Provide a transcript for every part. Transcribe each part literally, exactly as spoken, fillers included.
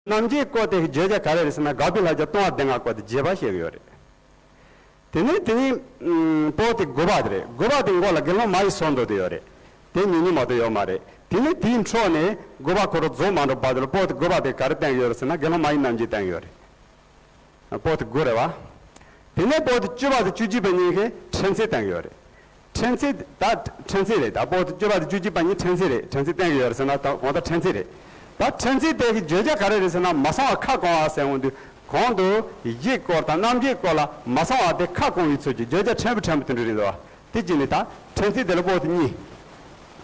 རྣམ་འབྱེད་སྐོར་དེ་གི་བརྗོད་བྱ་ག་རེ་རེད་ཟེར་ན། དགག་པའི་བསླབ་བྱ་སྟོང་པ་སྡེ་ལྔ་སྐོར་དེ་རྒྱས་པ་བཤད་ཀྱི་ཡོད་རེད། དེ་ནས་དེ་ནས་ཨུམ། པོ་ཏི་དགུ་པ་དེ་རེད། དགུ་པ་དེ་མགོ་ལ་དགེ་སློང་མ་ཡི་ཚོགས་འདོད་དེ་ཡོད་རེད། དེ་ཉུང་ཉུང་མ་གཏོགས་ཡོད་མ་རེད། དེ་ནས་དེའི་འཕྲོ་ནས་དགུ་པ་ཁོ་རང་རྫོགས་མ་འགྲོ་བར་དུ་ལ་པོ་ཏི་དགུ་པ་དེ་ག་རེ་བསྟན་གྱི་ཡོད་རེད་ཟེར་ན། དགེ་སློང་མ་ཡི་རྣམ་འབྱེད་བསྟན་གྱི་ཡོད་རེད། པོ་ཏི་དགུ་རེད་བ། དེ་ནས་པོ་ཏི་བཅུ་པ་དང་བཅུ་གཅིག་པ་གཉིས་ཀྱིས་ཕྲན་ཚེགས་བསྟན་གྱི་ཡོད་རེད། ཕྲན་ཚེགས་ད་ཕྲན་ཚེགས་རེད། ད་པོ་ཏི་བཅུ་པ་དང་བཅུ་གཅིག་པ་གཉིས་ཕྲན་ཚེགས་རེད། ཕྲན་ཚེགས་བསྟན་གྱི་ཡོད་རེད་ཟེར་ན་ད་གང་ལྟར་ཕྲན་ཚེགས་རེད། ད་ཕྲན་ཚེགས་དེ་གི་བརྗོད་བྱ་ག་རེ་རེད་ཟེར་ན། མ་ཚང་བ་ཁ་སྐོང་བ་ཟེར་འོང་དུས་གོང་དུ་གཞི་སྐོར་དང་རྣམ་འབྱེད་སྐོར་ལ་མ་ཚང་བ་དེ་ཁ་སྐོང་བའི་ཚུལ་གྱིས་བརྗོད་བྱ་ཕྲན་བུ་ཕྲན་བུ་དེ་འདྲ་རེད་འདུག་བ། དེ་གཅིག་ནས་ད་ཕྲན་ཚེགས་དེ་ལ་པོ་ཏི་གཉིས།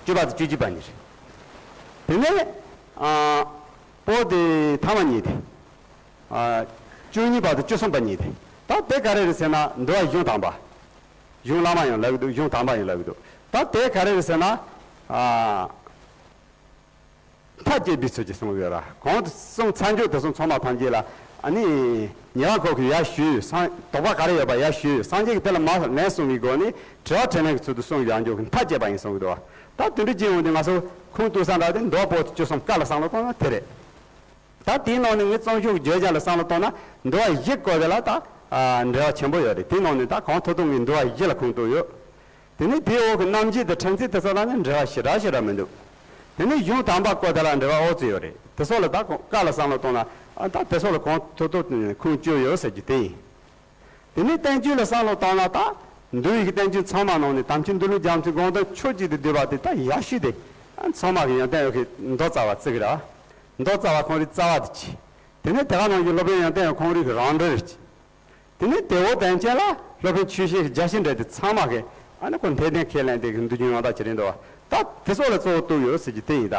བཅུ་པ་དང་བཅུ་གཅིག་པ་གཉིས་རེད། དེ་ནས་ཨ། པོ་ཏི་ཐ་མ་གཉིས་དེ། ཨ། བཅུ་གཉིས་པ་དང་བཅུ་གསུམ་པ་གཉིས་དེ། ད་དེ་ག་རེ་རེད་ཟེར་ན། འདུལ་བ་གཞུང་དམ་པ། གཞུང་བླ་མ་ཡང་ལབ་ཀྱི་འདུག་གཞུང་དམ་པ་ཡང་ལབ་ཀྱི་འདུག་ད་དེ་ག་རེ་རེད་ཟེར་ན། ཨ། མཐའ་བཅད་པའི་ཚུལ་གྱིས་གསུངས་ཡོད་ར། གོང་དུ་གསུངས་ཚར་འཇོག་དེ་ཚོ་ཚང་མ་ཐམས་ཅད་ལ། ཨ་ནི་ཉེ་བར་མཁོ་གི་ཡར་ཞུས། སངས་དོགས་པ་ག་རེ་ཡོད་པ་ཡར་ཞུས། སངས་རྒྱས་ཀྱིས་དེ་ལ་མར་ལན་གསུངས་པའི་སྒོ་ནས་དྲི་བ་དྲིས་ལན་གྱི་ཚུལ་དུ་གསུངས་ཡར་འཇོག་གི་མཐའ་བཅད་པ་ཡིན་གསུངས་ཀྱི་འདུག་བ། ད་དེ་འདྲ་བྱས་ཡོང་དུས་ང་ཚོ་ཁུངས་གཏུགས་ས་འདྲ་དེ་འདུལ་བ་པོ་ཏི་བཅུ་གསུམ་ཀ་ལ་བསམ་བློ་བཏང་ན་དེ་རེད། ད་དེའི་ནང་ནས་ངས་རྩོམ་ཤོག་གི་བརྗོད་བྱ་ལ་བསམ་བློ་བཏང་ན། འདུལ་བ་བཞི་སྐོར་དེ་ལ་ད་ཨ་འབྲེལ་བ་ཆེན་པོ་ཡོད་རེད། དེའི་ནང་ནས་ད་གང་ཐུབ་ཐུབ་ངས་འདུལ་བ་བཞི་ལ་ཁུངས་གཏུགས་ཡོད། དེ་ནས་དེའི་འོག་གི་རྣམ་འབྱེད་དང་ཕྲན་ཚེགས་དེ་ཚོ་ལ་ནི་འབྲེལ་བ་ཞེ་དྲག་ཞེ་དྲག་མི་འདུག་དེ་ནས་གཞུང་དམ་པ་སྐོར་དེ་ལ་འབྲེལ་བ་ཨོ་ཙི་ཡོད་རེད། དེ་ཚོ་ལ་ད་ཀ་ལ་བསམ་བློ་བཏང་ན། ཨ། ད་དེ་ཚོ་ལ་གང་ཐུབ་ཐུབ་ཁུངས་བཅོལ་ཡོད་ཟེར་རྒྱུ་དེ་ཡིན། དེ་ནས་བསྟན་བཅོས་ལ་བསམ་བློ་བཏང་ན། ད་འདུལ་བའི་བསྟན་བཅོས་ཚང་མ་ནང་ནས་དམ་ཆོས་འདུལ་བློན་རྒྱ་མཚོའི་དགོངས་དོན་ཕྱོགས་གཅིག་ཏུ་བསྡུས་པ་དེ་ད་ཡག་ཤོས་དེ། ཨ། ཚང་མ་གི་ཡོན་ཏན་ཡོད་མཁན་མདོ་རྩ་བ་བརྩི་གི་ར། མདོ་རྩ་བ་ཁོང་རའི་རྩ་བ་དེ་བྱས། དེ་ནས་དེ་ག་ནང་བཞིན་སློབ་དཔོན་ཡོན་ཏན་ཡོད་ཁོང་རའི་རང་འགྲེལ་རེད། དེ་ནས་དེ་འོག་དོན་ཆེན་ལ་སློབ་དཔོན་ཆོས་བཤད་ཀྱི་རྒྱ་ཆེར་འགྲེལ་དེ་ཚང་མ་གི། ཨ་ནི་ཁོ་འཐད་ལྡན་ཁས་ལེན་དེ་གི་འདུལ་རྒྱུན་ཡང་དག་ཅིག་རེད་འདུག་བ། ད་དེ་ཚོ་ལ་གཙོ་བོ་གཏུགས་ཡོད་ཟེར་རྒྱུ་དེ་ཡིན་ད།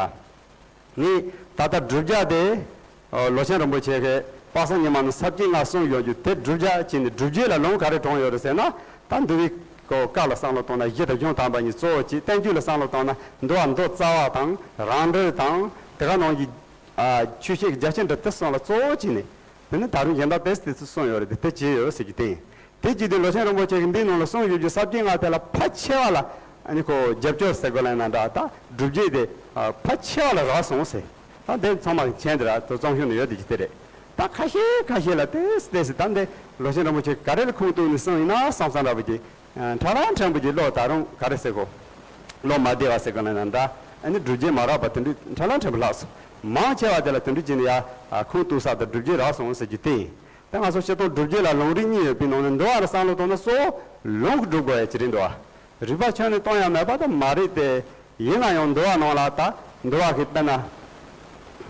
ངས་ད་ལྟ་བསྒྲུབ་བྱ་དེ། ཨོ། ལོ་ཆེན་རིན་པོ་ཆེ་གིས་དཔག་བསམ་ཉི་མ་ནང་ས་བཅད་ལྔ་གསུངས་ཡོད་རྒྱུ་དེ་བསྒྲུབ་བྱ་བྱས་ནས། བསྒྲུབ་བྱེད་ལ་ལུང་ག་རེ་དྲངས་ཡོད་རེད་ཟེར་ན། ད་འདུལ་བའི་སྐོར་ཀ་ལ་བསམ་བློ་བཏང་ན་གཞི་དང་གཞུང་དམ་པ་གཉིས་གཙོ་བོ་བྱས། བསྟན་བཅོས་ལ་བསམ་བློ་བཏང་ན་འདུལ་བ་མདོ་རྩ་བ་དང་རང་འགྲེལ་དང་། དེ་ག་ནང་བཞིན། ཨ། ཆོས་བཤད་ཀྱི་རྒྱ་ཆེར་འགྲེལ་དེ་གསུམ་ལ་གཙོ་བོ་བྱས་ནས། དེ་ནི་ད་རུང་གཞན་དག་ཏོག་ཙམ་ཏོག་ཙམ་གསུངས་ཡོད་རེད་དེ། དེ་བྱས་ཡོད་ཟེར་རྒྱུ་དེ་ཡིན། དེ་བྱས་དུས་ལོ་ཆེན་རིན་པོ་ཆེ་གིས་འདིའི་ནང་ལ་གསུངས་ཡོད་རྒྱུ་ས་བཅད་ལྔ་དེ་ལ་ཕལ་ཆེ་བ་ལ། ཨ་ནི་ཁོ་རྒྱབ་སྐྱོར་ཟེར་དགོས་ལབ་ན་འདྲ། ད་སྒྲུབ་བྱེད་དེ། ཨ། ཕལ་ཆེ་བ་ལ་རག་སོང་ཟེར། ད་འདི་ཚང་མ་གི་མཆན་དེ་ར་དེ་རྩོམ་ཤོག་ནང་ཡོད་དེ་ཅི་དེ་རེད། ད་ཁ་ཤས་ཁ་ཤས་ལ་ཏོག་ཙམ་ཏོག་ཙམ། ད་འདི་ལོ་ཆེན་རིན་པོ་ཆེ་ག་རེ་ལ་ཁུངས་གཏུགས་ནས་གསུངས་ཡིན་ན་བསམ་བསམ་འདྲ་པོ་ཅིག་ཕྲ་རགས་ཕྲན་བུ་ཅིག་བློ་ད་རུང་ག་རེ་ཟེར་གོ། བློ་མ་བདེ་བ་ཟེར་གོ་ན་ཡང་འདྲ། ཨ་ནི་སྒྲུབ་བྱེད་མ་རག་པ་དེ་འདྲ་ཕྲ་རགས་ཕྲན་བུ་ལྷག་སོང་། མང་ཆེ་བ་དེ་ལ་དེ་འདྲ་བྱས་ནས་ཡ། ཨ། ཁུངས་གཏུགས་ས་དང་སྒྲུབ་བྱེད་རག་སོང་ཟེར་རྒྱུ་དེ་ཡིན། ད་ང་ཚོ་སྤྱིར་བཏང་སྒྲུབ་བྱེད་ལ་ལུང་རིགས་གཉིས་ཡོད་པའི་ནང་ནས་འདུལ་བ་ལ་བསམ་བློ་བཏང་ན་གཙོ་བོ་ལུང་གིས་སྒྲུབ་དགོས་ཡ་ཅིག་རེད་འདུག་བ། རིགས་པ་ཁྱོན་ནས་གཏོང་ཡ་མེད་པ་ད་མ་རེད་དེ། ཡིན་ན་ཡང་འདུལ་བ་ནང་ལ་ད་འདུལ་བ་གི་དཔེར་ན།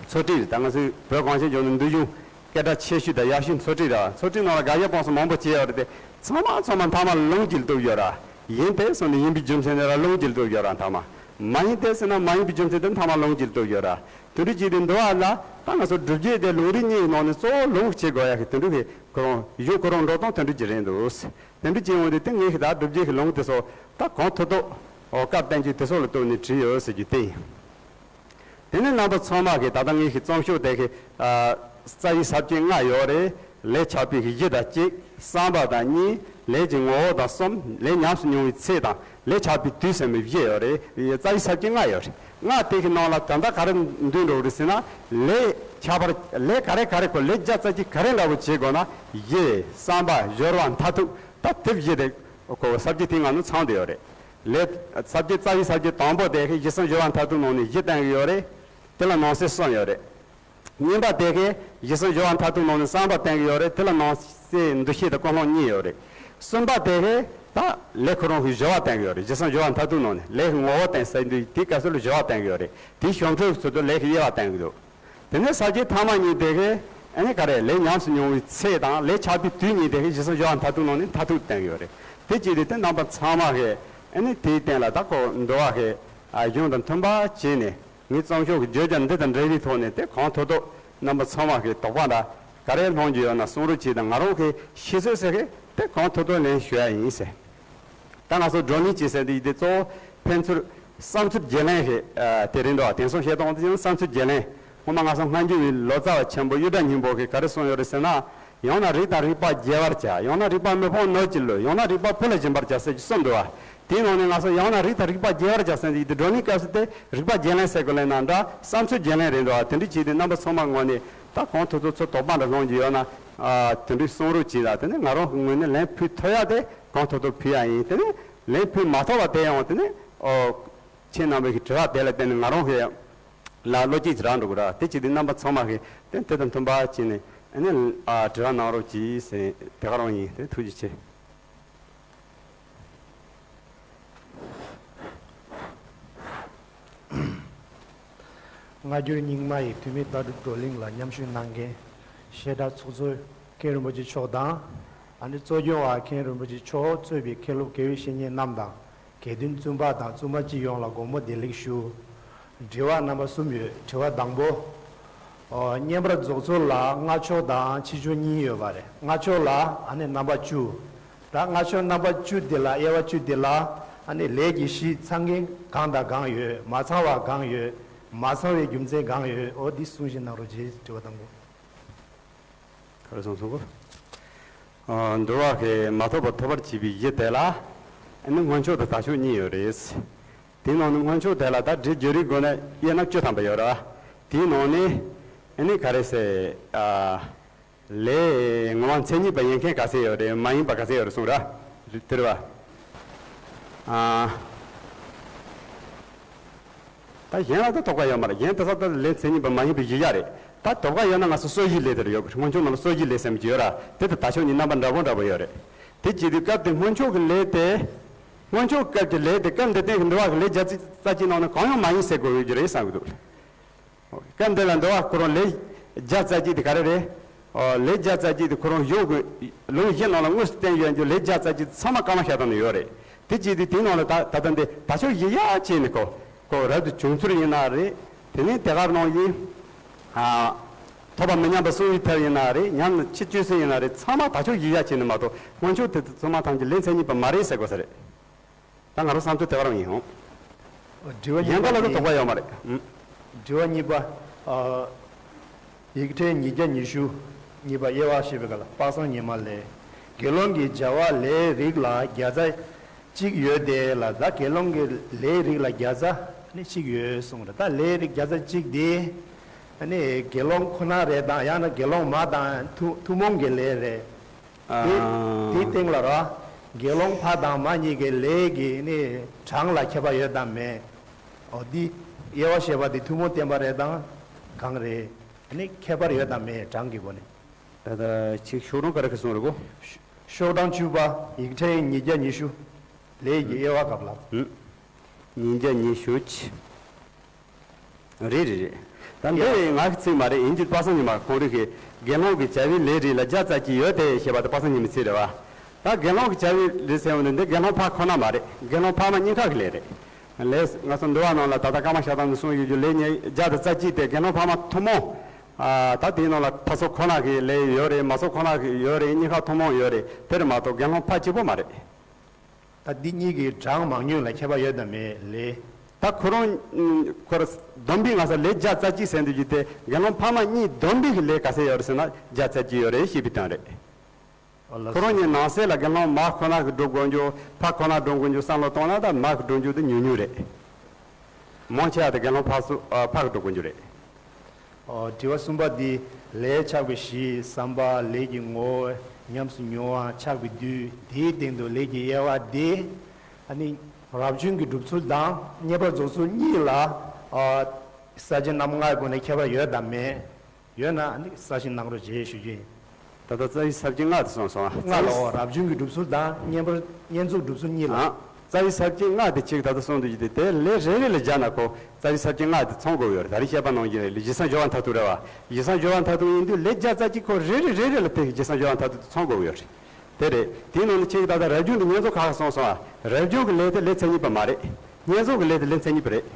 ཚོ་ཁྲིད་རེད། ད་ང་ཚོའི་བོད་གངས་ཅན་ལྗོངས་ནས་འདུལ་གཞུང་སྐད་གྲགས་ཆེ་ཤོས་དང་ཡག་ཤོས་ཚོ་ཁྲིད་ར། ཚོ་ཁྲིད་ནང་ལ་དགག་བྱ་སྤོང་ས་མང་པོ་བྱས་ཡོད་རེད་དེ། ཚང་མ་ཚང་མ་མཐའ་མ་ལུང་གིས་བཏུབ་ཡོད་ར། ཡིན་དེ་སོང་ནས་ཡིན་པའི་རྒྱུ་མཚན་དེ་ལ་ལུང་གིས་བཏུབ་ཡོད་ར་མཐའ་མ། མ་ཡིན་དེ་ཟེར་ན་མ་ཡིན་པའི་རྒྱུ་མཚན་དེ་མཐའ་མ་ལུང་གིས་བཏུབ་ཡོད་ར། དེ་འདྲ་བྱས་ཏེ་འདུལ་བ་ལ་ད་ང་ཚོ་སྒྲུབ་བྱེད་དེ་ལུང་རིགས་གཉིས་ཀྱི་ནང་ནས་གཙོ་བོ་ལུང་བྱེད་དགོས་ཡ་གི་དེ་འདྲ་གི་ཁོ་རང་གཞུང་ཁོ་རང་འགྲོ་སྟངས་དེ་འདྲ་ཅིག་རེད་འདུག་དེ་འདྲ་བྱས་འོང་དུས་དེ་ངས་ད་སྒྲུབ་བྱེད་ཀྱི་ལུང་དེ་ཚོ་ད་གང་ཐུབ་ཐུབ། ཨོ། སྐབས་བསྟན་བཅོས་དེ་ཚོ་ལ་གཏུགས་ནས་བྲིས་ཡོད་ཟེར་རྒྱུ་དེ་ཡིན། དེ་ནས་རྣམ་པ་ཚང་མ་གིས་ད་ལྟ་ངེད་ཀྱི་རྩོམ་ཤོག་དེ་གི། ཨ། རྩ་བའི་ས་བཅད་ལྔ་ཡོད་རེད། ལས་ཆགས་པའི་གཞི་དང་གཅིག་བསམ་པ་དང་གཉིས། ལས་ཀྱི་ངོ་བོ་དང་གསུམ། ལས་ཉམས་སུ་མྱོང་བའི་ཚད་དང་ལས་ཆགས་པའི་དུས་ཟེར་མི་བཞི་ཡོད་རེད། རྩ་བའི་ས་བཅད་ལྔ་ཡོད་རེད། ལྔ་དེ་གི་ནང་ལ་ད་ལྟ་ག་རེ་འདུས་འགྲོ་གི་རེད་ཟེར་ན། ལས་ཁྱད་པར། ལས་ག་རེ་ག་རེ་ཁོ་ལས་བརྒྱ་རྩ་གཅིག་ག་རེ་འདྲ་བོ་བྱེད་དགོས་ན། གཞི། བསམ་པ། སྦྱོར་བ། མཐར་ཐུག་ད་དེ་བཞི་དེ་ཁོ་ས་བཅད་དེ་ལྔ་ནང་ཚང་བསྡད་ཡོད་རེད། ལས། ས་བཅད། རྩ་བའི་ས་བཅད་དང་པོ་དེ་གི་གཞི་གསུམ་སྦྱོར་བ་མཐར་ཐུག་ནང་ནས་བཞི་བསྟན་གྱི་ཡོད་རེད། དེ་ལ་ནང་གསེས་གསུམ་ཡོད་རེད། གཉིས་པ་དེ་གི་གཞི་གསུམ་སྦྱོར་བ་མཐར་ཐུག་ནང་ནས་བསམ་པ་བསྟན་གྱི་ཡོད་རེད། དེ་ལ་ནང་གསེས་འདུ་ཤེས་དང་ཀུན་སློང་གཉིས་ཡོད་རེད། གསུམ་པ་དེ་གི་ད་ལས་ཁོ་རང་གི་སྦྱོར་བ་བསྟན་གྱི་ཡོད་རེད། གཞི་གསུམ་སྦྱོར་བ་མཐར་ཐུག་ནང་ནས་ལས་ཀྱི་ངོ་བོ་བསྟན་ཟེར་དུས་དེའི་སྐབས་སུ་ལ་སྦྱོར་བ་བསྟན་གྱི་ཡོད་རེད། དེའི་བྱང་ཕྱོགས་ཀྱི་ཚུལ་དུ་ལས་ཀྱི་དབྱེ་བ་བསྟན་གྱི་འདུག་དེ་ནས་ས་བཅད་ཐ་མ་གཉིས་དེ་གི་ཨ་ནི་ག་རེ། ལས་ཉམས་སུ་མྱོང་བའི་ཚད་དང་ལས་ཆགས་པའི་དུས་གཉིས་དེ་གི་གཞི་གསུམ་སྦྱོར་བ་མཐར་ཐུག་ནང་ནས་མཐར་ཐུག་བསྟན་གྱི་ཡོད་རེད། དེ་བྱས་ཏེ་དེ་རྣམ་པ་ཚང་མ་གི་ཨ་ནི་དེའི་སྟེང་ལ་ད་ཁོ་འདུལ་བ་གི། ཨ། གཞུང་དང་མཐུན་པ་བྱས་ནས། ངའི་རྩོམ་ཤོག་གི་བརྗོད་བྱ་འདི་དང་འབྲེལ་བའི་ཐོག་ནས་དེ་གང་ཐུབ་ཐུབ་རྣམ་པ་ཚང་མ་གི་དོགས་པ་འདྲ་ག་རེ་སློང་རྒྱུ་ཡོད་ན་གསུང་རོགས་གྱིས་དང་། ང་རང་གི་ཤེས་ཚོད་ཟེར་གི་དེ་གང་ཐུབ་ཐུབ་ལན་ཞུ་ཡ་ཡིན་ཟེར། ད་ང་ཚོ་བགྲོ་གླེང་བྱེད་ས་དེ་ཡིན་དེ་གཙོ་བོ་ཕན་ཚུན་བསམ་ཚུལ་བརྗེ་ལེན་གི། ཨ། དེ་རེད་འདུག་དེང་སང་བཤད་སྟངས་དེ་ཡང་བསམ་ཚུལ་བརྗེ་ལེན། སྔོན་མ་ང་ཚོ་སྔ་འགྱུར་བའི་ལོ་ཙཱ་བ་ཆེན་པོ་གཡུ་སྒྲ་སྙིང་པོ་གིས་ག་རེ་གསུངས་ཡོད་རེད་ཟེར་ན། ཡང་ན་རིགས་དང་རིགས་པ་བརྗེ་བར་བྱ། ཡང་ན་རིགས་པ་མི་ཕམ་ནོར་གྱིས་བསླུ། ཡང་ན་རིགས་པ་བུ་ལ་སྦྱིན་པར་བྱ་ཟེར་གྱི་གསུངས་འདུག་བ། དེའི་ནང་ནས་ང་ཚོ་ཡང་ན་རིགས་དང་རིགས་པ་རྒྱས་པར་བྱ་ཟེར་ཡིན་དུས། བགྲོ་གླེང་སྐབས་སུ་དེ་རིགས་པ་རྒྱས་ལན་ཟེར་དགོས་ལན་ན་འདྲ། བསམ་ཚུལ་རྒྱས་ལན་རེད་འདུག་ཨ། དེ་འདྲ་བྱས་ཏེ་རྣམ་པ་ཚང་མ་ངོས་ནས་ད་གང་ཐུབ་ཐུབ་ཚོད་དོགས་པ་འདྲ་སློང་རྒྱུ་ཡོད་ན། ཨ། དེ་འདྲའི་གསུང་རོགས་གྱིས་ལ། དེ་ནས་ང་རང་གི་ངོས་ནས་ལན་ཕུལ་ཐུབ་ཡ་དེ་གང་ཐུབ་ཐུབ་ཕུལ་ཡ་ཡིན། དེ་ནས་ལན་ཕུལ་མ་ཐུབ་པ་དེ་ཡང་དེ་ནས། ཨོ། ཁྱེད་རྣམ་པའི་གི་དྲི་བ་དེ་ལ་བརྟེན་ནས་ང་རང་གི་ལ་བློ་སྐྱེད་ཅིག་རག་འགྲོ་གི་ར། དེ་བྱས་དུས་རྣམ་པ་ཚང་མ་གིས་དེ་དེ་དང་མཐུན་པ་བྱས་ནས། ཨ་ནི། ཨ། དྲི་བ་གནང་རོགས་གྱིས་ཟེར་དེ་ག་རང་ཡིན། དེ་ཐུགས་རྗེ་ཆེ། སྔ་འགྱུར་རྙིང་མ་ཡི་ཐུ་མི་ལྟ་གྲུབ་བགྲོ་གླེང་ལ་མཉམ་ཞུགས་གནང་མཁན་བཤད་གྲྭ་ཚོགས་གཙོ་མཁན་རིན་པོ་ཆེ་མཆོག་དང་། ཨ་ནི་གཙོ་སྐྱོང་བ་མཁན་རིན་པོ་ཆེ་མཆོག་གཙོས་པའི་མཁན་སློབ་དགེ་བའི་བཤེས་གཉེན་རྣམས་དང་། དགེ་འདུན་བཙུན་པ་དང་བཙུན་མ་སྤྱི་ཡོངས་ལ་དགོང་མོ་བདེ་ལེགས་ཞུ། དྲི་བ་རྣམ་པ་གསུམ་ཡོད། དྲི་བ་དང་པོ། ཨོ། བསྙེན་པར་རྫོགས་ཚོགས་ལ་སྔ་ཕྱོགས་དང་ཕྱི་ཕྱོགས་གཉིས་ཡོད་པ་རེད། སྔ་ཕྱོགས་ལ་ཨ་ནི་རྣམ་པ་བཅུ། ད་སྔ་ཕྱོགས་རྣམ་པ་བཅུ་དེ་ལ། དབྱེ་བ་བཅུ་དེ་ལ་ཨ་ནི་ལས་ཀྱི་གཞི་ཚང་མཁན་གང་དང་གང་ཡོད། མ་ཚང་བ་གང་ཡོད། མ་ཚང་བའི་རྒྱུ་མཚན་གང་ཡོད། འོ་འདི་གསུང་བཤད་གནང་རོགས་གྱིས། དྲི་བ་དང་པོ། ག་རེ་གསུངས་སོང་གོ། ཨ། འདུལ་བ་གི་མ་ཐོབ་པ་ཐོབ་པར་བྱེད་པའི་གཞི་དེ་ལ་ཨ་ནི་སྔོན་ཆོས་དང་དག་ཆོས་གཉིས་ཡོད་རེད། དེའི་ནང་ནས་སྔོན་ཆོས་དེ་ལ་ད་སྒྲིག་སྦྱོར་རིགས་སྒོ་ནས་དབྱེ་ན་བཅུ་ཐམ་པ་ཡོད་ར། དེའི་ནང་ནས་ཨ་ནི་ག་རེ་ཟེར། ཨ། ལས་ངོ་བོ་མཚན་ཉིད་པ་ཡིན་མཁན་ག་ཚད་ཡོད་རེད། མ་ཡིན་པ་ག་ཚད་ཡོད་རེད་གསུངས་ར། དེ་རེད་བ། ཨ། ད་གཞན་ལ་ད་དོགས་པ་ཡོད་མ་རེད། གཞན་དེ་ཚོ་ད་ལས་མཚན་ཉིད་པ་མ་ཡིན་པའི་གཞི་བཞག་རེད། ད་དོགས་པ་ཡོད་ན་ང་ཚོ་སྲོལ་ཞིག་ལས་དེར་ཡོད་པ་རེད། སྔོན་བྱུང་ནང་ལ་སྲོལ་ཞིག་ལས་ཟེར་གྱི་ཡོད་ར། དེ་དང་དག་ཆོས་གཉིས་རྣམ་པ་འདྲ་པོ་འདྲ་པོ་ཡོད་རེད། དེ་བྱེད་དུས་སྐབས་དེ་སྔོན་ཆོས་ཀྱི་ལས་དེ། སྔོན་ཆོས་སྐབས་ཀྱི་ལས་དེ་སྐབས་འདི་སྟེང་གི་འདུལ་བ་གི་ལས་བརྒྱ་རྩ་གཅིག་ནང་ནས་གང་ཡང་མ་ཡིན་ཟེར་དགོས་ཡོད་ཀྱི་རེད་བསམ་གྱི་འདུག། སྐབས་འདི་ལ་འདུལ་བ་ཁོ་རང་ལས་བརྒྱ་རྩ་གཅིག་དེ་ག་རེ་རེད། ཨོ། ལས་བརྒྱ་རྩ་གཅིག་དེ་ཁོ་རང་གཞུང་གི་ལུང་བཞི་ནང་ལ་དངོས་སུ་བསྟན་ཡོད་རྒྱུ་ལས་བརྒྱ་རྩ་གཅིག་ཚང་མ་ཀརྨ་ཤ་སྟག་ནང་ཡོད་རེད། དེ་བྱེད་དུས་དེའི་ནང་ལ་ད་ད་ལྟ་འདི་དག་ཆོས་གཞི་བཞག་བྱས་ནས་ཁོ་ཁོ་རབ་ཏུ་བྱུང་ཚུལ་ཡིན་ན་རེད། དེ་ནས་དེ་གར་ནང་བཞིན། ཨ། ཐོབ་པ་མི་ཉམས་པ་གསུང་བའི་ཐབས་ཡིན་ན་རེད། ཉམས་ནས་ཕྱིར་བཅོས་ཚུལ་ཡིན་ན་རེད། ཚང་མ་དག་ཆོས་གཞི་བཞག་བྱས་ནས་མ་གཏོགས་སྔོན་ཆོས་དེ་ཚང་མ་ཐམས་ཅད་ལས་མཚན་ཉིད་པ་མ་རེད་ཟེར་དགོས་ས་རེད། ད་ང་རང་བསམ་ཚུལ་དེ་ག་རང་ཡིན་འོང་། དྲི་བ་གཞན་པ་ལ་ད་གཉིས་པ། དོགས་པ་ཡོད་མ་རེད། ཨུམ། དྲི་བ་གཉིས་པ། ཨ། ཡིག་ཕྲེང་ཉིས་བརྒྱ་ཉི་ཤུ་གཉིས་པ། དབྱེ་བ་བཤད་པའི་སྐབས་ལ་དཔག་བསམ་ཉི་མ་ལས། དགེ་སློང་གི་བྱ་བ་ལས་རིགས་ལ་བརྒྱ་རྩ་གཅིག་ཡོད་དེ་ལ། ད་དགེ་སློང་གི་ལས་རིགས་ལ་བརྒྱ་རྩ་ནི་གཅིག་ཡོད་གསུངས་རེད། ད་ལས་རིགས་བརྒྱ་རྩ་གཅིག་དེ་ནི་དགེ་སློང་ཁོ་ན་རེད་དང་། ཡང་ན་དགེ་སློང་མ་དང་ཐུན་ཐུན་མོང་གི་ལས་རེད། དེ་ཨ། དེའི་སྟེང་ལ་ར། དགེ་སློང་ཕ་དང་མ་གཉིས་ཀྱི་ལས་ཀྱི་ནི་གྲངས་ལ་ཁྱད་པར་ཡོད་དམ་མེད། འོ་འདི་དབྱེ་བ་བཤད་པ་དེ་ཐུན་མོང་བསྟན་པ་རེད་དང་གང་རེད། ནི་ཁྱད་པར་ཡོད་དམ་མེད་གྲངས་ཀྱི་སྒོ་ནས། ད་ལྟ་ཅིག་ཤོག་གྲངས་ག་རེ་ག་གསུངས་རེད་གོ། ཤོག་གྲངས་བཅུ་པ། ཡིག་ཕྲེང་ཉིས་བརྒྱ་ཉི་ཤུ། ལས་ཀྱི་དབྱེ་བ་སྐབས་ལ། ཨུ། ཉིས་བརྒྱ་ཉི་ཤུ་གཅིག། རེད་རེད་རེད། ད་འདི་ཡ། ང་གི་ཚིག་མ་རེད། ཡིན་གྱི་དཔག་བསམ་ཉི་མ་ཁོང་རང་གིས་དགེ་སློང་གི་བྱ་བའི་ལས་རིགས་ལ་བརྒྱ་རྩ་གཅིག་ཡོད་དེ་ཞེས་པ་དེ་དཔག་བསམ་ཉི་མའི་ཚིག་རེད་བ། ད་དགེ་སློང་གི་བྱ་བའི་ལས་ཟེར་བ་ནི་འདི་དགེ་སློང་ཕ་ཁོ་ན་མ་རེད། དགེ་སློང་ཕ་མ་གཉིས་ཀ་གི་ལས་རེད། ལས་ང་ཚོ་འདུལ་བ་ནང་ལ་ད་ལྟ་ཀརྨ་ཤ་སྟག་ནས་གསུངས་ཡོད་རྒྱུ་ལས་ཉེར་བརྒྱ་དང་རྩ་གཅིག་དེ་དགེ་སློང་ཕ་མ་ཐུན་མོང་། ཨ། ད་དེའི་ནང་ལ་ཕ་ཚོ་ཁོ་ན་གི་ལས་ཡོད་རེད། མ་ཚོ་ཁོ་ན་གི་ཡོད་རེད། གཉིས་ཀ་ཐུན་མོང་ཡོད་རེད། དེ་རེད་མ་གཏོགས་དགེ་སློང་ཕ་གཅིག་པོ་མ་རེད། ད་འདི་གཉིས་ཀྱི་གྲངས་མང་ཉུང་ལ་ཁྱད་པར་ཡོད་དམ་མེད་ལས། ད་ཁོ་རང་ཁོ་རང་བསྡོམས་པས་ང་ཚོ་ལས་བརྒྱ་རྩ་གཅིག་ཟེར་འདུག་རྒྱུ་དེ་དགེ་སློང་ཕ་མ་གཉིས་བསྡོམས་པས་ཀྱི་ལས་ག་ཚད་ཡོད་རེད་ཟེར་ན་བརྒྱ་རྩ་གཅིག་ཡོད་རེད་ཞེས་པའི་དོན་རེད། ཨོ་ལགས་སོ། ཁོ་རང་གཉིས་ནང་གསེས་ལ་དགེ་སློང་མ་ཁོ་ན་གི་སྒྲུབ་དགོས་རྒྱུ། ཕ་ཁོ་ན་སྒྲུབ་དགོས་རྒྱུ་བསམ་བློ་གཏོང་ན་ད་མ་གི་སྒྲུབ་རྒྱུ་དེ་ཉུང་ཉུང་རེད། མང་ཆེ་བ་དེ་དགེ་སློང་ཕ་སུ་ཨ་ཕ་གི་སྒྲུབ་དགོས་རྒྱུ་རེད། ཨོ། དྲི་བ་གསུམ་པ་འདི། ལས་ཆགས་པའི་གཞི། བསམ་པ། ལས་ཀྱི་ངོ་བོ། ཉམས་སུ་མྱོང་བ། ཆགས་པའི་དུས། དེའི་སྟེང་དུ་ལས་ཀྱི་དབྱེ་བ་འདི། ཨ་ནི་རབ་བྱུང་གི་སྒྲུབ་ཚུལ་དང་བསྙེན་པར་རྫོགས་ཚུལ་གཉིས་ལ། ཨ། ས་བཅད་རྣམ་ལྔའི་སྒོ་ནས་ཁྱད་པར་ཡོད་དམ་མེད། ཡོད་ན་ཨ་ནི་གསལ་བཤད་གནང་རོགས་ཞེས་ཞུ་རྒྱུ་ཡིན། ད་ལྟ་རྩ་བའི་ས་བཅད་ལྔ་དེ་སོང་སོང་ཨ། ལྔ་ལ། འོ། རབ་བྱུང་གི་སྒྲུབ་ཚུལ་དང་བསྙེན་པར་བསྙེན་རྫོགས་སྒྲུབ་ཚུལ་གཉིས་ལ། ཨ། རྩ་བའི་ས་བཅད་ལྔ་དེ་གཅིག་ད་ལྟ་གསུངས་འདུག་ཅི་སྟེ་དེ་ལས་རེ་རེ་ལ་སྦྱར་ན་ཁོ་རྩ་བའི་ས་བཅད་ལྔ་དེ་ཚང་དགོས་ཡོད་རེད། ད་རེས་བཤད་པ་ནང་བཞིན་རེད། ལས་རྗེས་གསང་སྦྱོར་བ་མཐར་ཐུག་རེད་བ། རྗེས་གསང་སྦྱོར་བ་མཐར་ཐུག་ཡིན་དུས་ལས་བརྒྱ་རྩ་གཅིག་ཁོ་རེ་རེ་རེ་རེ་ལ་དེ་རྗེས་གསང་སྦྱོར་བ་མཐར་ཐུག་དེ་ཚང་དགོས་ཡོད་རེད། དེ་རེད། དེའི་ནང་ནས་ཁྱེད་ཀྱིས་ད་ལྟ་རབ་བྱུང་དུ་བསྙེན་རྫོགས་ཁག་ཁག་གསུངས་སོང་ཨ། རབ་བྱུང་གི་ལས་དེ་ལས་མཚན་ཉིད་པ་མ་རེད། བསྙེན་རྫོགས་ཀྱི་ལས་དེ་ལས་མཚན་ཉིད་པ་རེད།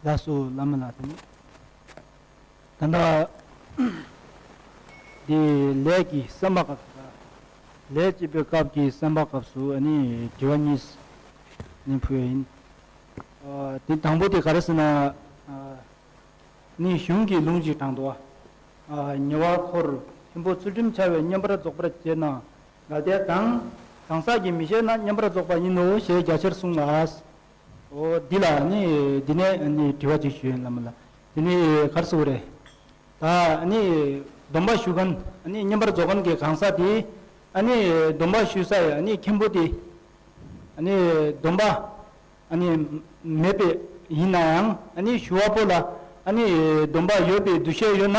ལགས་སོ་བླ་མ་ལགས། དེ་ནི་ད་ལྟ་འདི་ལས་ཀྱི་བསམ་པ་སྐབས་སུ། ལས་བྱེད་པའི་སྐབས་ཀྱི་བསམ་པ་སྐབས་སུ་ཨ་ནི་དྲི་བ་གཉིས་ནི་ཕུལ་བ་ཡིན། ཨ། དེ་དང་པོ་དེ་ག་རེ་ཟེར་ན། ཨ། ནི་གཞུང་གི་ལུང་ཅིག་དྲངས་འདུག། ཨ། ཉེ་བར་འཁོར་མཁན་པོ་ཚུལ་ཁྲིམས་འཆལ་བས་བསྙེན་པར་རྫོགས་པར་བྱེད་ན། དགའ་བདེ་དང་། གང་ཟག་གིས་མི་ཤེས་ན་བསྙེན་པར་རྫོགས་པ་ཡིན་ནོ་ཞེས་རྒྱ་ཆེར་གསུངས་ལ། འོ་འདི་ལ་ནི་འདི་ནས་ནི་དྲི་བ་ཅིག་ཞུ་ཡིན་ལ་མ་ལ། དེ་ནི་ག་རེ་ཟེར་དགོས་རེད། ད་ནི་སྡོམ་པ་ཞུ་མཁན་ནི་བསྙེན་པར་རྫོགས་མཁན་གྱི་གང་ཟག་དེ་ནི་སྡོམ་པ་ཞུ་ས་ཡི་ནི་མཁན་པོ་དེ་ནི་སྡོམ་པ་ནི་མེད་པའི་ཡིན་ན་ཡང་ནི་ཞུ་བ་པོ་ལ་ནི་སྡོམ་པ་ཡོད་པའི་འདུ་ཤེས་ཡོད་ན་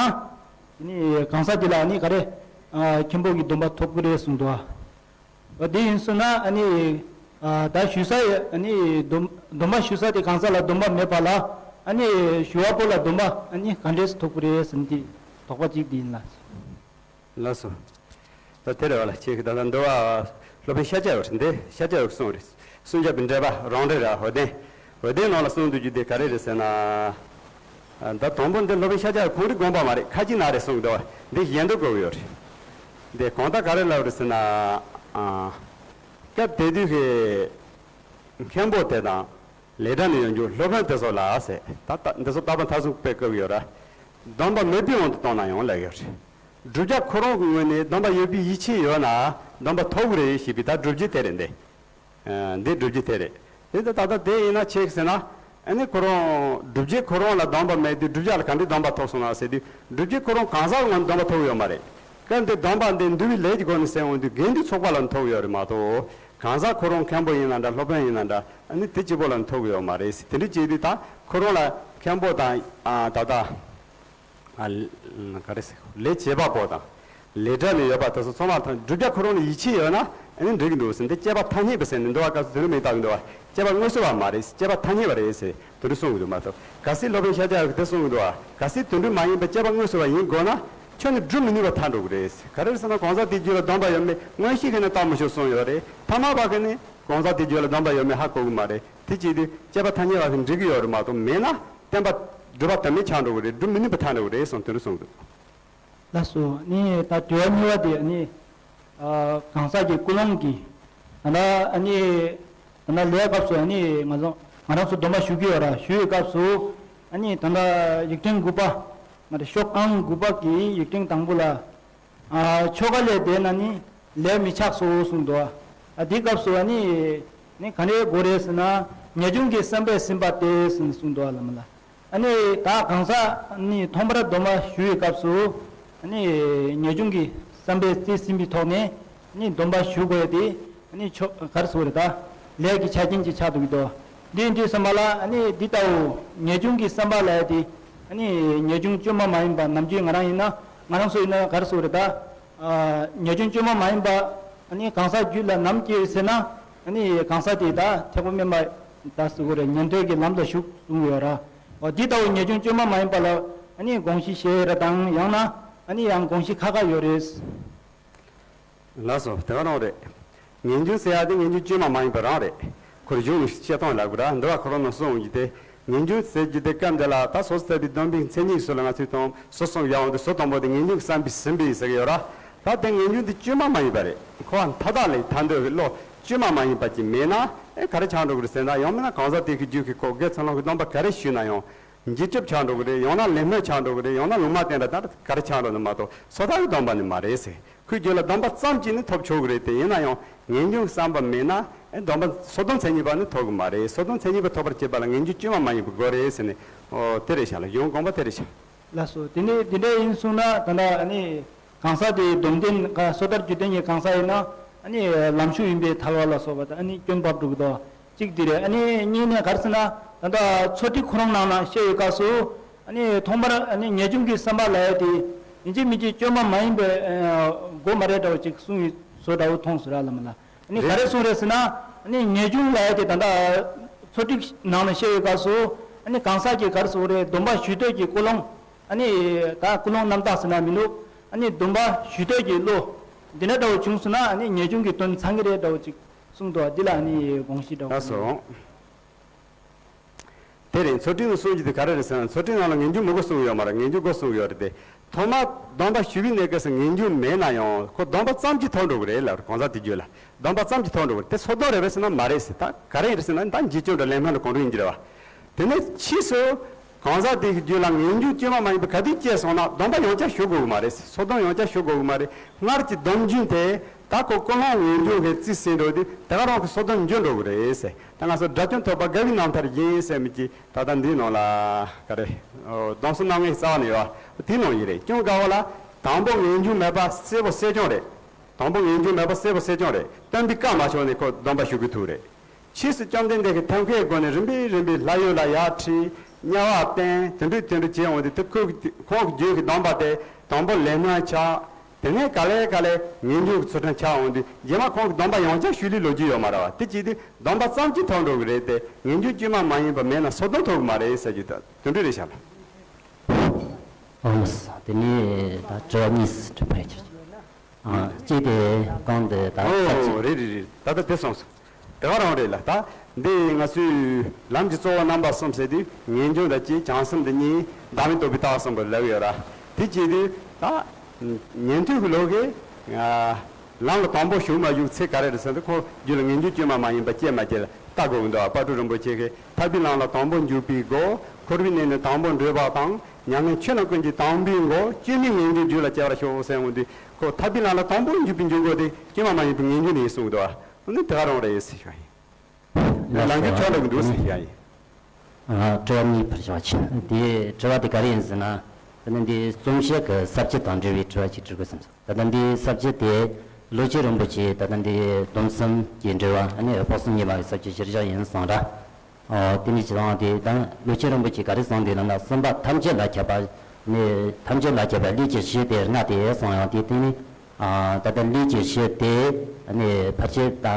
ནི་གང་ཟག་དེ་ལ་ནི་ག་རེ་མཁན་པོ་གི་སྡོམ་པ་ཐོབ་ཀྱི་རེད་གསུངས་འདུག། འོ་དེ་ཡིན་སོང་ན་ཨ་ནི། ཨ། ད་ཞུ་ས་ཡི་ཨ་ནི་སྡོམ་སྡོམ་པ་ཞུ་ས་དེ་གང་ཟག་ལ་སྡོམ་པ་མེད་པ་ལ་ཨ་ནི་ཞུ་བ་པོ་ལ་སྡོམ་པ་ཨ་ནི་ག་འདྲས་སུ་ཐོབ་ཀྱི་རེད་ཟེར་ནས་དེ་དོགས་པ་གཅིག་དེ་ཡིན་ལ། ལགས་སོ། ད་དེ་རེད་བ་ལ་ཁྱེད་ཀྱི་ད་ལྟ་འདི་བ་སློབ་དཔོན་ཤཱཀྱ་ཡོད་རེད་འདི་ཤཱཀྱ་ཡོད་གསུངས་རེད། སུམ་བརྒྱ་པའི་འགྲེལ་པ་རང་འགྲེལ་ར་འོད་ལྡན། འོད་ལྡན་ནང་ལ་གསུངས་འདུག་རྒྱུ་དེ་ག་རེ་རེད་ཟེར་ན། ད་དང་པོ་འདི་སློབ་དཔོན་ཤཱཀྱ་ཁོང་རིག་དགོངས་པ་མ་རེད་ཁ་ཅིག་ན་རེད་གསུངས་འདུག་བ་འདི་གཞན་དུ་གོ་གི་ཡོད་རེད། འདི་གང་ལྟར་ག་རེ་ལབ་རེད་ཟེར་ན། ཨ། སྐབས་དེ་དུས་ཀྱི་མཁན་པོ་དེ་དང་ལས་གྲྭ་ནས་ཡོང་རྒྱུ་སློབ་དཔོན་དེ་ཚོ་ལ་ཟེར་ད་ད་འདི་ཚོ་རྟག་པར་མཐར་སོན་པའི་སྐབས་ཡོད་ར། སྡོམ་པ་མེད་པའི་དབང་དུ་བཏང་ན་ཡང་ལབ་ཡོད་རེད། བསྒྲུབ་བྱ་ཁོ་རང་གི་ངོས་ནས་སྡོམ་པ་ཡོད་པའི་ཡིད་ཆེས་ཡོད་ན་སྡོམ་པ་ཐོབ་གི་རེད་ཞེས་པའི་ད་སྒྲུབ་བྱེད་དེ་རེད་འདི། ཨ། འདི་སྒྲུབ་བྱེད་དེ་རེད། དེ་ད་ད་ལྟ་དེ་ཡིན་ན་ཆེ་གི་ཟེར་ན། ཨ་ནི་ཁོ་རང་བསྒྲུབ་བྱེད་ཁོ་རང་ལ་སྡོམ་པ་མེད་དུས་བསྒྲུབ་བྱ་ལ་ག་འདྲའི་སྡོམ་པ་ཐོབ་སོང་ན་ཟེར་དུས་བསྒྲུབ་བྱེད་ཁོ་རང་གང་ཟག་ངོས་ནས་སྡོམ་པ་ཐོབ་ཡོད་མ་རེད། སྐབས་འདི་སྡོམ་པ་འདི་འདུལ་བའི་ལས་ཀྱི་སྒོ་ནས་ཟེར་འོང་དུས་དགེ་འདུན་ཚོགས་པ་ལ་ཐོབ་ཡོད་རེད་མ་གཏོགས། གང་ཟག་ཁོ་རང་མཁན་པོ་ཡིན་ན་འདྲ་སློབ་དཔོན་ཡིན་ན་འདྲ་ཨ་ནི་དེ་གཅིག་པོ་ལ་ཐོབ་ཡོད་མ་རེད་ཟེར་དེ་འདྲ་བྱས་དུས་ད་ཁོ་རང་ལ་མཁན་པོ་དང་ཨ་ད་ལྟ། ཨ། ག་རེ་ཟེར་ལས་བྱེད་པ་པོ་དང་། ལས་གྲྭ་ནས་ཡོད་པ་དེ་ཚོ་ཚང་མ་དང་བསྒྲུབ་བྱ་ཁོ་རང་ལ་ཡིད་ཆེས་ཡོད་ན་ཨ་ནི་འགྲིག་གི་འདུག་ཟེར་འདི་སྐྱེས་པ་ཐ་སྙད་པ་ཟེར་ནས་འདུལ་བ་སྐབས་སུ་དོན་རིག་མིང་བཏགས་གི་འདུལ་བ་སྐྱེས་པ་དངོས་སུ་བ་མ་རེད་སྐྱེས་པ་ཐ་སྙད་པ་རེད་ཟེར་དོན་རིག་གསུང་གི་འདུག་མ་གཏོགས་གལ་སྲིད་སློབ་དཔོན་ཤཱཀྱ་ཡོད་དེ་གསུང་གི་འདུག་བ་གལ་སྲིད་དོན་རིག་མ་ཡིན་པ་སྐྱེས་པ་དངོས་སུ་བ་ཡིན་དགོས་ན་ཁྱོད་ནི་སྒྲུབ་མི་ནུས་པ་ཐལ་འགྲོ་གི་རེད་ག་རེ་རེད་ཟེར་ན་གང་ཟག་དེའི་རྒྱུད་ལ་སྡོམ་པ་ཡོད་མེད་མངོན་ཤེས་ཀྱིས་ནི་བརྟག་མི་ཆོག་གསུངས་ཡོད་རེད་ཐ་མལ་པ་གིས་ནི་གང་ཟག་དེའི་རྒྱུད་ལ་སྡོམ་པ་ཡོད་མེད་ཧ་གོ་གི་མ་རེད་དེ་བྱེད་དུས་སྐྱེས་པ་ཐ་སྙད་པ་གིས་འགྲིག་གི་ཡོད་རེད་མ་གཏོགས་མེད་ན། བསྟན་པ་སྒྲུབ་པ་དམ་པའི་ཆགས་འགྲོ་གི་རེད་སྒྲུབ་མི་ནུས་པ་ཐལ་འགྲོ་གི་རེད་གསུངས་དོན་རེ་གསུངས་འདུག་ལགས་སོ། ནི་ད་དྲི་བ་གཉིས་པ་དེ་ནི། ཨ། གང་ཟག་གི་ཀུན་སློང་གི། ད་ལྟ་ནི། ད་ལྟ་ལས་སྐབས་སུ་ནི་ང་ཚོ་ང་རང་ཚོ་སྡོམ་པ་ཞུ་གི་ཡོད་ར་ཞུ་ཡི་སྐབས་སུ། ནི་ད་ལྟ་ཡིག་ཕྲེང་དགུ་པ། ང་རང་ཤོག་ཨང་དགུ་པ་གི་ཡིག་ཕྲེང་དང་པོ་ལ། ཨ། ཆོ་ག་ལས་འདས་ན་ནི་ལས་མི་ཆགས་སོ་གསུངས་འདུག་ཨ་འདི་སྐབས་སུ་ནི་ནི་ག་འདྲའི་དགོས་རེད་ཟེར་ན་ངེས་འབྱུང་གི་བསམ་པས་ཟིན་པ་སྟེ་ཟེར་ནས་གསུངས་འདུག་ཨ་ལ་མ་ལ། ཨ་ནི་ད་གང་ཟག་ནི་ཐོག་མར་སྡོམ་པ་ཞུ་བའི་སྐབས་སུ་ཨ་ནི་ངེས་འབྱུང་གི་བསམ་པས་རྩིས་ཟིན་པའི་ཐོག་ནས་ནི་སྡོམ་པ་ཞུ་དགོས་ཏེ་ཨ་ནི་ཆོ་ག་རེ་ཟེར་དགོས་རེད་ད་ལས་ཀྱི་ཆ་རྐྱེན་ཅིག་ཆགས་འདུག་གི་འདུག་འདི་འདྲའི་སོང་བ་ལ་ཨ་ནི་འདི་ལྟ་བུ་ངེས་འབྱུང་གི་བསམ་པ་ལབ་ཡ་དེ་ཨ་ནི་ངེས་འབྱུང་བཅོས་མ་མ་ཡིན་པ་ནམ་རྒྱུན་ང་རང་ཡིན་ན་ང་རང་ཚོ་ཡིན་ན་ག་རེ་ཟེར་དགོས་རེད་ད། ཨ། ངེས་འབྱུང་བཅོས་མ་མ་ཡིན་པ་ཨ་ནི་གང་ཟག་རྒྱུད་ལ་ནམ་སྐྱེ་ཡོད་ཟེར་ན་ཨ་ནི་གང་ཟག་དེ་ད་ཐེག་པ་དམན་པ་ད་ཟེར་དགོས་རེད་ཉན་ཐོས་ཀྱི་ལམ་ལ་ཞུགས་གསུངས་ཡོད་ར། འོ་འདི་ལྟ་བུ་ངེས་འབྱུང་བཅོས་མ་མ་ཡིན་པ་ལ་ཨ་ནི་དགོངས་གཞི་བཞེས་ར་དང་ཡང་ན་ཨ་ནི་ཡང་དགོངས་གཞི་ཁ་ཁ་ཡོད་རེད། ལགས་སོ་དེ་ག་རང་རེད། ངེས་འབྱུང་ཟེར་ཡ་དེ་ངེས་འབྱུང་བཅོས་མ་མ་ཡིན་པ་རང་རེད། ཁོར་གཞུང་གི་བཤད་སྟངས་ལབ་དགོས་ར་འདི་བ་ཁོ་རང་ནང་གསུངས་ཀྱི་དེ། ངེས་འབྱུང་ཟེར་རྒྱུ་དེ་སྐབས་འདི་ལ་ད་སོ་སོ་ལྟ་བུའི་སྡོམ་པའི་མཚན་ཉིད་སོགས་ལ་ང་ཚོས་དང་སོ་སོ་ཡང་དེ་སོ་དང་པོ་དེ་ངེས་འབྱུང་གི་བསམ་པའི་ཟིན་པའི་ཟེར་གྱི་ཡོད་ར། ད་དེ་ངེས་འབྱུང་དེ་བཅོས་མ་མ་ཡིན་པ་རེད། ཁོ་བ་མཐའ་དག་ལས་ཐར་འདོད་ཀྱི་བློ་བཅོས་མ་མ་ཡིན་པ་ཅིག་མེད་ན་ཨེ་ག་རེ་ཆགས་འགྲོ་གི་རེད་ཟེར་ན་ཡང་མིན་ན་གང་ཟག་དེ་གི་རྒྱུད་ཀྱི་ཁོ་དགེ་ཚུལ་སློང་གི་སྡོམ་པ་ག་རེ་ཞུས་ན་ཡང་། འཇིགས་སྐྲག་ཆགས་འགྲོ་གི་རེད་ཡང་ན་ལེགས་སྨོན་ཆགས་འགྲོ་གི་རེད་ཡང་ན་ལུང་མ་བསྟན་ར་ད་ག་རེ་ཆགས་འགྲོ་ནི་མ་གཏོགས་སོ་ཐར་གྱི་སྡོམ་པ་ནི་མ་རེད་ཟེར། ཁོའི་རྒྱུད་ལ་སྡོམ་པ་ཙམ་གྱིས་ནི་ཐོབ་ཆོག་གི་རེད་དེ་ཡིན་ན་ཡང་ངེས་འབྱུང་བསམ་པ་མེད་ན་ཨེ་སྡོམ་པ་སོ་སྡོམ་མཚན་ཉིད་པ་ནི་ཐོབ་གི་མ་རེད། སོ་སྡོམ་མཚན་ཉིད་པ་ཐོབ་པར་བྱེད་པ་ལ་ངེས་འབྱུང་བཅོས་མ་མ་ཡིན་པའི་སྒོ་རེད་ཟེར་ནས་ཨོ་དེ་རེད་ཤག་ལ་གཞུང་དགོངས་པ་དེ་རེད་ཤག་ལགས་སོ། དེ་ནས་དེ་འདྲ་ཡིན་སོང་ན་ད་ལྟ་ཨ་ནི་གང་ཟག་དེའི་སྡོམ་ལྡན་ག་སོ་ཐར་རྒྱུད་ལྡན་གྱི་གང་ཟག་ཡིན་ན་ཨ་ནི་ལམ་ཞུགས་ཡིན་པའི་ཐལ་བ་ལ་སོགས་པ་དང་ཨ་ནི་སྐྱོན་བབས་འགྲོ་གི་འདུག་གཅིག་དེ་རེད། ཨ་ནི་གཉིས་ནས་ག་རེ་ཟེར་ན་ད་ལྟ་ཚོགས་ཁྲིད་ཁོ་རང་ནང་ན་བཤད་ཡོད་སྐབས་སུ་ཨ་ནི་ཐོག་མར་ཨ་ནི་ངེས་འབྱུང་གི་བསམ་པ་ལབ་ཡ་དེ་ཡིན་གཅིག་མིན་གཅིག་བཅོས་མ་མ་ཡིན་པའི་ཨ་སྒོ་མ་རེད་འདྲ་བོ་ཅིག་གསུང་ཡོད་བཟོ་འདྲ་བོ་མཐོང་སོང་ར་ལ་མ་ལ། ཨ་ནི་ག་རེ་རེད། གསུང་རེད་ཟེར་ན་ཨ་ནི་ངེས་འབྱུང་ལབ་ཡ་དེ་ད་ལྟ་ཚོགས་ཁྲིད་ནང་ན་བཤད་ཡོད་སྐབས་སུ་ཨ་ནི་གང་ཟག་གིས་ག་རེ་ཟེར་དགོས་རེད། སྡོམ་པ་ཞུ་འདོད་ཀྱི་ཀུན་སློང་ཨ་ནི་ད་ཀུན་སློང་རྣམ་དག་ཟེར་ན་མི་འདུག་ཨ་ནི་སྡོམ་པ་ཞུ་འདོད་ཀྱི་བློ་འདི་འདྲ་འདྲ་བོ་བྱུང་སོང་ན་ཨ་ནི་ངེས་འབྱུང་གི་དོན་ཚང་གི་རེད་འདྲ་བོ་ཅིག་གསུངས་འདུག་འདི་ལ་ནི་དགོངས་གཞི་འདྲ་བོ། ལགས་སོ། དེ་རིང་ཚོགས་དྲུག་ནས་གསུངས་རྒྱུ་དེ་ག་རེ་རེད་ཟེར་ན་ཚོགས་དྲུག་ནང་ལ་ངེས་འབྱུང་མི་དགོས་གསུངས་ཡོད་མ་རེད། ངེས་འབྱུང་དགོས་གསུངས་ཡོད་རེད་དེ། ཐོག་མར་སྡོམ་པ་ཞུ་བའི་གནས་སྐབས་སུ་ངེས་འབྱུང་མེད་ན་ཡང་ཁོ་སྡོམ་པ་ཙམ་གྱིས་ཐོབ་འགྲོ་གི་རེད་ལབ་རེད། གང་ཟག་དེ་རྒྱུད་ལ་སྡོམ་པ་ཙམ་གྱིས་ཐོབ་འགྲོ་གི་རེད། དེ་སོ་སྡོམ་རེད་པས་ཟེར་ན་མ་རེད་ཟེར། ད་ག་རེ་ཡིན་རེད་ཟེར་ན་ད་འཇིགས་སྐྱོབ་འདྲ་ལན་སྨྲ་འདྲ་གང་རུང་ཡིན་གྱི་རེད་བ། དེ་ནས་ཕྱིས་སུ་གང་ཟག་དེ་གི་རྒྱུད་ལ་ངེས་འབྱུང་བཅོས་མ་མ་ཡིན་པ་ག་དུས་སྐྱེས་སོང་ན་སྡོམ་པ་ཡང་བསྐྱར་ཞུ་དགོས་གི་མ་རེད། སོ་སྡོམ་ཡང་བསྐྱར་ཞུ་དགོས་གི་མ་རེད། སྔར་གྱི་སྡོམ་རྒྱུན་དེ་ད་ཁོ་ཀུན་སློང་ངེས་འབྱུང་གི་རྩིས་ཟིན་འགྲོ་དུས་དེ་ག་རང་གི་སོ་སྡོམ་འགྱུར་འགྲོ་གི་རེད་ཟེར། ད་ང་ཚོ་དགྲ་བཅོམ་ཐོབ་པ་དགའ་བའི་རྣམ་ཐར་བཞིན་ཟེར་མི་གྱི་ད་ལྟ་འདིའི་ནང་ལ་ག་རེ། སྡོམ་གསུམ་རྣམ་ལྔའི་རྩ་བ་ནས་ཡོད་པ་དེའི་ནང་བཞིན་རེད། ཀུན་དགའ་བོ་ལ་དང་པོ་ངེས་འབྱུང་མེད་པ་གསལ་པོ་གསལ་རྐྱང་རེད། དང་པོ་ངེས་འབྱུང་མེད་པ་གསལ་པོ་གསལ་རྐྱང་རེད། སྟོན་པའི་བཀའ་མ་ཆོག་ནས་ཁོ་སྡོམ་པ་ཞུ་དགོས་ཐུག་རེད། ཕྱིས་སུ་བཅོམ་ལྡན་འདས་ཀྱིས་ཐབས་མཁས་སྒོ་ནས་རིམ་པས་རིམ་པས་ལྷ་ཡུལ་ལ་ཡར་ཁྲིད། དམྱལ་བ་བསྟན། དེ་འདྲ་དེ་འདྲ་བྱས་འོང་དུས་དེ་ཁོ་ཁོང་གི་རྒྱུད་ཀྱི་སྡོམ་པ་དེ་དང་པོ་ལས་སྣང་ཆགས། དེ་ནས་ག་ལེ་ག་ལེ་ངེས་འབྱུང་གི་ཚུལ་ཁྲིམས་ཆགས་འོང་དུས་རྗེས་མ་ཁོང་གི་སྡོམ་པ་ཡང་བསྐྱར་ཞུ་ལུགས་ལོ་རྒྱུས་ཡོད་མ་རེད་བ། དེ་བྱེད་དུས་སྡོམ་པ་ཙམ་གྱིས་ཐོབ་འགྲོ་གི་རེད་དེ་ངེས་འབྱུང་བཅོས་མ་མ་ཡིན་པ་མེད་ན་སོ་སྡོམ་ཐོབ་གི་མ་རེད་ཟེར་རྒྱུ་དེ་དེ་འདྲ་རེད་ཤག་ལ། ཨོ་ལགས། དེ་ནས་ད་དྲི་བ་གཉིས་དྲི་བ་ཡོད། ཨ། གཅིག་དེ་གང་དེ་ད་ཨོ་ས་གཅིག་རེད་རེད་རེད། ད་ལྟ་དེ་སོང་སོང་། དེ་ག་རང་རེད་ལ། ད་འདི་ང་ཚོའི་ལམ་གྱི་གཙོ་བོ་རྣམ་པ་གསུམ་ཟེར་དུས་ངེས་འབྱུང་དང་གཅིག་བྱང་སེམས་དང་གཉིས་བདག་མེད་རྟོགས་པའི་ལྟ་བ་གསུམ་པོ་ལབ་ཡོད་ར། དེ་བྱེད་དུས་ད་ཉན་ཐོས་ཀྱི་ལུགས་ཀྱི་ལམ་ལ་དང་པོ་ཞུགས་མ་ཞུགས་ཚེ་ག་རེ་རེད་ཟེར་ན་ཁོ་རྒྱུད་ལ་ངེས་འབྱུང་བཅོས་མ་མ་ཡིན་པ་སྐྱེས་མ་སྐྱེས་ལ་ལྟ་དགོས་ཀྱི་འདུག་དཔལ་སྤྲུལ་རིན་པོ་ཆེ་གིས་ཐར་པའི་ལམ་ལ་དང་པོ་འཇུག་པའི་སྒོ། འཁོར་བའི་གནས་ནི་དང་པོ་འགྲོལ་བ་དང་མྱ་ངན་ཆོས་རྣམས་ཀུན་གྱི་དང་པོའི་སྒོ། བཅོས་མའི་ངེས་འབྱུང་རྒྱུད་ལ་སྐྱེ་བར་ཤོག་ཟེར་འོང་དུས་ཁོ་ཐར་པའི་ལམ་ལ་དང་པོ་འཇུག་པའི་འཇུག་སྒོ་དེ་བཅོས་མ་མ་ཡིན་པའི་ངེས་འབྱུང་ནས་གསུངས་འདུག་འོ་ནི་དེ་ག་རང་རེད་ཟེར་ཞུ་ཡ་ཡིན། ལགས་ལམ་གྱི་ཆོས་ལ་གི་འདུག་ཟེར་ཞུ་ཡ་ཡིན། ཨ། དྲི་བ་གཉིས་ཕར་བཞག་ཕྱིན། དེ་དྲི་བ་དེ་ག་རེ་ཡིན་ཟེར་ན། ད་ནི་འདི་རྩོམ་བཤད་ཀྱི་ས་བཅད་དང་འབྲེལ་བའི་དྲི་བ་ཅིག་དྲི་དགོས་བསམ་སོང་། ད་ལྟ་འདིའི་ས་བཅད་དེ་ལོ་ཆེན་རིན་པོ་ཆེ་ད་ལྟ་འདི་སྡོམ་གསུམ་གྱི་འགྲེལ་བ་ཨ་ནི་དཔག་བསམ་ཉི་མ་གི་ས་བཅད་གཞིར་བཞག་ཡིན་བསམ་ར། ཨོ། དེ་ནི་ཇི་ལྟར་དེ་དང་ལོ་ཆེན་རིན་པོ་ཆེ་ག་རེ་གསུངས་འདུག་ལབ་ན། སེམས་པ་ཐམས་ཅད་ལ་ཁྱབ་པ་ནི་ཐམས་ཅད་ལ་ཁྱབ་པ་ལས་ཀྱི་གཞི་དེ་ལྔ་སྟེ་གསུངས་ཡང་དེ་དེ་ནི། ཨ། ད་ལྟ་ལས་ཀྱི་གཞི་དེ་ནི་ཕལ་ཆེར་ད་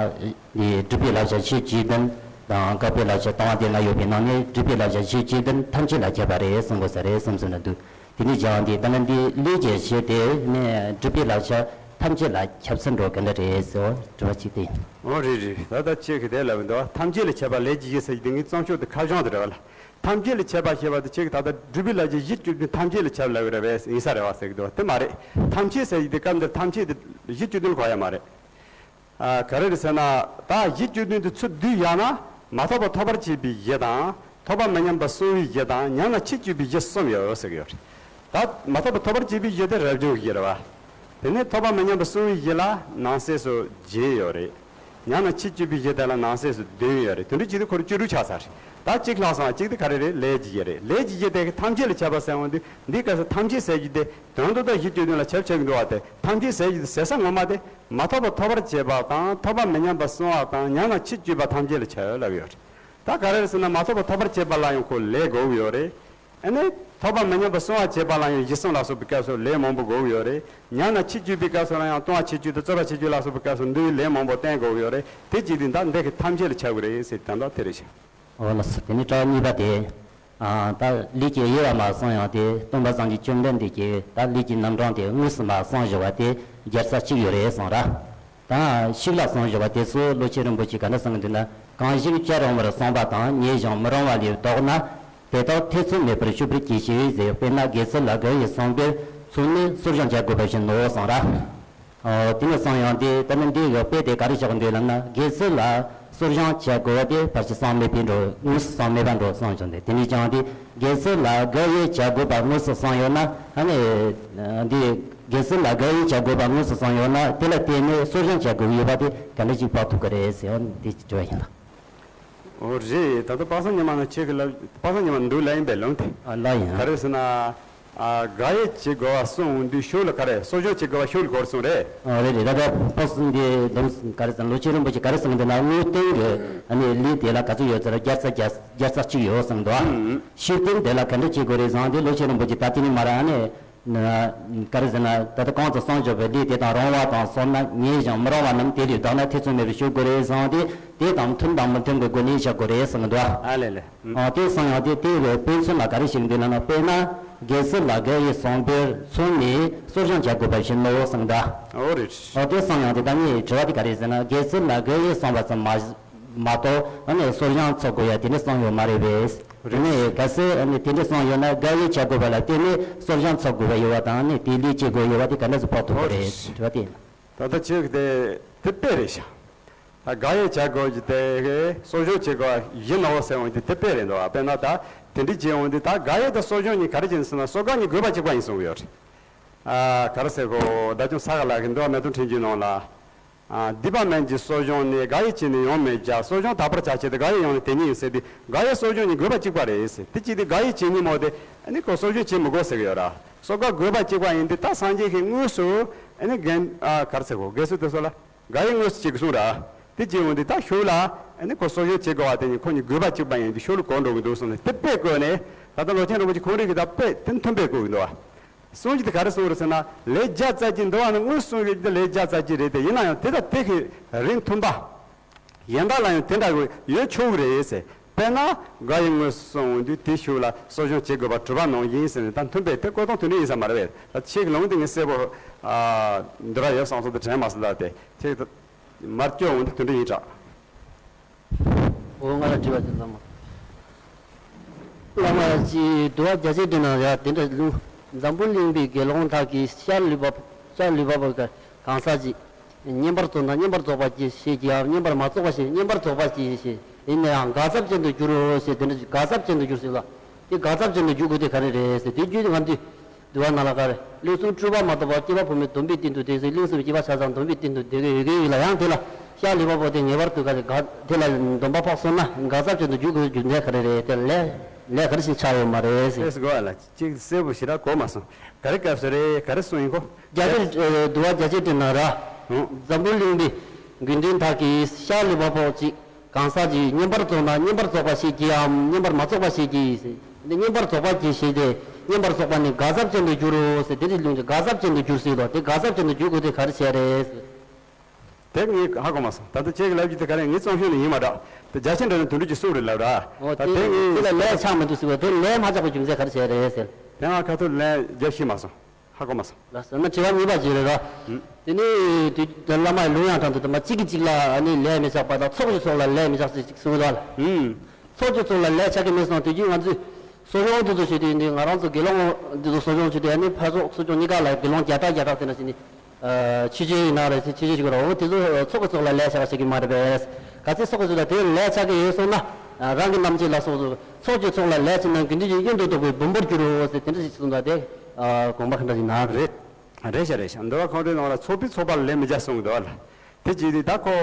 ནི་སྒྲུབ་པའི་བསླབ་བྱ་ཆོས་བཅུ་བདུན་དང་དགག་པའི་བསླབ་བྱ་དང་བ་དེ་ལྔ་ཡོད་པའི་ནང་ནས་སྒྲུབ་པའི་བསླབ་བྱ་ཆོས་བཅུ་བདུན་ཐམས་ཅད་ལ་ཁྱབ་པ་རེད་གསུང་དགོས་ས་རེད་བསམ་སོང་ན་འདུག་དེ་ནི་ཀྱང་དེ་ད་ནི་འདི་ལས་ཀྱི་གཞི་དེ་ནི་སྒྲུབ་པའི་བསླབ་བྱ་ཐམས་ཅད་ལ་ཁྱབ་ཚུལ་འགྲོ་གི་འདྲ་རེད་ཟེར་བ་དྲི་བ་གཅིག་དེ་ཡིན། འོ་རེད་རེད། ད་ལྟ་ཁྱེད་ཀྱིས་དེ་ལབ་འདུག་ཐམས་ཅད་ལ་ཁྱབ་པ་ལས་ཀྱི་གཞི་ཟེར་གྱི་དེ་ངའི་རྩོམ་ཤོག་དེ་ཁ་བྱང་དུ་རེད་བ་ལ། ཐམས་ཅད་ལ་ཁྱབ་པ་ཞེས་པ་དེ་ཁྱེད་ཀྱིས་ད་ལྟ་སྒྲུབ་པའི་བསླབ་བྱ་གཞི་བཅུ་བདུན་ཐམས་ཅད་ལ་ཁྱབ་ལབ་ཀྱི་རེད་པས་ཡིན་ས་རེད་བ་ཟེར་གྱི་འདུག་དེ་མ་རེད། ཐམས་ཅད་ཟེར་གྱི་དེ་སྐབས་འདིར་ཐམས་ཅད་དེ་གཞི་བཅུ་བདུན་གོ་ཡ་མ་རེད། ཨ། ག་རེ་རེད་ཟེར་ན། ད་གཞི་བཅུ་བདུན་དེ་ཚུར་བསྡུས་བཞག་ན་མ་ཐོབ་པ་ཐོབ་པར་བྱེད་པའི་གཞི་དང་ཐོབ་པ་མི་མཉམ་པ་གསུང་བའི་གཞི་དང་ཉམས་ལ་ཆེས་བཅུག་པའི་གཞི་གསུམ་ཡོད་ཟེར་གྱི་ཡོད་རེད། ད་མ་ཐོབ་པ་ཐོབ་པར་བྱེད་པའི་གཞི་དེ་རབ་བྱུང་གི་གཞི་རེད་བ། དེ་ནས་ཐོབ་པ་མི་མཉམ་པ་གསུང་བའི་གཞི་ལ་ནང་གསེས་སུ་བརྒྱད་ཡོད་རེད། ཉམས་ལ་ཆེས་བཅུག་པའི་གཞི་དེ་ལ་ནང་གསེས་སུ་བདུན་ཡོད་རེད། དེ་འདྲ་བྱེད་དུས་ཁོར་བཅུ་དྲུག་ཆགས་ཚར་རེད། ད་གཅིག་ལྷག་སོང་། གཅིག་དེ་ག་རེ་རེད། ལས་ཀྱི་གཞི་རེད། ལས་ཀྱི་གཞི་དེ་གི་ཐམས་ཅད་ལ་ཁྱབ་པ་ཟེར་འོང་དུས་འདིའི་སྐབས་སུ་ཐམས་ཅད་ཟེར་རྒྱུ་དེ་དོན་དུ་ད་གཞི་བཅུ་བདུན་ལ་ཁྱབ་ཁྱབ་འགྲོ་བ་དེ་ཐམས་ཅད་ཟེར་རྒྱུ་དེ་ཟེར་ས་ངོ་མ་དེ་མ་ཐོབ་པ་ཐོབ་པར་བྱེད་པ་དང་ཐོབ་པ་མི་མཉམ་པ་གསུང་བ་དང་ཉམས་ལ་ཆེས་བཅུག་པ་ཐམས་ཅད་ལ་ཁྱབ་ལབ་ཡོད་རེད། ད་ག་རེ་རེད་ཟེར་ན་མ་ཐོབ་པ་ཐོབ་པར་བྱེད་པ་ལ་ཡང་ཁོ་ལས་དགོས་ཀྱི་ཡོད་རེད། ཨ་ནི་ཐོབ་པ་མི་མཉམ་པ་གསུང་བ་བྱེད་པ་ལ་ཡང་གཞི་གསུམ་ལ་སོགས་པའི་སྐབས་སུ་ལས་མང་པོ་དགོས་ཀྱི་ཡོད་རེད། ཉམས་ལ་ཆེས་བཅུག་པའི་སྐབས་སུ་ལ་ཡང་ལྟུང་བ་ཆེས་བཅུག་དང་རྩོད་པ་ཆེས་བཅུག་ལ་སོགས་པའི་སྐབས་སུ་འདུལ་བའི་ལས་མང་པོ་བསྟེན་དགོས་ཀྱི་ཡོད་རེད། དེ་བྱེད་དུས་ད་འདི་གི་ཐམས་ཅད་ལ་ཁྱབ་ཀྱི་རེད་ཟེར་དོན་དག་དེ་རེད་ཤག་འོ་ལགས་སོ། དེ་ནས་དྲི་བ་གཉིས་པ་དེ། ཨ། ད་ལས་ཀྱི་དབྱེ་བ་མ་གསུངས་ཡང་དེ་སྟོན་པ་སངས་རྒྱས་བཅོམ་ལྡན་འདས་ཀྱིས་ད་ལས་ཀྱི་རྣམ་གྲངས་དེ་དངོས་སུ་མ་གསུངས་བཞག་པ་དེ་བརྒྱ་རྩ་གཅིག་ཡོད་རེད་གསུངས་ར། ད་ཤུགས་ལ་གསུངས་བཞག་པ་དེ་ཚོ་ལོ་ཆེན་རིན་པོ་ཆེས་ག་འདྲ་གསུངས་ཀྱི་འདུག་ན། གང་ཞིག་བྱར་རུང་བར་གསུངས་པ་དང་ཉེ་ཞིང་མི་རུང་བ་ལས་ལྡོག་ན། དེ་དག་ཐེ་ཚོམ་མེད་པར་ཞུགས་པར་གྱིས་ཤིག་ཟེར། དཔེར་ན་དགེ་ཚུལ་ལ་དགའ་བའི་བསམ་པས་ཚུལ་ནི་གསོ་སྦྱོང་བྱ་དགོས་པ་བཞིན་ནོ་གསུངས་ར། ཨོ། དེ་ནས་གསུངས་ཡང་དེ་ད་ནི་འདི་གི་དཔེ་དེ་ག་རེ་ཆགས་འདུག་ལབ་ན། དགེ་ཚུལ་ལ་གསོ་སྦྱོང་བྱ་དགོས་པ་དེ་ཕལ་ཆེར་གསུངས་མེད་པའི་འགྲོ། དངོས་སུ་གསུངས་མེད་པ་འགྲོ་གསུངས་བྱུང་སྟེ། དེ་ནས་ཀྱང་དེ་དགེ་ཚུལ་ལ་དགའ་བའི་བྱ་དགོས་པ་དངོས་སུ་གསུངས་ཡོད་ན། ཨ་ནི་འདི་དགེ་ཚུལ་ལ་དགའ་བའི་བྱ་དགོས་པ་དངོས་སུ་གསུངས་ཡོད་ན། དེ་ལ་བརྟེན་ནས་གསོ་སྦྱོང་བྱ་དགོས་ཀྱི་ཡོད་པ་དེ་ག་འདྲ་ཞིག་དཔག་ཐུབ་ཀྱི་རེད་ཟེར་བ་འདི་དྲི་བ་ཡིན་ལ། འོ་རེད། ད་ལྟ་དཔག་བསམ་ཉི་མ་ན་ཁྱེད་ཀྱིས་ལབ། དཔག་བསམ་ཉི་མ་འདུག་ལབ་ཡིན་པས་ལུང་དེ། ཨ། ལ་ཡིན། ག་རེ་ཟེར་ན། ཨ། དགག་དབྱེ་བྱེད་དགོས་པ་གསུངས་འོང་དུས་ཤུགས་ལ་ག་རེ་གསོ་སྦྱོང་བྱེད་དགོས་པ་ཤུགས་ལ་གོ་རེ་གསུངས་རེད། ཨ། རེད་རེད། ད་ལྟ་དཔག་བསམ་འདི་སྡོམ་ག་རེ་ཟེར་ན་ལོ་ཆེན་རིན་པོ་ཆེས་ག་རེ་གསུངས་འདུག་ན། དངོས་བསྟན་གྱི་ཨ་ནི་ལས་དེ་ལ་ག་ཚོད་ཡོད་ཟེར་ན་བརྒྱ་རྩ་བརྒྱ་བརྒྱ་རྩ་གཅིག་ཡོད་གསུངས་འདུག་ཨ། ཤུགས་བསྟན་དེ་ལ་ག་འདྲ་བྱེད་དགོས་རེད་ཟེར་དུས་ལོ་ཆེན་རིན་པོ་ཆེས་ད་དེ་ནི་མ་ར་ཨ་ནི། ན། ག་རེ་ཟེར་ན་ད་ལྟ་གོང་དུ་གསུངས་བཞག་པའི་ལས་དེ་དང་རུང་བ་དང་སོམ་ན་ཉེ་ཞིང་མི་རུང་བ་རྣམས་དེ་ལས་ལྡོག་ན་ཐེ་ཚོམ་མེད་པར་ཞུགས་དགོས་རེད་གསུངས་ཏེ། དེ་དང་མཐུན་དང་མི་མཐུན་གྱི་སྒོ་ནས་བཞག་དགོས་རེད་གསུངས་འདུག་ཨ་ལེ་ལེ། ཨ། དེ་གསུངས་ཡང་དེ་དེ་གི་དཔེ་མཚོན་ལ་ག་རེ་ཞིག་འདུག་ལབ་ན། དཔེར་ན་དགེ་ཚུལ་ལ་དགའ་བའི་བསམ་པས་ཚུལ་ནི་གསོ་སྦྱོང་བྱ་དགོས་པ་བཞིན་ནོ་གསུངས་འདུག་འོ་རེད། ཨ། དེ་གསུངས་ཡང་དེ་ད་ངའི་དྲི་བ་དེ་ག་རེ་ཟེར་ན་དགེ་ཚུལ་ལ་དགའ་བའི་བསམ་པ་ཙམ་མ་མ་གཏོགས་ཨ་ནི་གསོ་སྦྱོང་ཚོགས་དགོས་ཡ་དེ་ནི་གསུངས་ཡོད་མ་རེད་པས། རེད། ནས་གལ་སྲིད་ཨ་ནི་དེ་འདྲ་གསུངས་ཡོད་ན་དགག་དབྱེ་བྱ་དགོས་པ་ལ་བརྟེན་ནས་གསོ་སྦྱོང་ཚོགས་དགོས་པ་ཡོད་པ་དང་ནི་དེ་ལུས་བྱེད་དགོས་ཡོད་པ་དེ་ག་འདྲ་ཞིག་ཕོག་ཐུབ་པ་རེད། དྲི་བ་དེ་ཡིན། ད་ལྟ་ཁྱོད་ཀྱི་དེ་དེ་དཔེ་རེད་ཤག་ད་དགག་དབྱེ་བྱ་དགོས་ཀྱི་དེ་གི་གསོ་སྦྱོང་བྱེད་དགོས་པ་ཡིན་ནོ་ཟེར་འོང་དེ་དེ་དཔེ་རེད་འདུག་དཔེར་ན་ད་དེ་འདྲ་བྱེད་འོང་དེ་ད་དགག་དབྱེ་དང་གསོ་སྦྱོང་གཉིས་ག་རེ་བྱེད་ཟེར་ན་གསོ་དགག་གཉིས་དགོས་པ་གཅིག་པ་ཡིན་གསུངས་ཡོད་རེད། ཨ་ག་རེ་ཟེར་གོ་ད་ཅུང་ས་ག་ལ་གི་འདུལ་བ་མེ་ཏོག་འཕྲིན་བཅུའི་ནང་ལ། ཨ་སྡིག་པ་མིན་གྱི་གསོ་སྦྱོང་ནི། དགག་དབྱེ་བྱས་ནས་ཡོང་མེད་ཀྱང་། གསོ་སྦྱོང་དག་པར་བྱ་ཕྱིར་དེ། དགག་དབྱེ་ཡོང་ནས་དེ་ཉིད་ཡིན་ཟེར་དུས་དགག་དབྱེ་གསོ་སྦྱོང་གཉིས་དགོས་པ་གཅིག་པ་རེད་ཟེར། དེ་གཅིག་དེ་དགག་དབྱེ་བྱེད་ཉིན་མོ་དེ་ཨ་ནི་ཁོ་གསོ་སྦྱོང་བྱེད་མི་དགོས་ཟེར་གི་ཡོད་ར། གསོ་དགག་དགོས་པ་གཅིག་པ་ཡིན་དུས་ད་སངས་རྒྱས་ཀྱིས་དངོས་སུ་ཨ་ནི་རྒན་ཨ་ག་རེ་ཟེར་གོ་དགེ་ཚུལ་དེ་ཚོ་ལ་དགག་དབྱེ་དངོས་སུ་བྱེད་དགོས་གསུངས་ར། དེ་བྱེད་འོང་དུས་ད་ཤུགས་ལ་ཨ་ནི་ཁོ་གསོ་སྦྱོང་བྱེད་དགོས་པ་དེ་ཉིད་ཁོ་གཉིས་དགོས་པ་གཅིག་པ་ཡིན་དུས་ཤུགས་ལ་གོ་འགྲོ་གི་འདུག་གསུངས་ནས་དེ་དཔེ་བཀོད་ནས་ད་ལྟ་ལོ་ཆེན་རིན་པོ་ཆེ་ཁོང་རང་གིས་ད་དཔེ་དེ་མཐུན་དཔེ་བཀོད་གི་འདུག་བ། གསུང་རྒྱུ་དེ་ག་རེ་གསུང་རེད་ཟེར་ན་ལས་བརྒྱ་རྩ་གཅིག་འདུལ་བ་ནི་དངོས་སུ་གསུང་ཡོད་ཀྱི་ལས་བརྒྱ་རྩ་གཅིག་རེད་དེ་ཡིན་ན་ཡང་དེ་དང་དེ་གི་རིང་མཐུན་པ། གཞན་དག་ལ་ཡང་དེ་འདྲ་གི་ཡོད་ཆོག་གི་རེད་ཟེར། དཔེར་ན་དགག་དབྱེ་དངོས་སུ་གསུང་འོང་དུས་དེ་ཤུགས་ལ་གསོ་སྦྱོང་བྱེད་དགོས་པ་གྲུབ་པ་ནང་བཞིན་ཟེར་ནས་ད་མཐུན་པས་དེ་བཀོད་སྟངས་དེ་འདྲ་ཡིན་ས་མ་རེད་པས། ད་ཁྱེད་ཀྱི་ལུང་དེ་ངས་གསལ་པོ་འདི་ར་ཡོད་བསམ་སོང་དེ་དྲན་མ་སོང་ད་དེ་ཁྱེད་མར་སྐྱོར་འོང་དུས་དེ་འདྲ་ཡིན་དྲག་འོ་ང་ལ་དྲི་བ་ཅིག་བླ་མ། བླ་མ་ཅིག་འདུལ་བ་རྒྱ་ཆེར་འདྲི་ན་ཡ་དེ་འདྲ་ལུང་། འཛམ་བུ་གླིང་པའི་དགེ་སློང་དག་གིས་ཤར་ལུས་པ་ཤར་ལུས་པ་པོ་གང་ཟག་ཅིག་བསྙེན་པར་རྫོགས་ན་བསྙེན་པར་རྫོགས་པ་སྐྱེ་ཞེས་ཀྱིའམ་བསྙེན་པར་མ་རྫོགས་པ་ཞེས་བསྙེན་པར་རྫོགས་པ་སྐྱེ་ཞེས་ཡིན་ན་ཡང་འགལ་ཚབས་ཅན་དུ་འགྱུར་རོ་ཞེས་དེ་འདྲ་འགལ་ཚབས་ཅན་དུ་འགྱུར་ཟེར་ལ། དེ་འགལ་ཚབས་ཅན་དུ་འགྱུར་དགོས་དེ་ག་རེ་རེད་ཟེར་དེ་རྒྱུད་ང་འདི། འདུལ་བ་ནང་ལ་ག་རེ། ལུགས་གསུམ་སྤྲུལ་པ་མ་གཏོགས་པ་སྐྱེས་པ་ཕོ་མོའི་སྡོམ་པའི་སྟེང་དུ་བསྡད་ཟེར་གླིང་བསྲེ་བའི་སྐྱེས་པ་ཆ་ཚང་སྡོམ་པའི་སྟེང་དུ་བསྡད་ཀྱི་ཡོད་ཀྱི་ཡིན་ལ་ཡང་དེ་ལ་ཤར་ལུས་པ་པོ་དེ་ངེས་པར་དུ་ག་རེ་དགག་དེ་ལ་སྡོམ་པ་ཕོག་སོང་ན་འགལ་ཚབས་ཅན་དུ་འཇུག་དགོས་རྒྱུ་མཚན་ག་རེ་རེད་དེ་ལས་ལས་ག་རེ་ཞིག་ཆགས་ཡོད་མ་རེད་ཟེར། ཨེས་གོ་ཨ་ལ་གཅིག་གསལ་པོ་ཞེ་དྲག་གོ་མ་སོང་། ག་རེ་སྐབས་སུ་རེད་ག་རེ་གསུངས་ཡིན་གོ། རྒྱ་ཆེར་ཨེ་འདུལ་བ་རྒྱ་ཆེར་འདྲི་ན་ར། ཧུང་། འཛམ་བུ་གླིང་པའི་དགེ་འདུན་དག་གིས་ཤར་ལུས་པ་པོ་གཅིག་གང་ཟག་ཅིག་བསྙེན་པར་རྫོགས་ན་བསྙེན་པར་རྫོགས་པ་ཞེས་བགྱིའམ་བསྙེན་པར་མ་རྫོགས་པ་ཞེས་བགྱི་ཟེར། འདི་བསྙེན་པར་རྫོགས་པ་བགྱི་ཞེས་ཏེ་བསྙེན་པར་རྫོགས་པ་ནི་འགལ་ཚབས་ཅན་དུ་འགྱུར་རོ་ཟེར། དེ་འདྲའི་ལུང་གིས་འགལ་ཚབས་ཅན་དུ་འགྱུར་ཟེར་དོ། དེ་འགལ་ཚབས་ཅན་དུ་འགྱུར་དགོས་དེ་ག་རེ་བྱས་རེད་ཟེར། དེ་ངས་ཧ་གོ་མ་སོང་། ད་ལྟ་ཁྱེད་ཀྱི་ལབ་རྒྱུ་དེ་ག་རེ་ངའི་རྩོམ་ཤོག་ནས་ཡིན་མ་འདྲ། དེ་རྒྱ་ཆེ་འདྲ་ནས་དུད་འགྲོ་གྱི་གསུང་རེད་ལབ་ར། འོ་ད་དེ་དེ་ངས་དེ་ལ་ལས་ཆགས་མི་འདུག་ཟེར་བ་དེ་ལས་མ་ཆགས་པའི་རྒྱུ་མཚན་ག་རེ་བྱས་རེད་ཟེར། དེ་ང་ཁ་ཐུག་ལན་རྒྱག་ཤེས་མ་སོང་། ཧ་གོ་མ་སོང་། ལགས་སོ། ན་དྲི་བ་གཉིས་པ་ཅིག་རེད་ར། ཨུམ། དེ་ནི་དུས་བླ་མའི་ལུང་ཡང་དྲང་དུ་དུ་མ་གཅིག་གིས་གཅིག་ལ་ནི་ལས་མི་ཆགས་པ་དང་ཚོགས་ཀྱི་ཚོགས་ལ་ལས་མི་ཆགས་ཟེར་གཅིག་གསུངས་ཡོད་ལ། ཨུམ། ཚོགས་ཀྱི་ཚོགས་ལ་ལས་ཆགས་ཀྱི་མེད་སོང་དུས་རྒྱུན་ང་ཚོས་གསོ་སྦྱོང་འདི་ཚོ་བྱེད་དུས་ནི་ང་རང་ཚོ་དགེ་སློང་འདི་ཚོ་གསོ་སྦྱོང་བྱེད་དུས་ནི་ཕར་ཕྱོགས་གསོ་སྦྱོང་གཉིས་ཀ་ལ་དགེ་སློང་བརྒྱ་ཕྲག་བརྒྱ་ཕྲག་དེ་འདྲ་ཞིག་ནི། ཆོས་རྗེ་ཡིན་ན་རེད་ཟེར་ཆོས་རྗེ་ཞིག་ར། འོ་དེ་ཚོ་ཚོགས་ཀྱི་ཚོགས་ལ་ལས་ཆགས་ཆགས་ཀྱི་མ་རེད་པས། ག་ཚད་ཚོགས་ཀྱི་ཚོགས་ལ་དེ་ལས་ཆགས་ཀྱི་ཡོད་སོང་ན། རང་གི་རྣམ་འབྱེད་ལ་སོགས་སུ་ཚོགས་ཀྱི་ཚོགས་ལ་ལས་ཆགས་ན་དགེ་འདུན་གྱི་གཡོན་དུ་གཏོགས་པའི་སྦོམ་པོར་འགྱུར་རོ་ཟེར་དེ་འདྲ་ཞིག་གསུངས་ད་དེ། དགོངས་པ་ག་འདྲ་ཞིག་ན། རེད། རེད་ཤག་རེད་ཤག་འདུལ་བ་ཁོང་རའི་ནང་ལ་ཚོགས་པའི་ཚོགས་པ་ལ་ལས་མི་བྱ་གསུངས་འདུག་བ་ལ། དེ་བྱས་དུས་ད་ཁོ།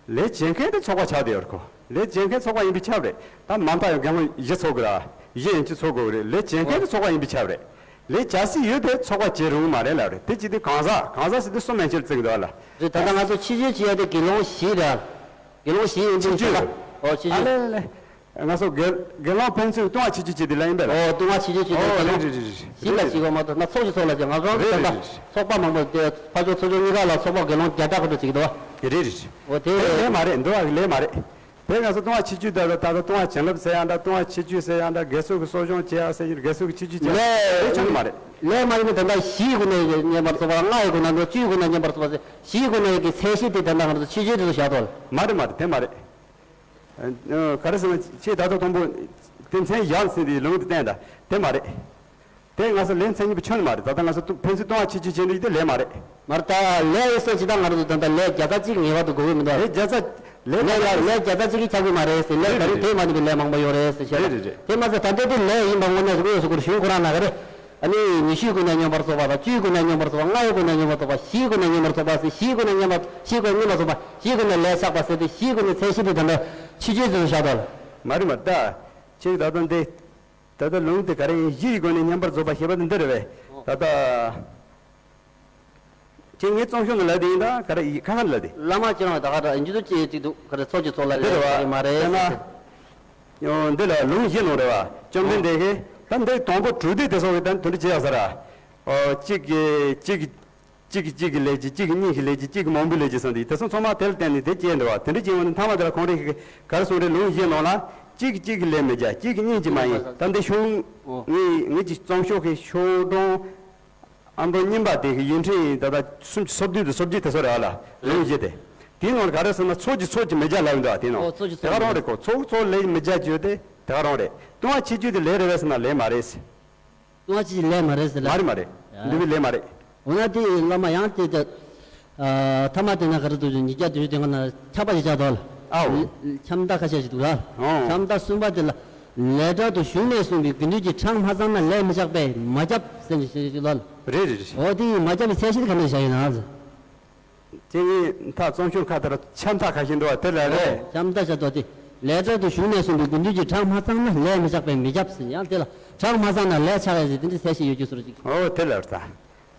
ལས་བྱེད་མཁན་དེ་ཚོགས་པ་ཆགས་བསྡད་ཡོད་རེད་ཁོ། ལས་བྱེད་མཁན་ཚོགས་པ་ཡིན་པས་ཁྱབ་རེད། ད་མ་མཐའ་ཡང་དགེ་སློང་བཞི་ཚོགས་དགོས་ར། བཞི་ཡན་ཆད་ཚོགས་དགོས་རེད། ལས་བྱེད་མཁན་དེ་ཚོགས་པ་ཡིན་པས་ཁྱབ་རེད། ལས་བྱ་སྲིད་ཡོད་དེ་ཚོགས་པ་བྱེད་རུང་མ་རེད་ལབ་རེད། དེ་ཅི་སྟེ་གང་ཟག་གང་ཟག་ཟེར་དུས་གསུམ་ཡན་ཆད་བརྩི་གི་འདུག་ལ། རེད། ད་ལྟ་ང་ཚོ་ཆོས་བརྒྱུད་ཅེས་ཡ་དེ་དགེ་སློང་བཞི་རེད། དགེ་སློང་བཞི་ཡིན་དུས་ཆོས་བརྒྱུད་ད། ཨོ་ཆོས་ཨ་བརྒྱུད། ལེ་ལེ་ལེ། ང་ཚོ་དགེ་དགེ་སློང་ཕན་ཚུན་ལྟུང་བ་ཆོས་བརྒྱུད་ཅེས་དེ་ལ་ཡིན་པས་ལ། ཨོ་ལྟུང་བ་ཆོས་བརྒྱུད་ཅེས་དེ་ཨོ་དགེ་རེད་སློང་རེད་རེད་རེད་བཞི་ལ་རེད་ཞིག་གོ་མ་གཏོགས་ན་ཚོགས་ཀྱི་ཚོགས་ལ་ཅིག་ང་ཚོ་རེད་ད་ལྟ་རེད་རེད། ཚོགས་པ་མང་པོ་དེ་ཕར་ཕྱོགས་ཚོགས་ཆུང་གཉིས་ཀ་ལ་ཚོགས་པ་དགེ་སློང་བརྒྱ་ཕྲག་ཁ་ཐུག་ཅིག་འདུག་བ། རེད་རེད་རེད། ཨོ་དེ་དེ་ལས་མ་རེད། འདུལ་བ་གི་ལས་མ་རེད། དེ་ང་ཚོ་ལྟུང་བ་ཆོས་བརྒྱུད་ད་ད་ལྟ་ལྟུང་བ་བྱིན་རླབས་ཟེར་ཡང་འདྲ་ལྟུང་བ་ཆོས་བརྒྱུད་ཟེར་ཡང་འདྲ་དགེ་ཚུལ་གྱི་གསོ་སྦྱོང་བྱེད་ཡ་ཟེར་ཡིན་དགེ་ཚུལ་གྱི་ཆོས་བརྒྱུད་བྱེད་ཡ་ལས་དེ་ཆོས་མ་རེད། ལས་མ་ཡིན་ན་ད་ལྟ་བཞིའི་སྒོ་ནས་བསྙེན་པར་རྫོགས་པ་ལྔའི་སྒོ་ནས་བཅུའི་སྒོ་ནས་བསྙེན་པར་རྫོགས་པ་ཟེར་བཞིའི་སྒོ་ནས་ཀྱི་ཚད་གཞི་དེ་ད་ལྟ་ང་ཚོ་ཆོས་བརྒྱུད་དེ་ཚོ་བཞག་ཐོག་ལ། མ་རེད་མ་རེད་དེ་མ་རེད། ཨ་ག་རེ་ཟེར་ན་ཆེས་ད་ལྟ་དང་པོ་དེ་མཚན་བཞག་ཟེར་དེའི་ལུང་དེ་བསྟན་ད་དེ་མ་རེད། དེ་ང་ཚོ་ལས་མཚན་ཉིད་པའི་ཆོས་ནི་མ་རེད། ད་ལྟ་ང་ཚོ་ཕན་ཚུན་ལྟུང་བ་ཆོས་བརྒྱུད་བྱེད་འདོད་ཀྱི་དེ་ལས་མ་རེད། མ་རེད་ད་ལས་ཡོད་སོགས་ཇི་ལྟར་ང་རང་ཚོ་ད་ལྟ་ལས་བརྒྱ་རྩ་གཅིག་ངེས་པར་དུ་དགོས་ཀྱི་མི་འདུག་ལས་བརྒྱ་རྩ་ལས་ལས་བརྒྱ་རྩ་གཅིག་གིས་ཁྱབ་ཀྱི་མ་རེད་ཟེར། ལས་རེད་ག་རེ་རེད་དེ་མ་ནུས་པའི་ལས་མང་པོ་ཡོད་རེད་ཟེར་བཤད་རེད། རེད་རེད་རེད། དེ་མ་ཟད་ད་ལྟ་དེ་ལས་ཡིན་པ་དངོས་གནས་སུ་དངོས་སུ་ཁོར་གཞུང་ཁོ་རང་ན་ག་རེ། ཨ་ནི་ཉི་ཤུའི་སྒོ་ནས་བསྙེན་པར་རྫོགས་པ་དང་བཅུའི་སྒོ་ནས་བསྙེན་པར་རྫོགས་པ་ལྔའི་སྒོ་ནས་བསྙེན་པར་རྫོགས་པ་བཞིའི་སྒོ་ནས་བསྙེན་པར་རྫོགས་པ་ཟེར་བཞིའི་སྒོ་ནས་བསྙེན་པར་བཞིའི་སྒོ་ནས་བསྙེན་པར་རྫོགས་པ་བཞིའི་སྒོ་ནས་ལས་བསགས་པ་ཟེར་ཏེ་བཞིའི་སྒོ་ནས་ཚད་གཞི་དེ་ད་ལྟ་ཆོས་བརྒྱུད་དུ་བཞག་དོ། མ་རེད་མ་རེད་ད། ཁྱེད་ད་ལྟ་འདི། ད་ལྟ་ལུང་དེ་ག་རེ་ཡིན་བཞི་ཡི་སྒོ་ནས་བསྙེན་པར་རྫོགས་པ་ཞེས་པ་དེ་འདི་རེད་བས། ད་ལྟ། ཁྱེད་ངའི་རྩོམ་ཤོག་ནང་ལ་དེ་ཡིན་ད་ག་རེ་ཡིན་ཁ་ཁ་ལ་དེ། བླ་མ་ཁྱེད་རང་ད་ག་ད་འཇུ་དུ་ཅི་ཅིག་འདུག་ག་རེ་ཚོགས་ཀྱི་ཚོགས་ལ་འདི་ལས་རེད་བ། ཡོད་མ་རེད། དེ་ན། ཡང་འདི་ལ་ལུང་བཞི་ནང་རེད་བ། བཅོམ་ལྡན་འདས་ཀྱིས་ད་འདི་དང་པོ་དྲུག་སྡེ་དེ་སོགས་ཀྱི་ད་དོན་འདི་ཅི་ཡག་ས་ར། ཨོ་གཅིག་གིས་གཅིག་གིས། གཅིག་གིས་གཅིག་གི་ལས་ཀྱི་གཅིག་གིས་གཉིས་ཀྱི་ལས་ཀྱི་གཅིག་གིས་མང་པོའི་ལས་ཀྱི་ཟེར་འདི་དེ་ཚོ་ཚང་མ་དེ་ལ་བརྟེན་ནས་དེ་སྐྱེས་འདུག་བ། དེ་འདྲ་སྐྱེས་འོང་དུས་མཐའ་མ་དེ་ལ་ཁོང་རང་གིས་ག་རེ་གསུངས་རེད། ལུང་བཞི་ནང་ལ་གཅིག་གིས་གཅིག་གི་ལས་མི་བྱ་གཅིག་གིས་གཉིས་ཀྱིས་མ་ཡིན། ད་འདི་ཤོག་ངའི་ངའི་ཀྱི་རྩོམ་ཤོག་གི་ཤོག་གྲངས་ཨ་མདོ་རྙིང་པ་དེ་གི་ཡིག་འཕྲིན་ད་ལྟ་སུམ་ཅུ་སོ་བདུན་དང་སོ་བརྒྱད་དེ་ཚོ་རེད་བ་ལ་ལུང་བཞི་དེ། དེའི་ནང་ལ་ག་རེ་གསུངས་ན་ཚོགས་ཀྱི་ཚོགས་ཀྱིས་མི་བྱ་ལབ་འདུག་བ། དེའི་ནང་ཨོ་ཚོགས་ཀྱི་དེ་ག་ཚོགས་རང་རེད་ཁོ་ཚོགས་ཚོགས་ལས་མི་བྱ་བརྗོད་དེ། དེ་ག་རང་རེད། ལྟུང་བ་ཆེ་ཆུང་དེ་ལས་རེད་བས་ཟེར་ན་ལས་མ་རེད། ལྟུང་བ་ཆེ་ཆུང་ལས་མ་རེད་ཟེར་ལ། མ་རེད་མ་རེད། ཡ། འདུལ་བའི་ལས་མ་རེད། འོ་ན་དེ་བླ་མ་ཡང་དེ་ལྟ། ཨ། ཐ་མ་དེ་ན་ག་རེ་འདུག་ཅུ་ཉིས་བརྒྱ་བདུན་ཅུ་དོན་ལྔ་ན་ཁྱབ་པ་ཞིག་བྱ་དོ་ལ། ཨའོ། ཁྱབ་མཐའ་ཁ་ཤས་ཤིག་འདུག་ལ། ཨོ། ཁྱབ་མཐའ་གསུམ་པ་དེ་ལ། ལས་གྲལ་དུ་ཞུགས་ནས་གསུངས་པའི་དགེ་འདུན་གྱི་གྲངས་མ་ཚང་ན་ལས་མི་བྱ་བས་མ་ཁྱབ་ཟེར་ནས་ཞེས་ཞུ་ལ། རེད་རེད་རེད། འོ་དེ་ཡིས་མ་ཁྱབ་པའི་ཚད་གཞི་དེ་ག་འདྲ་བྱ་ཡིན་ན། དེ་ངས་མཐའ་རྩོམ་ཤོག་ཁ་དེར་ཁྱབ་མཐའ་ཁ་ཤས་འདུག་བ་དེ་ལ་རེད། ཁྱབ་མཐའ་བྱ་དོ་དེ། ལས་གྲལ་དུ་ཞུགས་ནས་གསུངས་པའི་དགེ་འདུན་གྱི་གྲངས་མ་ཚང་ན་ལས་མི་བྱ་བས་མི་ཁྱབ་ཟེར། ཡང་དེ་ལ་གྲངས་མ་ཚང་ན་ལས་བྱ་བས་ཟེར་དེ་འདྲའི་ཚད་གཞི་ཡོད་རྒྱུ་སོར་ཅིག་ཨོ་དེ་ལ་རེད་ད།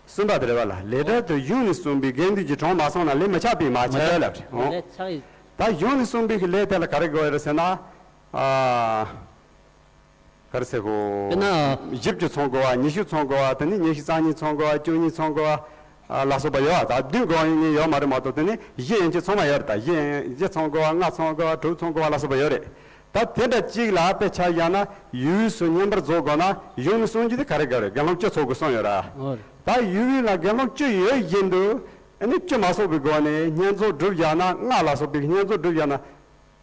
གསུམ་པ་དེ་རེད་བ་ལ། ལས་གྲལ་དུ་ཞུགས་ནས་གསུངས་པའི་དགེ་འདུན་གྱི་གྲངས་མ་ཚང་ན་ལས་མི་བྱ་བས་མ་ཁྱབ་ལབ་རེད། ཨོ། ལས་བྱ་བས། ད་ཞུགས་ནས་གསུངས་པའི་གི་ལས་དེ་ལ་ག་རེ་དགོས་རེད་ཟེར་ན། ཨ། ག་རེ་ཟེར་གོ། དཔེར་ན། བཞི་བཅུ་ཚང་དགོས་བ། ཉི་ཤུ་ཚང་དགོས་བ། དེ་ནི་ཉི་ཤུ་རྩ་གཉིས་ཚང་དགོས་བ། བཅུ་གཉིས་ཚང་དགོས་བ། ཨ། ལ་སོགས་པ་ཡོད་བ། ད་བདུན་དགོས་ཡིན་ཡོད་མ་རེད་མ་གཏོགས་དེ་ནི་བཞི་ཡན་ཆད་ཚང་མ་ཡོད་རེད། ད་བཞི་ཡན་བཞི་ཚང་དགོས་བ། ལྔ་ཚང་དགོས་བ། དྲུག་ཚང་དགོས་བ་ལ་སོགས་པ་ཡོད་རེད། ད་དེ་འདྲ་གཅིག་ལ་དཔེ་ཆ་བཞག་ན་ཡུལ་སུ་བསྙེན་པར་རྫོགས་དགོས་ན་ཞུགས་ནས་གསུང་རྒྱུ་དེ་ག་རེ་ག་རེ་དགེ་སློང་བཅུ་ཚང་དགོས་གསུངས་ཡོད་ར། ཨོ། ད་ཡུལ་ལ་དགེ་སློང་བཅུ་ཡོད་བཞིན་དུ་ཨ་ནི་བཅུ་མ་ཚང་བའི་སྒོ་ནས་བསྙེན་རྫོགས་སྒྲུབ་བཞག་ན། ལྔ་ལ་སོགས་པའི་བསྙེན་རྫོགས་སྒྲུབ་བཞག་ན།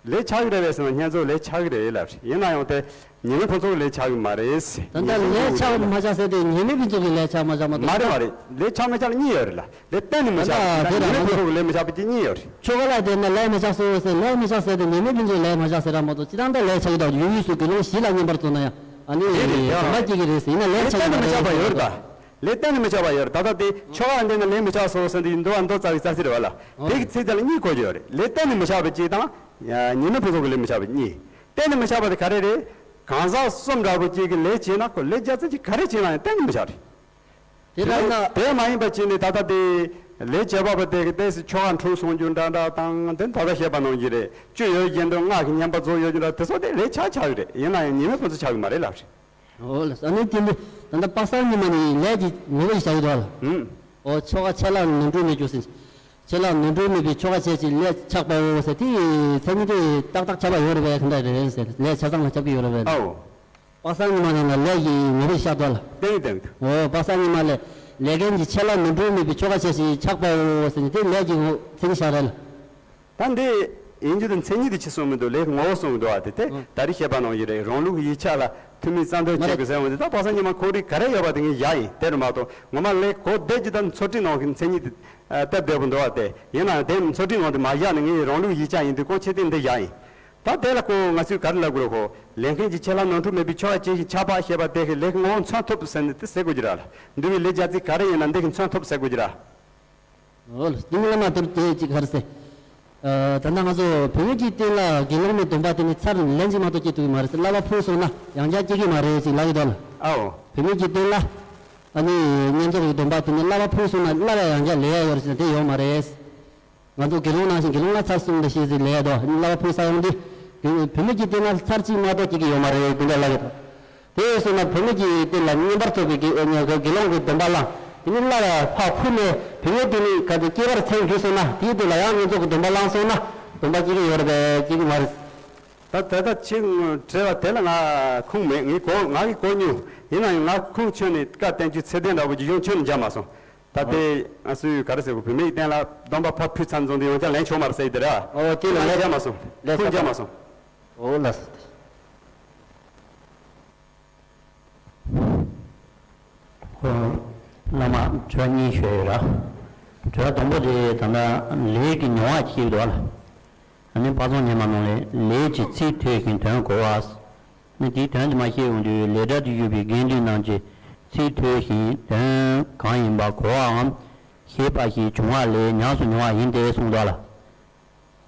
ལས་ཆགས་ཀྱི་རེད་པས་ཟེར་ན་བསྙེན་རྫོགས་ལས་ཆགས་ཀྱི་རེད་ལབ་རེད། ཡིན་ན་ཡང་དེ་ཉེས་དམིགས་ཕུན་ཚོགས་ཀྱི་ལས་ཆགས་ཀྱི་མ་རེད། ད་ལྟ་ལས་ཆགས་མ་ཆགས་ཟེར་དེ་ཉེས་དམིགས་ཕུན་ཚོགས་ཀྱི་ལས་ཆགས་མ་ཆགས་མ་གཏོགས། མ་རེད་མ་རེད། ལས་ཆགས་མ་ཆགས་ལ་གཉིས་ཡོད་རེད་ལ། ལས་གཏན་ནས་མ་ཆགས་པ་ད་ལྟ་དེ་ཉེས་དམིགས་ཕུན་ཚོགས་ཀྱི་ལས་མ་ཆགས་པ་གཅིག་གཉིས་ཡོད་རེད། ཆོ་ག་ལ་བལྟས་ན་ལས་མི་ཆགས་སོ་ཟེར། ལས་མི་ཆགས་ཟེར་དེ་ཉེས་དམིགས་ཕུན་ཚོགས་ལས་མ་ཆགས་ཟེར་ར་མ་གཏོགས་སྤྱིར་བཏང་ད་ལས་ཆགས་ཀྱི་འདུག་ཡུལ་ཡུལ་སུ་དགེ་སློང་བཞི་ལ་བསྙེན་པར་རྫོགས་ན་ཡང་ཨ་ནི་དེ་རེད་ཡ། དམ་པ་སྐྱེ་གི་རེད་ཟེར། ཡིན་ན་ལས་ལས་ཆགས་ཀྱི་གཏན་ནས་མ་མ་རེད་ཆགས་པ་ཟེར་ཡོད་རེད་ད། ད། ལས་གཏན་ནས་མི་ཆགས་པ་ཡོད་རེད། ད་ལྟ་དེ་ཆོ་ག་འདི་ན་ལས་མི་ཆགས་སོ་ཟེར་འདི་ཡིན་འདུག་བ་མདོ་རྩ་བའི་རྩ་ཚིག་རེད་བ་ལ། དེ་གི་ཚིག་དེ་ལ་གཉིས་གོ་རྒྱུ་ཡོད་རེད། ལས་གཏན་ནས་མི་ཆགས་པ་གཅིག་དང་། ཉེས་དམིགས་ཕུན་ཚོགས་ཀྱི་ལས་མི་ཆགས་པ་གཉིས། གཏན་ནས་མི་ཆགས་པ་དེ་ག་རེ་རེད། གང་ཟག་གསུམ་འདྲ་པོ་གཅིག་གིས་ལས་བྱས་ན་ཁོ་ལས་རྒྱ་ཚད་ཅིག་ག་རེ་བྱས་ན་ཡང་གཏན་ནས་མི་ཆགས་རེད། དེ་ལྟར་ན། དེ་མ་ཡིན་པ་བྱས་ནས་ད་ལྟ་དེ་ལས་བྱེད་པ་པོ་དེ་གི་ཏོག་ཙམ་ཆོ་ག་འཁྲུག་སོང་རྒྱུ་འདྲ་འདྲ་དང་དེ་ད་ལྟ་བཤད་པ་ནང་བཞིན་རེད། བཅུ་ཡོད་བཞིན་དུ་ལྔ་གི་བསྙེན་པར་རྫོགས་ཡོད་རྒྱུ་འདྲ་དེ་ཚོ་དེ་ལས་ཆགས་ཆགས་ཀྱི་རེད། ཡིན་ན་ཡང་ཉེས་དམིགས་ཕུན་ཚོགས་ཆགས་ཀྱི་མ་རེད་ལབ་རེད། འོ་ལགས་སོ། ཨ་ནི་དེ་འདི་ད་ལྟ་དཔག་བསམ་ཉི་མ་ནི་ལས་ཀྱི་ངོ་བོ་ཞིག་བྱ་ཡི་འདུག་ལ། ཨུམ། འོ་ཆོ་ག་ཆད་ལྷག་ནོར་འཁྲུལ་མེད་རྒྱུ་ཟེར། ཆད་ལྷག་ནོར་འཁྲུལ་མེད་པའི་ཆོ་ག་བྱས་ཤིང་ལས་ཆགས་པའོ་ཟེར་དེ་མཚན་ཉིད་དེ་ཏག་ཏག་ཁྱབ་པ་ཡོད་རེད་པས། ག་འདྲ་རེད་ཟེར། ལས་ཆ་ཚང་ལ་ཁྱབ་ཀྱི་ཡོད་རེད་པས། ཨའོ། དཔག་བསམ་ཉི་མ་ནང་ལ་ལས་ཀྱི་ངོ་བོ་ཤར་འདུག་ལ། ཏན་ཏན། འོ་དཔག་བསམ་ཉི་མ་ལས་ལས་མཁན་གྱིས་ཆད་ལྷག་ནོར་འཁྲུལ་མེད་པའི་ཆོ་ག་བྱས་ཤིང་ཆགས་པའོ་ཟེར་ནས་དེ་ལས་ཀྱི་ངོ་མཚན་ཉིད་ཤར་རེད་ལ། ད་འདི་ཡིན་རྒྱུ་དེ་མཚན་ཉིད་དེ་ཅི་གསུངས་མི་འདུག་ལས་ངོ་བོ་གསུངས་མི་འདུག་བ། དེ་དེ་ཨང་། ད་རེས་བཤད་པ་ནང་བཞིན་རེད། རང་ལུགས་ཡིག་ཆ་ལ་ཐུན་མིན་རྩ་འདོད་མ་བྱེད་རེད། དགོས་ཟེར་བ་འདི་ད་དཔག་བསམ་ཉི་མ་ཁོ་རང་ག་རེ་ཡོད་པ་དེ་ངས་བཞག་ཡིན། དེ་རུ་མ་གཏོགས་ངོ་མ་ལས་གོ་བདེ་རྒྱུ་དང་ཚུལ་ཁྲིམས་ནང་གི་མཚན་ཉིད་དེ་སྟབས་བདེ་པོ་འདུག་བ། དེ་ཡིན་ན་ཡང་དེ་ཚུལ་ཁྲིམས་ནང་དེ་མ་བཞག་ནས་ངས་རང་ལུགས་ཡིག་ཆ་ཡིན་དུས་ཁོང་ཆེ་སྟེང་འདི་བཞག་ཡིན། ད་དེ་ལ་ཁོ་ང་ཚོས་ག་རེ་ལབ་དགོས་རེད། ཁོ་ལས་མཁན་གྱིས་ཆད་ལྷག་ནོར་འཁྲུལ་མེད་པའི་ཆོ་ག་བྱས་ཤིང་ཆགས་པ་ཞེས་པ་དེ་གི་ལས་ཀྱི་ངོ་བོ་མཚོན་ཐུབ་ཟེར་ནས་དེ་ཟེར་དགོས་ཀྱི་རེད་ལ། འདུལ་བའི་ལས་བྱ་ཚིག་ག་རེ་ཡིན་ན་འདི་གི་མཚོན་ཐུབ་ཟེར་དགོས་ཀྱི་རེད། འོ་ལགས། འདི་ནི་བླ་མ་དུར་དེ་ཅིག་ག་རེ་ཟེར། ཨ། ད་ལྟ་ང་ཚོ་བུད་མེད་ཀྱི་རྟེན་ལ་དགེ་སློང་མའི་སྡོམ་པ་དེ་ནི་ཚར་ལན་གཅིག་མ་གཏོགས་སྐྱེ་ཐུབ་ཀྱི་མ་རེད་ཟེར། བསླབ་པ་ཕུལ་སོང་ན་ཡང་བསྐྱར་སྐྱེ་གི་མ་རེད་ཅིག་ལབ་ཀྱི་འདུག་ལ། ཨའོ། བུད་མེད་ཀྱི་རྟེན་ལ་ཨ་ནི་བསྙེན་རྫོགས་ཀྱི་སྡོམ་པ་དེ་ནི་བསླབ་པ་ཕུལ་སོང་ན་བསླབ་པ་ཡང་བསྐྱར་ལེན་ཡ་ཡོད་རེད་ཟེར་ན་དེ་ཡོད་མ་རེད། ང་ཚོ་དགེ་སློང་ནང་བཞིན་དགེ་སློང་ལ་ཚར་གསུམ་ལ་ཤེས་ཟིན་ལས་དོ་བསླབ་པ་ཕུལ་ས་ཡོང་དུས་བུད་མེད་ཀྱི་རྟེན་ལ་ཚར་གཅིག་མ་གཏོགས་སྐྱེ་གི་ཡོད་མ་རེད་དེ་འདྲ་ལབ་ཀྱི་འདུག་དེ་ཡིན་སོང་ན་བུད་མེད་ཀྱི་རྟེན་ལ་བསྙེན་པར་ཐོབ་པའི་དགེ་དགེ་སློང་གི་སྡོམ་པ་བླངས། དེ་ནི་བསླབ་པ་ཕར་ཕུལ་ནས་བུད་མེད་དེ་ནི་ག་ཚོད་སྐྱེ་བར་མཚན་གྱུར་སོང་ན་དེའི་དོན་ལ་ཡང་བསྙེན་རྫོགས་ཀྱི་སྡོམ་པ་བླངས་སོང་ན་སྡོམ་པ་སྐྱེ་གི་ཡོད་རེད་པས། སྐྱེ་གི་མ་རེད། ད་ད་ལྟ་ཁྱེད་དྲི་བ་དེ་ལ་ང་ཁུངས་མེད། ངས་གོ་ང་གིས་གོ་མྱོང་། ཡིན་ན་ཡང་ང་ཁུངས་ཁྱོན་ནས་བཀའ་བསྟན་བཅོས་ཚད་ལྡན་འདྲ་པོ་ཅིག་གཞུང་ཁྱོན་ནས་མཇལ་མ་སོང་། ད་ལྟའི་ང་ཚོའི་ག་རེ་ཟེར་དགོས། བུད་མེད་ཀྱི་རྟེན་ལ་སྡོམ་པ་ཕར་ཕུལ་ཚར་ཙང་དེ་ཡང་བསྐྱར་ལེན་ཆོག་མ་རེད་ཟེར་ཡི་དེ་ར། ཨོ་དེ་ལ་ང་ལས་མཇལ་མ་སོང་། ལས་ཁུངས་མཇལ་མ་སོང་། ཨོ་ལགས་སོ། ཁོ་བླ་མ་དྲི་བ་གཉིས་ཞུས་ཡོད་ར། དྲི་བ་དང་པོ་དེ་ད་ལྟ་ལས་ཀྱི་མྱོང་བ་ཅིག་འདུག་ལ། ཨ་ནི་དཔག་བསམ་ཉི་མ་ནང་ལས་ལས་ཀྱི་ཚིག་ཐོས་ཤིང་དོན་གོ་བ། ནི་དེའི་དོན་དུ་མ་ཤེས་ཡོང་དུས་ལས་གྲལ་དུ་བཞུགས་པའི་དགེ་འདུན་རྣམས་ཀྱིས་ཚིག་ཐོས་ཤིང་དོན་གང་ཡིན་པ་གོ་བའམ་ཤེས་པ་ཞིག་བྱུང་བ་ལས་ཉམས་སུ་མྱོང་བ་ཡིན་ཏེ་གསུངས་འདུག་ལ།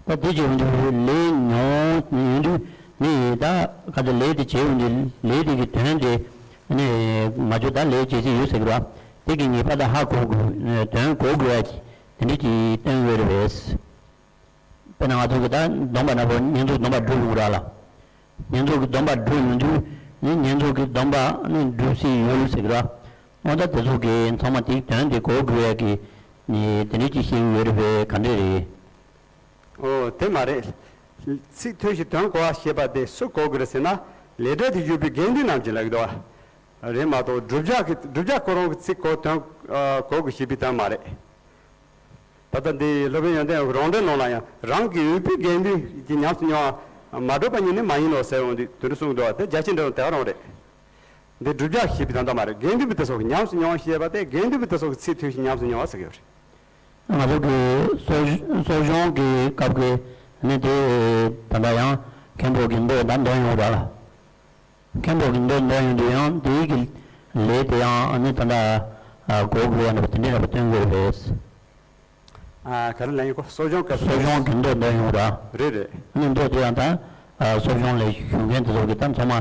ད་དེ་བྱེད་ཡོང་དུས་ལས་མྱོང་ཡོང་དུས་ནི་ད་ག་ཚོད་ལས་དེ་བྱེད་ཡོང་དུས་ལས་དེ་གི་དོན་དེ་ནི་མ་བྱུང་ད་ལས་བྱེད་ཀྱི་ཡོད་ཟེར་གི་ར། དེ་གི་ངེས་པར་ད་ཧ་གོ་དགོས། དོན་གོ་དགོས་ཡ་གི་དེ་འདྲ་གི་སྟོན་དགོས་རེད་པས། དཔེར་ན་ང་ཚོ་གི་ད་སྡོམ་པ་ནང་བོ་བསྙེན་རྫོགས་སྡོམ་པ་སྒྲུབ་ཡོང་ར་ལ། བསྙེན་རྫོགས་ཀྱི་སྡོམ་པ་སྒྲུབ་ཡོང་དུས་ནི་བསྙེན་རྫོགས་ཀྱི་སྡོམ་པ་ནི་སྒྲུབ་སྲིད་ཡོད་ཟེར་གི་ར། འོ་ད་དེ་ཚོ་གི་ཚང་མ་དེའི་དོན་དེ་གོ་དགོས་ཡ་གི་ནི་དེ་འདྲ་གི་ཤེས་ཀྱི་ཡོད་རེད་པས། ག་འདྲ་རེད། ཨོ་དེ་མ་རེད། ཚིག་ཐོས་ཤིང་དོན་གོ་བ་ཞེས་པ་དེ་སུ་གོ་དགོས་རེད་ཟེར་ན་ལས་གྲལ་དུ་བཞུགས་པའི་དགེ་འདུན་རྣམས་ཀྱིས་ལབ་ཀྱི་འདུག་བ། རེད་མ་གཏོགས་བསྒྲུབ་བྱ་གི་བསྒྲུབ་བྱ་ཁོ་རང་གི་ཚིག་གོ་དོན་གོ་དགོས་ཞེས་པའི་དོན་མ་རེད། ད་ལྟ་འདི་སློབ་དཔོན་ཡོན་ཏན་རང་འགྲེལ་ནང་ལ་ཡང་རང་གི་འོས་པའི་དགེ་འདུན་གྱི་ཉམས་སུ་མྱོང་ མ་གྲུབ་པ་ཉིད་ནི་མ་ཡིན་ནོ་ཟེར་འོང་དུས་དེ་འདྲ་གསུངས་འདུག་བ། དེ་རྒྱ་ཆེ་འགྲོ་དེ་ག་རང་རེད། འདི་བསྒྲུབ་བྱ་ཞེས་པའི་དོན་དག་མ་རེད། དགེ་འདུན་པའི་དེ་སོགས་ཉམས་སུ་མྱོང་ཞེས་པ་དེ་དགེ་འདུན་པའི་དེ་སོགས་ཚིག་ཐོས་ཤིང་ཉམས་སུ་མྱོང་བ་ཟེར་གྱི་ཡོད་རེད། ང་ཚོ་གི་གསོ་གསོ་སྦྱོང་གི་སྐབས་ཀྱི་ནི་དེ་ད་ལྟ་ཡང་མཁན་པོ་གི་མདོ་ད་འདོན་ཡོང་ར། མཁན་པོ་གི་མདོ་འདོན་ཡོང་དུས་ཡང་དེའི་གི་ལས་དེ་ཡང་ནི་ད་ལྟ་གོ་དགོས་པ་འདྲ་པོ་དེ་འདྲ་འདྲ་པོ་སྟོན་དགོས་རེད། ཨ། ག་རེ་ལབ་ཡིན་གོ། གསོ་སྦྱོང་སྐབས་སུ། གསོ་སྦྱོང་གི་མདོ་འདོན་ཡོང་ར། རེད་རེད། ཨ་ནི་མདོ་དེ་ཡང་ད་ཨ་གསོ་སྦྱོང་ལས་ཞུགས་མཁན་དེ་ཚོ་གི་ད་ཚང་མ་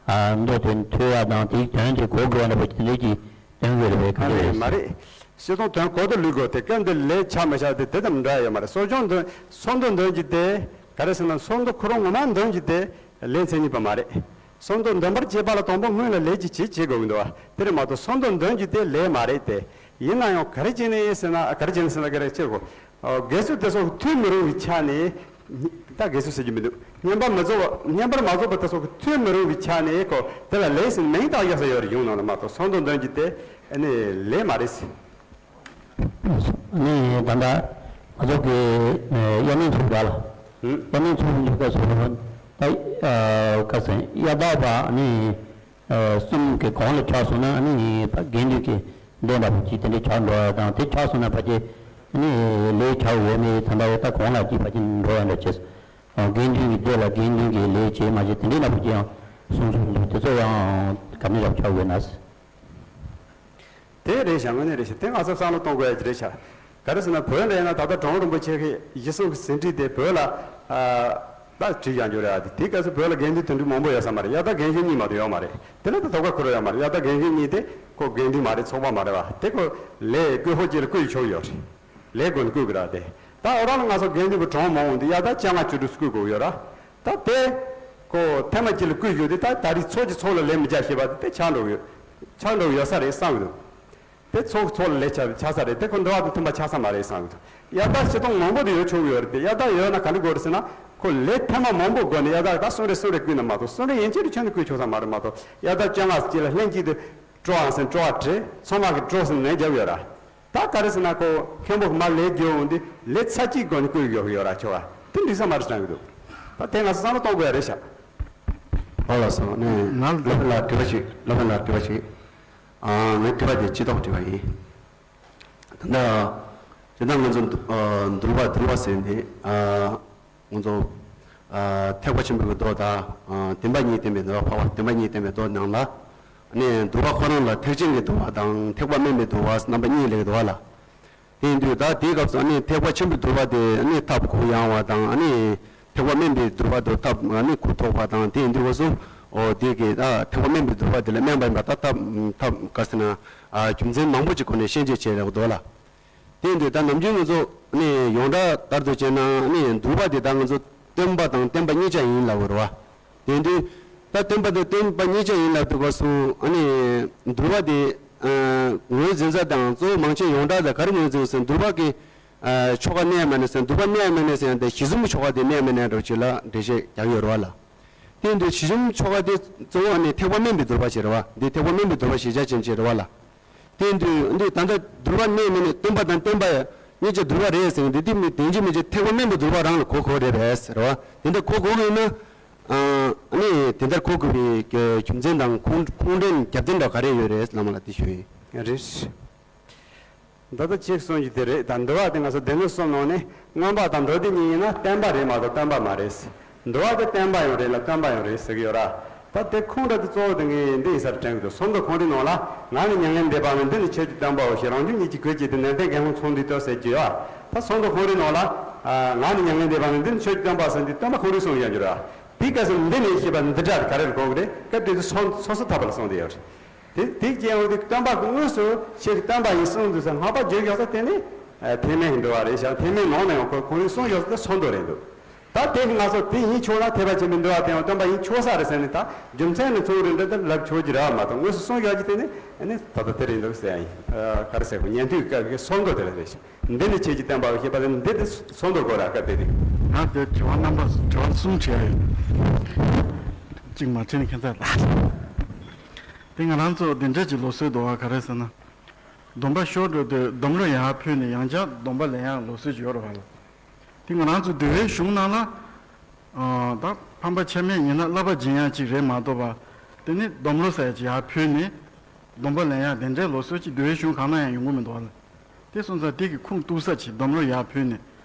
ཨ་མདོ་དེ་ཐོས་ཡ་དང་དེའི་དོན་དེ་གོ་དགོས་པ་འདྲ་པོ་དེ་འདྲ་གི་སྟོན་དགོས་རེད་པས། ག་ཨ་འདྲ་ནི་རེད། མ་རེད། སྤྱིར་བཏང་དོན་གོ་བདེ་ལུས་དགོས་དེ་སྐབས་འདི་ལས་ཆགས་མི་ཆགས་དེ་དེ་དང་འདྲ་ཡོད་མ་རེད། གསོ་སྦྱོང་འདོན་གསོལ་འདེབས་འདོན་གྱི་དེ་ག་རེ་ཟེར་ན་གསོལ་འདེབས་ཁོ་རང་ངོ་མ་འདོན་གྱི་དེ་ལས་མཚན་ཉིད་པ་མ་རེད། གསོལ་འདེབས་འདོན་པར་བྱེད་པ་ལ་དང་པོ་སྔོན་ལ་ལས་ཀྱི་བྱེད་བྱེད་དགོས་ཀྱི་འདུག་བ། དེ་རེད་མ་གཏོགས་གསོལ་འདེབས་འདོན་གྱི་དེ་ལས་མ་རེད་དེ། ཡིན་ན་ཡང་ག་རེ་བྱས་ནས་ཟེར་ན་ག་རེ་བྱས་ནས་ཟེར་ན་ག་རེ་ཅེས་གོ། དགེ་ཚུལ་དེ་སོགས་ཐོས་མི་རུང་བའི་ཆ་ནས། ད་དགེ་ཚུལ་ཟེར་རྒྱུ་མི་འདུག་བསྙེན་པར་མི་རྫོགས་པ་བསྙེན་པར་མ་རྫོགས་པ་དེ་སོགས་ཀྱི་ཐོས་མི་རུང་བའི་ཆ་ནས་ཁོ་དེ་ལ་ལས་ཟེར་མིང་བཏགས་ཡག་ས་ཡོད་རེད། གཞུང་ནང་ལ་མ་གཏོགས་གསོལ་འདེབས་འདོན་རྒྱུ་དེ་ཨ་ནི་ལས་མ་རེད་ཟེར། ནི་ད་ལྟ་ང་ཚོ་གི་དབྱར་གནས་ཚོགས་པ་ལ། ཧུམ། དབྱར་གནས་ཚོགས་པ་འདི་ག་ཚོད་ད་ཨ་ག་ཚོད་དབྱར་ཟླ་བ་ནི། གསུམ་གྱི་གོང་ལ་ཆགས་སོང་ན་ཨ་ནི་ཕར་དགེ་འདུན་གྱི་སྡེ་འདྲ་པོ་ཅིག་དེ་འདྲའི་ཆགས་འགྲོ་བ་དང་། དེ་ཆགས་སོང་ན་ཕལ་ཆེར་ཨ་ནི་ལས་ཆགས་ཡོད་མེད་ད་ལྟ་ཡོད་ད་གོང་ལ་ཅིག་ཕལ་ཆེར་འགྲོ་བ་འདྲ་བྱས། དགེ་འདུན་གྱི་སྡེ་ལ་དགེ་འདུན་གྱི་ལས་བྱེད་མ་བྱེད་དེ་འདྲའི་འདྲ་པོ་ཅིག་ཡང་གསུང་གསུང་འདུག་དེ་ཚོ་ཡང་ག་ནས་རབ་ཆགས་ཡོད་ན། དེ་རེད་ཤག་དངོས་གནས་རེད་ཤག་དེ་ང་ཚོ་བསམ་བློ་གཏོང་དགོས་ཡ་ཅིག་རེད་ཤག་ག་རེ་ཟེར་ན་བོད་ལ་ཡིན་ན་ད་ལྟ་གྲོང་རིན་པོ་ཆེ་གི་གཞི་བཟུང་གི་ཟིན་བྲིས་དེ་བོད་ལ་ཨ་ད་བྲིས་ཡང་འཇོག་རེད་ཨ། དེ་དེའི་སྐབས་སུ་བོད་ལ་དགེ་འདུན་དོན་གྲུབ་མང་པོ་ཡོད་ས་མ་རེད། དབྱར་ཟླ་རྒན་གཞོན་གཉིས་མ་གཏོགས་ཡོད་མ་རེད། དེ་ལ་ད་དོ་ཁ་ཁུར་ཡོད་མ་རེད། དབྱར་ཟླ་རྒན་གཞོན་གཉིས་དེ་ཁོ་དགེ་འདུན་མ་རེད། ཚོགས་པ་མ་རེད་བ། དེ་ཁོ་ལས་བསྐོས་ཕོ་སྐྱེས་ལ་བསྐོས་ཆོག་ཡོད་རེད། ལས་དགོས་ན་བསྐོས་དགོས་ར་དེ། ད་ཨོ་རང་ལ་ང་ཚོ་དགེ་འདུན་པ་གྲངས་མང་བོ་འདི་དབྱར་ཟླ་བཅོ་ལྔ་བཅུ་དྲུག་བསྐོས་དགོས་ཡོད་ར། ད་དེ་ཁོ་ཐེངས་མ་གཅིག་ལ་བསྐོས་ཡོད་དེ་ད་ད་རེས་ཚོགས་ཀྱི་ཚོགས་ལ་ལས་མི་རྒྱག་ཤེས་པ་དེ་དེ་ཆགས་འགྲོ་གི་ཡོད། ཆགས་འགྲོ་གི་ཡོད་ས་རེད་བསམ་གི་འདུག་དེ་ཚོགས་ཚོགས་ལ་ལས་ཆགས་ཆགས་ས་རེད། དེ་ཁོ་འགྲོ་བ་དང་མཐུན་པ་ཆགས་ས་མ་རེད་བསམ་གི་འདུག་དབྱར་ཟླ་སྤྱིར་བཏང་མང་པོ་དེ་ཡོད་ཆོག་གི་ཡོད་རེད་དེ། དབྱར་ཟླ་ཡོད་ན་ག་འདྲ་དགོས་རེད་ཟེར་ན་ཁོ་ལས་ཐེངས་མ་མང་པོ་དགོས་ནས་དབྱར་ཟླ་ད་གསུམ་རེ་གསུམ་རེ་བསྐོས་ན་མ་གཏོགས་གསུམ་རེ་ཡན་ཆད་དུ་ཁྱོན་ནས་བསྐོས་ཆོག་ས་མ་རེད་མ་གཏོགས། དབྱར་ཟླ་བཅོ་ལྔ་གཅིག་ལ་ལྷན་གཅིག་ཏུ་སྤྲོ་བ་ཟེར་སྤྲོ་བ་བྲིས། ཚང་མ་གི་སྤྲོ་ཟེར་ནས་རྒྱབ་ཡོད་ར། ད་ག་རེ་ཟེར་ན་ཁོ་མཁན་པོ་གི་མར་ལས་རྒྱུ་འོང་དུས་ལས་ཚར་གཅིག་སྒོ་ནས་བསྐོས་ཡོད་ཡོད་ར་ཆོག་ག་དེ་འགྲིག་ས་མ་རེད་བསམ་གི་འདུག་ད་དེ་ང་ཚོ་བསམ་བློ་གཏོང་དགོས་ཡ་རེད་ཤག་ཨོ་ལགས་སོ། ནས་ང་སློབ་དཔོན་ལགས་དྲི་བ་ཞིག་སློབ་དཔོན་ལགས་དྲི་བ་ཞིག་ཨ་ངའི་དྲི་བ་དེ་སྤྱི་ཐོག་དྲི་བ་ཡིན། ད་ལྟ་ཇི་ལྟར་ང་ཚོ་འདུལ་བ་འདུལ་བ་ཟེར་ནས་ཨ། ང་ཚོ་ཨ་ཐེག་པ་ཆེན་པོའི་མདོ་དང་ཨ་བསྟན་པ་གཉིས་བསྟན་པའི་མདོ། འཕགས་པ་བསྟན་པ་གཉིས་བསྟན་པའི་མདོ་ནང་ལ་ནི་འདུལ་བ་ཁོ་རང་ལ་ཐེག་ཆེན་གྱི་འདུལ་བ་དང་ཐེག་པ་དམན་པའི་འདུལ་བ་རྣམ་པ་གཉིས་ལེགས་འདུག་བ་ལ། དེ་ཡིན་དུས་ད་དེའི་སྐབས་སུ་ནི་ཐེག་པ་ཆེན་པོའི་འདུལ་བ་དེ་ནི་ཐབས་གུ་ཡངས་པ་དང་ནི་ཐེག་པ་དམན་པའི་འདུལ་བ་དེ་ཐབས་ནི་གུ་དོག་པ་དང་། དེ་ཡིན་དུས་སྐབས་སུ་ཨོ་དེ་གི་ད་ཐེག་པ་དམན་པའི་འདུལ་བ་དེ་ལ་དམན་པ་ཡིན་པ་ད་ཐབས་ཐབས་ག་ཟེར་ན་ཨ་རྒྱུ་མཚན་མང་པོ་ཅིག་སྒོ་ནས་ཤན་འབྱེད་བྱས་ལེགས་འདུག་ལ། དེ་ཡིན་དུས་ད་ནམ་རྒྱུན་ང་ཚོ་ནི་ཡོངས་གྲགས་ལྟར་དུ་བྱས་ན་ནི་འདུལ་བ་དེ་ད་ང་ཚོ་སྟོན་པ་དང་བསྟན་པ་གཉིས་ཆ་ཡིན་ལབ་དགོས་རེད་བ། དེ་ཡིན་དུས་ད་སྟོན་པ་དང་བསྟན་པ་གཉིས་ཆ་ཡིན་ལབ་དུས་སྐབས་སུ་ཨ་ནི་འདུལ་བ་དེ་ངོས་འཛིན་ས་དང་གཙོ་བོ་མང་ཆེ་ཡོངས་གྲགས་ལ་ག་རེ་ངོས་འཛིན་ཟེར་འདུལ་བ་གི་ཆོ་ག་གནས་མ་གནས་ཟེར། འདུལ་བ་གནས་མ་གནས་ཟེར་ཡང་དེ་ཞེ་གསུམ་ཆོ་ག་དེ་གནས་མ་གནས་འདྲ་བོ་ཅིག་ལ་འགྲེལ་བཤད་རྒྱག་ཡོད་རེད་བ་ལ། དེ་ཡིན་དུས་ཞེ་གསུམ་ཆོ་ག་དེ་གཙོ་བོ་ནི་ཐེག་པ་དམན་པའི་འདུལ་བ་ཞིག་རེད་བ། འདི་ཐེག་པ་དམན་པའི་འདུལ་བ་ཞེས་བྱ་ཅན་ཅིག་རེད་བ་ལ། དེ་ཡིན་དུས་འདི་ད་ལྟ་འདུལ་བ་གནས་མི་གནས་སྟོན་པ་དང་བསྟན་པ་གཉིས་ཀ་འདུལ་བ་རེད་ཟེར་ནས་འདི་འདི་མི་བདེན་རྒྱུ་མིན་རྒྱུ་ཐེག་པ་དམན་པའི་འདུལ་བ་རང་ལ་གོ་དགོས་རེད་པས་རེད་བ། དེ་འདྲ་གོ་དགོས་ཀྱི་ཡིན་ན་ཨ་ནི་དེ་ལྟར་གོ་དགོས་པའི་རྒྱུ་མཚན་དང་ཁུངས་ཁུངས་འདྲེན་རྒྱབ་རྟེན་འདྲ་ག་རེ་ཡོད་རེད་བླ་མ་ལགས་དེ་ཞུ་ཡིན། རེད། ད་ལྟ་ཅིག་གསུངས་རྒྱུ་དེ་རེད། ད་འདུལ་བ་དེ་ང་ཚོ་སྡེ་སྣོད་གསུམ་ནང་ནས་མངོན་པ་དང་མདོ་སྡེ་གཉིས་ཡིན་ན་བསྟན་པ་རེད་མ་གཏོགས་སྟོན་པ་མ་རེད། འདུལ་བ་དེ་བསྟན་པ་ཡང་རེད་ལ་སྟོན་པ་ཡང་རེད་ཟེར་གྱི་ཡོད་ར། ད་དེ་ཁུངས་འདྲ་དེ་གཙོ་བོ་དེ་ངས་འདི་ཡིན་སར་དྲན་གྱི་འདུག་གསོལ་འདེབས་ཁོང་ཁྲོའི་ནང་ལ་ང་ནི་མྱ་ངན་འདས་པ་ན་འདི་ནི་ཆོས་ཀྱི་སྟོན་པའོ་ཞེས་རང་རྒྱུད་གཉིས་ཀྱི་གོས་བཅས་ཏེ་ནན་ཏན་གང་ཚང་འདི་ལྟར་ཟེར་གྱི་ཡོད། ད་གསོལ་འདེབས་ཁོང་ཁྲོའི་ནང་ལ་ང་ནི་མྱ་ངན་འདས་པ་ན་འདི་ནི་ཆོས་ཀྱི་སྟོན་པ་ཟེར་འདི་སྟོན་པ་ཁོང་ཁྲོས་གསུངས་ཡོད་ཀྱི་ར། དེའི་སྐབས་སུ་འདི་ནས་ཤེས་པ་འདི་འདྲ་ག་རེར་གོ་གི་རེད། སྐབས་དེ་དུས་སོ་སོ་ཐར་པ་ལ་གསུངས་ཏེ་ཡོད་རེད། དེ་དེ་སྐྱེ་བོ་དེ་སྟོན་པ་གི་དངོས་སུ་ཆེ་གི་སྟོན་པ་ཡིན་གསུངས་འདུག་ཟེར་བསྔགས་པ་བརྗོད་ཡོད་ས་དེ་ནི་ཐེག་དམན་གྱི་འདུལ་བ་རེད་ཤག་ཐེག་དམན་ནང་ནས་ཡང་ཁོ་ཁོང་རིག་གསུངས་ཡོད་ས་དེ་གསོལ་འདེབས་རེད་འདུག་ད་དེ་གི་ང་ཚོ་དེ་ཡིན་ཆོག་ན་ཐེག་པ་ཆེན་པོའི་འདུལ་བ་དེ་ཡང་སྟོན་པ་ཡིན་ཆོག་ས་རེད་ཟེར་ནས་ད་རྒྱུ་མཚན་ནི་ཚོགས་རིགས་འདི་ལྟར་ལབ་ཆོག་གི་རེད་བ་མ་གཏོགས་དངོས་སུ་གསུངས་ཡོད་ཀྱི་དེ་ནི་ཨ་ནི་ད་ལྟ་དེ་རེད་འདུག་ཟེར་ཡ་ཡིན། ག་རེ་ཟེར་དགོས། ཉན་ཐོས་སྐབས་ཀྱི་གསོལ་འདེབས་དེ་ལ་རེད་ཤག་འདི་ནི་ཆོས་ཀྱི་སྟོན་པའོ་ཞེས་པ་དེ་འདི་དེ་གསོལ་འདེབས་དགོས་ར་སྐབས་དེ་དེ། ང་དེ་དྲི་བ་རྣམ་པ་དྲི་བ་གསུམ་དྲི་ཡ་ཡོད། གཅིག་མ་དྲིས་ནས་ཁྱད་མཚར་ལ། དེ་ང་རང་ཚོ་དེ་འདྲ་ཅིག་ལུགས་སྲོལ་འདུག་བ། ག་རེ་ཟེར་ན། སྡོམ་པ་ཤོར་འགྲོ་དུས་སྡོམ་རོ་ཡར་ཕུལ་ནས་ཡང་བསྐྱར་སྡོམ་པ་ལེན་ཡག་ལུགས་སྲོལ་ཅིག་ཡོད་རེད་བ་ལ། དེ་ང་རང་ཚོ་འདུལ་བའི་གཞུང་ནང་ལ། ཨ། ད་ཕམ་པ་ཆད་མེད་ཡིན་ན་བསླབ་པ་སྦྱིན་ཡག་ཅིག་རེད་མ་གཏོགས་པ། དེ་ནི་སྡོམ་རོ་ཟེར་ཡག་ཅིག་ཡར་ཕུལ་ནས་སྡོམ་པ་ལེན་ཡག་དེ་འདྲའི་ལོ་སྲོལ་ཅིག་འདུལ་བའི་གཞུང་གང་ན་ཡང་ཡོང་གི་མི་འདུག་ཨ། དེ་སོང་ཙང་དེ་གི་ཁུངས་གཏུགས་ས་ཅིག་སྡོམ་རོ་ཡར་ཕུལ་ནས་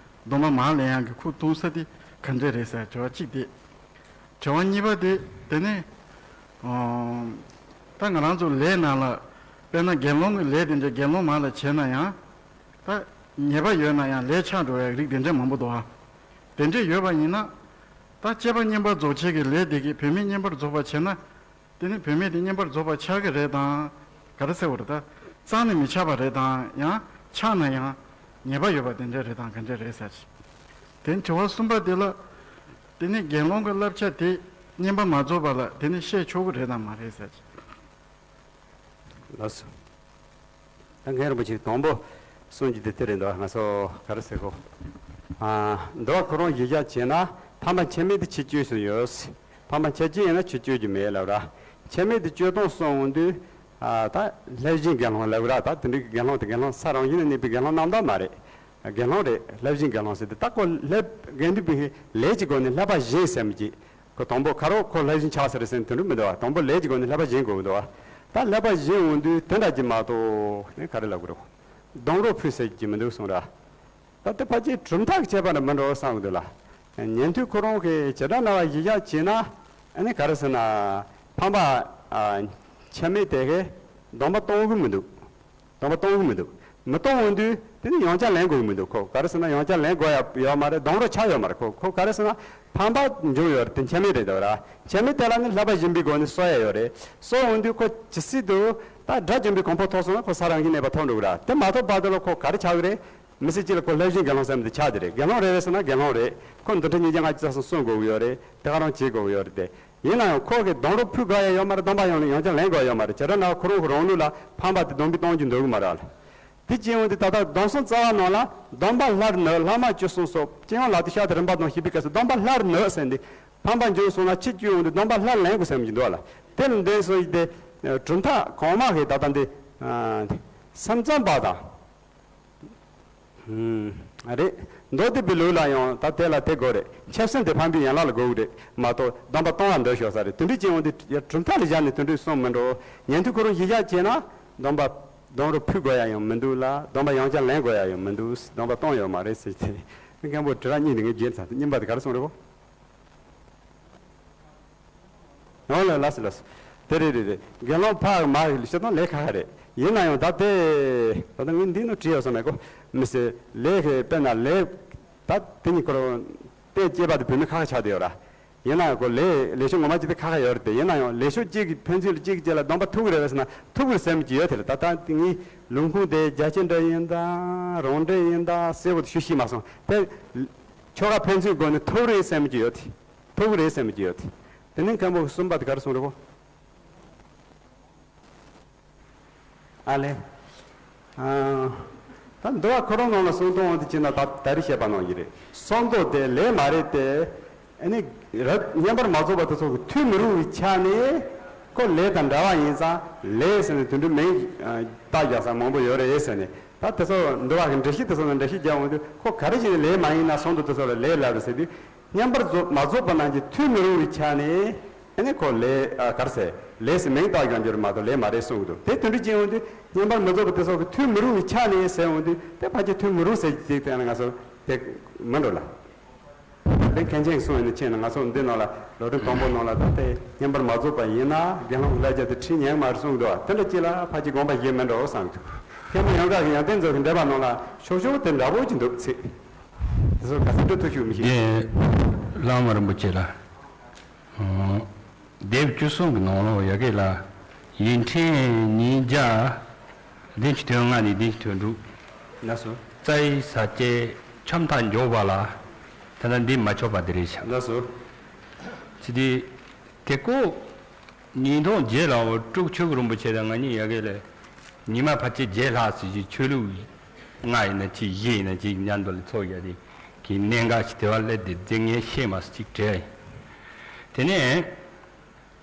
སྡོམ་པ་མར་ལེན་ཡག་གི་ཁུངས་གཏུགས་ས་དེ་ག་འདྲ་རེད་ཟེར་དྲི་བ་གཅིག་དེ། དྲི་བ་གཉིས་པ་དེ་དེ་ནི། ཨ། ད་ང་རང་ཚོ་ལས་ནང་ལ་དཔེར་ན་དགེ་སློང་གི་ལས་དེ་འདྲ་དགེ་སློང་མ་ལ་བྱས་ན་ཡང་། ད་ཉེས་པ་ཡོད་ན་ཡང་ལས་ཆག་འགྲོ་བའི་རིགས་དེ་འདྲ་མང་པོ་འདུག་ཨ། དེ་འདྲ་ཡོད་པ་ཡིན་ན། ད་སྐྱེས་པ་བསྙེན་པར་རྫོགས་བྱེད་ཀྱི་ལས་དེ་གིས་བུད་མེད་བསྙེན་པར་རྫོགས་པར་བྱེད་ན། དེ་ནི་བུད་མེད་དེ་བསྙེན་པར་རྫོགས་པ་ཆགས་ཀྱི་རེད་དང་། ག་རེ་ཟེར་བ་རེད་ད། རྩ་ནས་མི་ཆགས་པ་རེད་དང་། ཡང་ཆགས་ན་ཡང་ཉེས་པ་ཡོད་པ་དེ་འདྲ་རེད་དང་ག་འདྲ་རེད་ཟེར་ཅིག་དེ་ནི་དྲི་བ་གསུམ་པ་དེ་ལ། དེ་ནི་དགེ་སློང་གི་བསླབ་བྱ་དེ་བསྙེན་པར་མ་རྫོགས་པ་ལ་དེ་ནི་བཤད་ཆོག་གི་རེད་དང་མ་རེད་ཟེར་ཅིག་ལགས་སོ། ད་མཁན་རིན་པོ་ཆེ་དང་པོ་གསུང་རྒྱུ་དེ་དེ་རེད་འདུག་ང་ཚོ་ག་རེ་ཟེར་གོ། ཨ། འདུལ་བ་ཁོ་རང་གཞི་བཞག་བྱས་ན་ཕམ་པ་ཆད་མེད་དེ་ཕྱིར་བཅོས་སུ་ཡོད། ཕམ་པ་ཆད་ཅན་ཡིན་ན་ཕྱིར་བཅོས་རྒྱུ་མེད་ལབ་ར། ཆད་མེད་དེ་བཅོས་སྟངས་གསུང་འོང་དུས། ཨ། ད་བསླབ་བཞིན་དགེ་སློང་ལབ་ར། ད་དེ་འདྲའི་དགེ་སློང་དེ་དགེ་སློང་ས་རང་བཞིན་ནས་གནས་པའི་དགེ་སློང་རྣམ་དག་མ་རེད། དགེ་སློང་རེད། བསླབ་བཞིན་དགེ་སློང་ཟེར་དུས་ད་ཁོ་བསླབ་དགེ་འདུན་པའི་ལས་ཀྱི་སྒོ་ནས་བསླབ་པ་བཞིན་ཟེར་མི་གཅིག་ཁོ་དང་པོ་ཁ་རོག་ཁོ་བསླབ་བཞིན་ཆགས་ཟེར་ཟེར་དོན་འགྲུབ་མི་འདུག་བ། དང་པོ་ལས་ཀྱི་སྒོ་ནས་བསླབ་པ་སྦྱིན་དགོས་འདུག་བ། ད་བསླབ་པ་སྦྱིན་འོང་དུས་དེ་འདྲ་ཅིག་མ་གཏོགས་ནི་ག་རེ་ལབ་དགོས་རེད། སྡོང་རོ་ཕུལ་ཟེར་གྱི་མི་འདུག་གསུངས་ར། ད་དེ་ཕལ་ཆེར་གྲུབ་མཐའ་གི་ཁྱད་པར་མི་འགྲོ་བསམ་གི་འདུག་ལ། ཉན་ཐོས་ཁོ་རང་གིས་བྱེ་བྲག་སྨྲ་བ་གཞི་བཞག་བྱས་ན་ཨ་ནི་ག་རེ་ཟེར་ན། ཕམ་པ་ཆད་མེད་དེ་གིས་སྡོམ་པ་གཏོང་གི་མི་འདུག་སྡོམ་པ་གཏོང་གི་མི་འདུག་མི་གཏོང་འོང་དུས་དེ་ནི་ཡང་བསྐྱར་ལེན་དགོས་ཀྱི་མི་འདུག་ཁོ་ག་རེ་ཟེར་ན་ཡང་བསྐྱར་ལེན་དགོས་ཡ་ཡོད་མ་རེད། སྡོང་རོ་ཆགས་ཡོད་མ་རེད། ཁོ་ཁོ་ག་རེ་ཟེར་ན་ཕམ་པ་འབྱུང་ཡོད་རེད། དེ་ཆད་མེད་རེད་འདུག་ར། ཆད་མེད་དེ་ལ་ནི་བསླབ་པ་སྦྱིན་པའི་སྒོ་ནས་གསོ་ཡ་ཡོད་རེད། གསོ་འོང་དུས་ཁོ་ཇི་སྲིད་དུ་ད་དགྲ་བཅོམ་པའི་གོ་འཕང་ཐོབ་སོང་ན་ཁོ་ས་རང་བཞིན་གནས་པ་ཐོབ་འགྲོ་གི་ར། དེ་མ་ཐོབ་བར་དུ་ལ་ཁོ་ག་རེ་ཆགས་ཀྱི་རེད། མི་ཚེ་གཅིག་ལ་ཁོ་བསླབ་བཞིན་དགེ་སློང་ཟེར་མི་དེ་ཆགས་ཀྱི་རེད། དགེ་སློང་རེད་རེད་ཟེར་ན་དགེ་སློང་རེད། ཁོ་འདུལ་ཁྲིམས་ཉིས་བརྒྱ་ལྔ་བཅུ་རྩ་གསུམ་སྲུང་དགོས་ཀྱི་ཡོད་རེད། དེ་ག་རང་བྱེད་དགོས་ཀྱི་ཡོད་རེད་དེ། ཡིན་ན་ཡང་ཁོ་གིས་སྡོང་རོ་ཕུལ་དགོས་ཡ་ཡོད་མ་རེད། སྡོམ་པ་ཡང་ཡང་བསྐྱར་ལེན་དགོས་ཡ་ཡོད་མ་རེད། བྱེ་བྲག་སྨྲ་བ་ཁོ་རང་གི་རང་ལུགས་ལ་ཕམ་པ་དེ་སྡོམ་པས་གཏོང་རྒྱུ་འདོད་གི་མ་རེད་ཨ་ལ། དེ་བྱས་འོང་དུས་ད་ལྟ་སྡོམ་གསུམ་རྩ་བ་ནང་ལ་སྡོམ་པ་སླར་ནོད་ལྷག་མ་བཅུ་གསུམ་སོགས་སྤྱི་ཡོངས་ལ་དེ་ཤ་དེ་རིམ་པ་དང་བཤད་པའི་སྐབས་སུ་སྡོམ་པ་སླར་ནོད་ཟེར་འདི་ཕམ་པ་འབྱུང་སོང་ན་ཕྱིར་བཅོས་འོང་དུས་སྡོམ་པ་སླར་ལེན་དགོས་ཟེར་མི་འདུག་ཨ་ལ། དེ་ལ་འདོན་སོང་ཡིན་ཏེ། གྲུབ་མཐའ་གོང་མ་གི་ད་ལྟ་འདི། སེམས་ཙམ་པ་དང་། ཨ་རེད། མདོ་སྡེ་པའི་ལུགས་ལ་ཡང་ད་དེ་ལ་དེ་དགོས་རེད། ཆབ་སྲིད་དེ་ཕམ་པའི་ཡན་ལག་ལ་དགོས་ཀྱི་རེད་མ་གཏོགས་སྡོམ་པ་གཏོང་བ་འདོད་ཤོག་ས་རེད། དེ་འདྲ་བྱས་འོང་དུས་ཡ་གྲུབ་མཐའ་ལ་བཞག་ནས་དེ་འདྲ་གསུངས་མི་འགྲོ། ཉན་ཐོས་ཁོ་རང་གཞི་བཞག་བྱས་ན་སྡོམ་པ་སྡོང་རོ་ཕུལ་དགོས་ཡ་ཡང་མི་འདུག་ལ་སྡོམ་པ་ཡང་བསྐྱར་ལེན་དགོས་ཡ་ཡང་མི་འདུག་སྡོམ་པ་གཏོང་ཡོད་མ་རེད་ཟེར་ཏེ། མཁན་པོ་དྲི་བ་གཉིས་འདི་ངས་བརྗེད་ཚར། གཉིས་པ་དེ་ག་རེ་གསུངས་རེད་གོ། ཨོ་ལ་ལགས་སོ་ལགས་སོ། དེ་རེད་རེད་རེད། དགེ་སློང་ཕ་མ་ཞིག་ལ་བཤད་སྟངས་ལས་ཁ་ཁ་རེད། ཡིན་ན་ཡང་ད་དེ་ད་ལྟ་ངས་འདི་ནང་བྲིས་ཡོད་ས་མེད་གོ། མི་སེ་ལས་ཁེ་དཔེར་ན་ལས་ད་དེ་གཉིས་ཁོ་རང་དེ་སྐྱེས་པ་དེ་བུད་མེད་ཁ་ཁ་ཆགས་བསྡད་ཡོད་ར། ཡིན་ན་ཡང་ཁོ་ལས་ལས་ཕྱོགས་ངོ་མ་གཅིག་དེ་ཁ་ཁ་ཡོད་རེད་དེ། ཡིན་ན་ཡང་ལས་ཕྱོགས་གཅིག་གི་ཕན་ཚུན་ལ་གཅིག་གིས་གཅིག་ལ་སྡོམ་པ་ཐུག་གི་རེད་ཟེར་ན་ཐུག་གི་རེད་ཟེར་མི་གཅིག་ཡོད་དེ་རེད། ད་ལྟ་དེ་ངའི་ལུང་ཁུངས་དེ་རྒྱ་ཆེ་འདྲ་ཡིན་དང་རང་འདྲ་ཡིན་དང་གསལ་པོ་དེ་ཞུ་ཤེས་མ་སོང་དེ། ཆོ་ག་ཕན་ཚུན་སྒོ་ནས་ཐུག་རེད་ཟེར་མི་གཅིག་ཡོད་དེ། ཐུག་རེད་ཟེར་མི་གཅིག་ཡོད་དེ། དེ་ནས་མཁན་པོ་གསུམ་པ་དེ་ག་རེ་གསུངས་རེད་གོ། ཨ་ལེ། ཨ། ད་འདུལ་བ་ཁོ་རང་ནང་ལ་གསུང་སྟངས་འོང་དུ་ཅི་ན་ད་ད་རེས་བཤད་པ་ནང་བཞིན་རེད། གསུམ་མདོ་དེ་ལས་མ་རེད་དེ། ཨ་ནི་རབ་བསྙེན་པར་མ་རྫོགས་པ་དེ་ཚོ་གི་མཐུན་མི་རུང་བའི་ཆ་ནས་ཁོ་ལས་དང་འདྲ་བ་ཡིན་ཙང་ལས་ཟེར་ནས་དེ་འདྲའི་མིང་རྟགས་རྒྱག་ས་མང་པོ་ཡོད་རེད་ཟེར་ནས། ད་དེ་ཚོ་འདུལ་བ་གི་འགྲེལ་བཤད་དེ་ཚོ་ལ་འགྲེལ་བཤད་རྒྱག་འོང་དུས་ཁོ་ག་རེ་བྱས་ནས་ལས་མ་ཡིན་ན་གསུམ་མདོ་དེ་ཚོ་ལ་ལས་ལབ་རེད་ཟེར་དུས། བསྙེན་པར་རྫོགས་མ་རྫོགས་པ་རྣམས་ཀྱི་མཐུན་མི་རུང་བའི་ཆ་ནས་ཨ་ནི་ཁོ་ལས་ཨ་ག་རེ་ཟེར་ལས་སུ་མིང་བཏགས་ཀྱང་འགྱུར་མ་གཏོགས་ལས་མ་རེད་གསུང་གི་འདུག་དེ་དོན་འགྲུབ་ཅན་ཡོང་དུས་བསྙེན་པར་མི་རྫོགས་པ་དེ་སོགས་ཀྱི་མཐུན་མི་རུང་བའི་ཆ་ནས་ཟེར་འོང་དུས་དེ་ཕལ་ཆེར་མཐུན་མི་རུང་ཟེར་གྱི་ཅིག་དེ་ང་ཚོ་དེ་མི་འགྲོ་ལ། དེ་མཁན་ཆེན་གྱིས་གསུངས་ཡོད་ན་ཅི་ན་ང་ཚོ་འདི་ནང་ལ་ལོ་རིམ་དང་པོ་ནང་ལ་ད་ལྟའི་བསྙེན་པར་མ་རྫོགས་པ་ཡིན་ན་དགེ་སློང་གི་བསླབ་བྱ་དེ་ཁྲིད་ཉན་མ་རེད་གསུང་གི་འདུག་དེ་འདྲ་ཅིག་ལ་ཕལ་ཆེར་དགོངས་པ་བཞེས་མི་འགྲོ་བསམ་གྱི་འདུག་མཁན་པོ་ཡང་དག་གི་ཡོན་ཏན་མཛོད་ཀྱི་འགྲེལ་པ་ནང་ལ་ཤོག་ཤོག་དེ་འདྲ་པོ་ཅིག་འདུག་ཚིག་དེ་ཚོ་ག་ཚོད་འགྲོ་ཐུབ་ཤུགས་མི་ཤེས། རྗེ་བླ་མ་རིན་པོ་ཆེ་ལ། ཨོ། སྡེབ་བཅུ་གསུམ་གྱི་ནང་ལོགས་ཡ་གི་ལ། ཡིག་ཕྲེང་ཉིས་བརྒྱ། བདུན་ཅུ་དོན་ལྔ་ནས་བདུན་ཅུ་དོན་དྲུག་ལགས་སོ། རྩ་བའི་ས་བཅད་ཁྱབ་མཐའ་འཇོག་པ་ལ། ད་ལྟ་འདི་མ་ཆོག་པ་འདི་རེད་ཤག་ལགས་སོ། ཅི་སྟེ། དེ་ཀོ། ཉིས་སྟོང་བརྒྱད་ལའོ་སྤྲུལ་ཆོས་རིན་པོ་ཆེ་དང་ང་གཉིས་ཡ་གི་ལ། ཉི་མ་ཕལ་ཆེར་བརྒྱད་ལྷག་ཙམ་ཞིག་ཆོས་ལུགས་ལྔ་ཡིན་ན་ཅིག་བཞི་ཡིན་ན་ཅིག་མཉམ་དུ་ལ་ཚོགས་ཡ་དེ་གི་གནད་འགག་ཅིག་དེ་བ་སླེབས་ཏེ་དེ་ངས་ཤེས་མ་སོང་ཅིག་དྲན། དེ་ནས་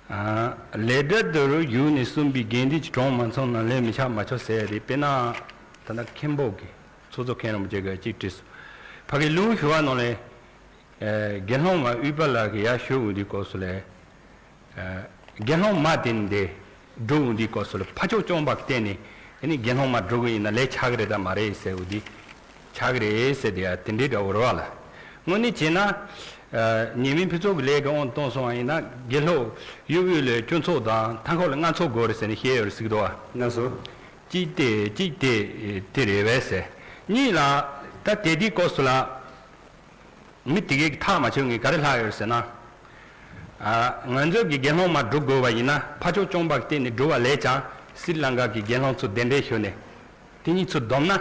ཨ། ལས་འབྲས་དུ་རུ་ཡུལ་ནས་གསུངས་པའི་དགེ་འདུན་གྱི་གྲངས་མ་ཚང་ན་ལས་མི་འཆགས་མ་ཆོག་ཟེར་ཡ་རེད། དཔེར་ན་ད་ལྟ་མཁན་པོ་གི་ཚོགས་གཙོ་མཁན་རིན་པོ་ཆེ་གིས་ཅིག་བྲིས་སོང་། ཕ་གི་ལུང་ཞུ་བ་ནང་ལས། དགེ་སློང་མ་ཨུཏྤ་ལ་གི་ཡར་ཞུ་འོང་དུས་སྐབས་སུ་ལས། དགེ་སློང་མ་དེ་འདི་འགྲོ་འོང་དུས་སྐབས་སུ་ལ་ཕ་ཕྱོགས་སྐྱོང་པ་གི་སྟེང་ནས་ཨ་ནི་དགེ་སློང་མ་འགྲོ་གི་ཡིན་ན་ལས་ཆགས་ཀྱི་རེད་དམ་མ་རེད་ཟེར་འོང་དུས། ཆགས་ཀྱི་རེད་ཟེར་དེ་ཡང་དེ་འདྲའི་འདྲ་བོ་རེད་བ་ལ། དངོས་གནས་བྱས་ན། ཉེས་དམིགས་ཕུན་ཚོགས་ཀྱི་ལས་ཀྱི་དབང་དུ་བཏང་སོང་བ་ཡིན་ན་དགེ་སློང་ཡུལ་དབུས་ལས་སྐྱོན་ཚོགས་དང་མཐའ་འཁོར་ལ་ལྔ་ཚོགས་དགོས་རེད་ཟེར་ནས་བཤད་ཡོད་རེད་ཟེར་གི་འདུག་བ། ལགས་སོ། གཅིག་དེ་གཅིག་དེ་དེ་རེད་བས་ཟེར། གཉིས་ལ་ད་དེ་དུས་སྐབས་སུ་ལ། མི་དེ་གས་ཀྱི་ཐག་མ་ཆོད་ངས་ག་རེ་ལྷག་ཡོད་ཟེར་ན། ང་ཚོ་གི་དགེ་སློང་མ་སྒྲུབ་དགོས་པ་ཡིན་ན་ཕ་ཕྱོགས་སྐྱོང་པ་གི་སྟེང་ནས་སྒྲུབ་པ་ལས་ཀྱང་སྲིད་ལང་ཀ་གི་དགེ་སློང་ཚོ་གདན་འདྲེན་ཞུས་ནས་དེ་གཉིས་ཚོ་བསྡོམས་ན་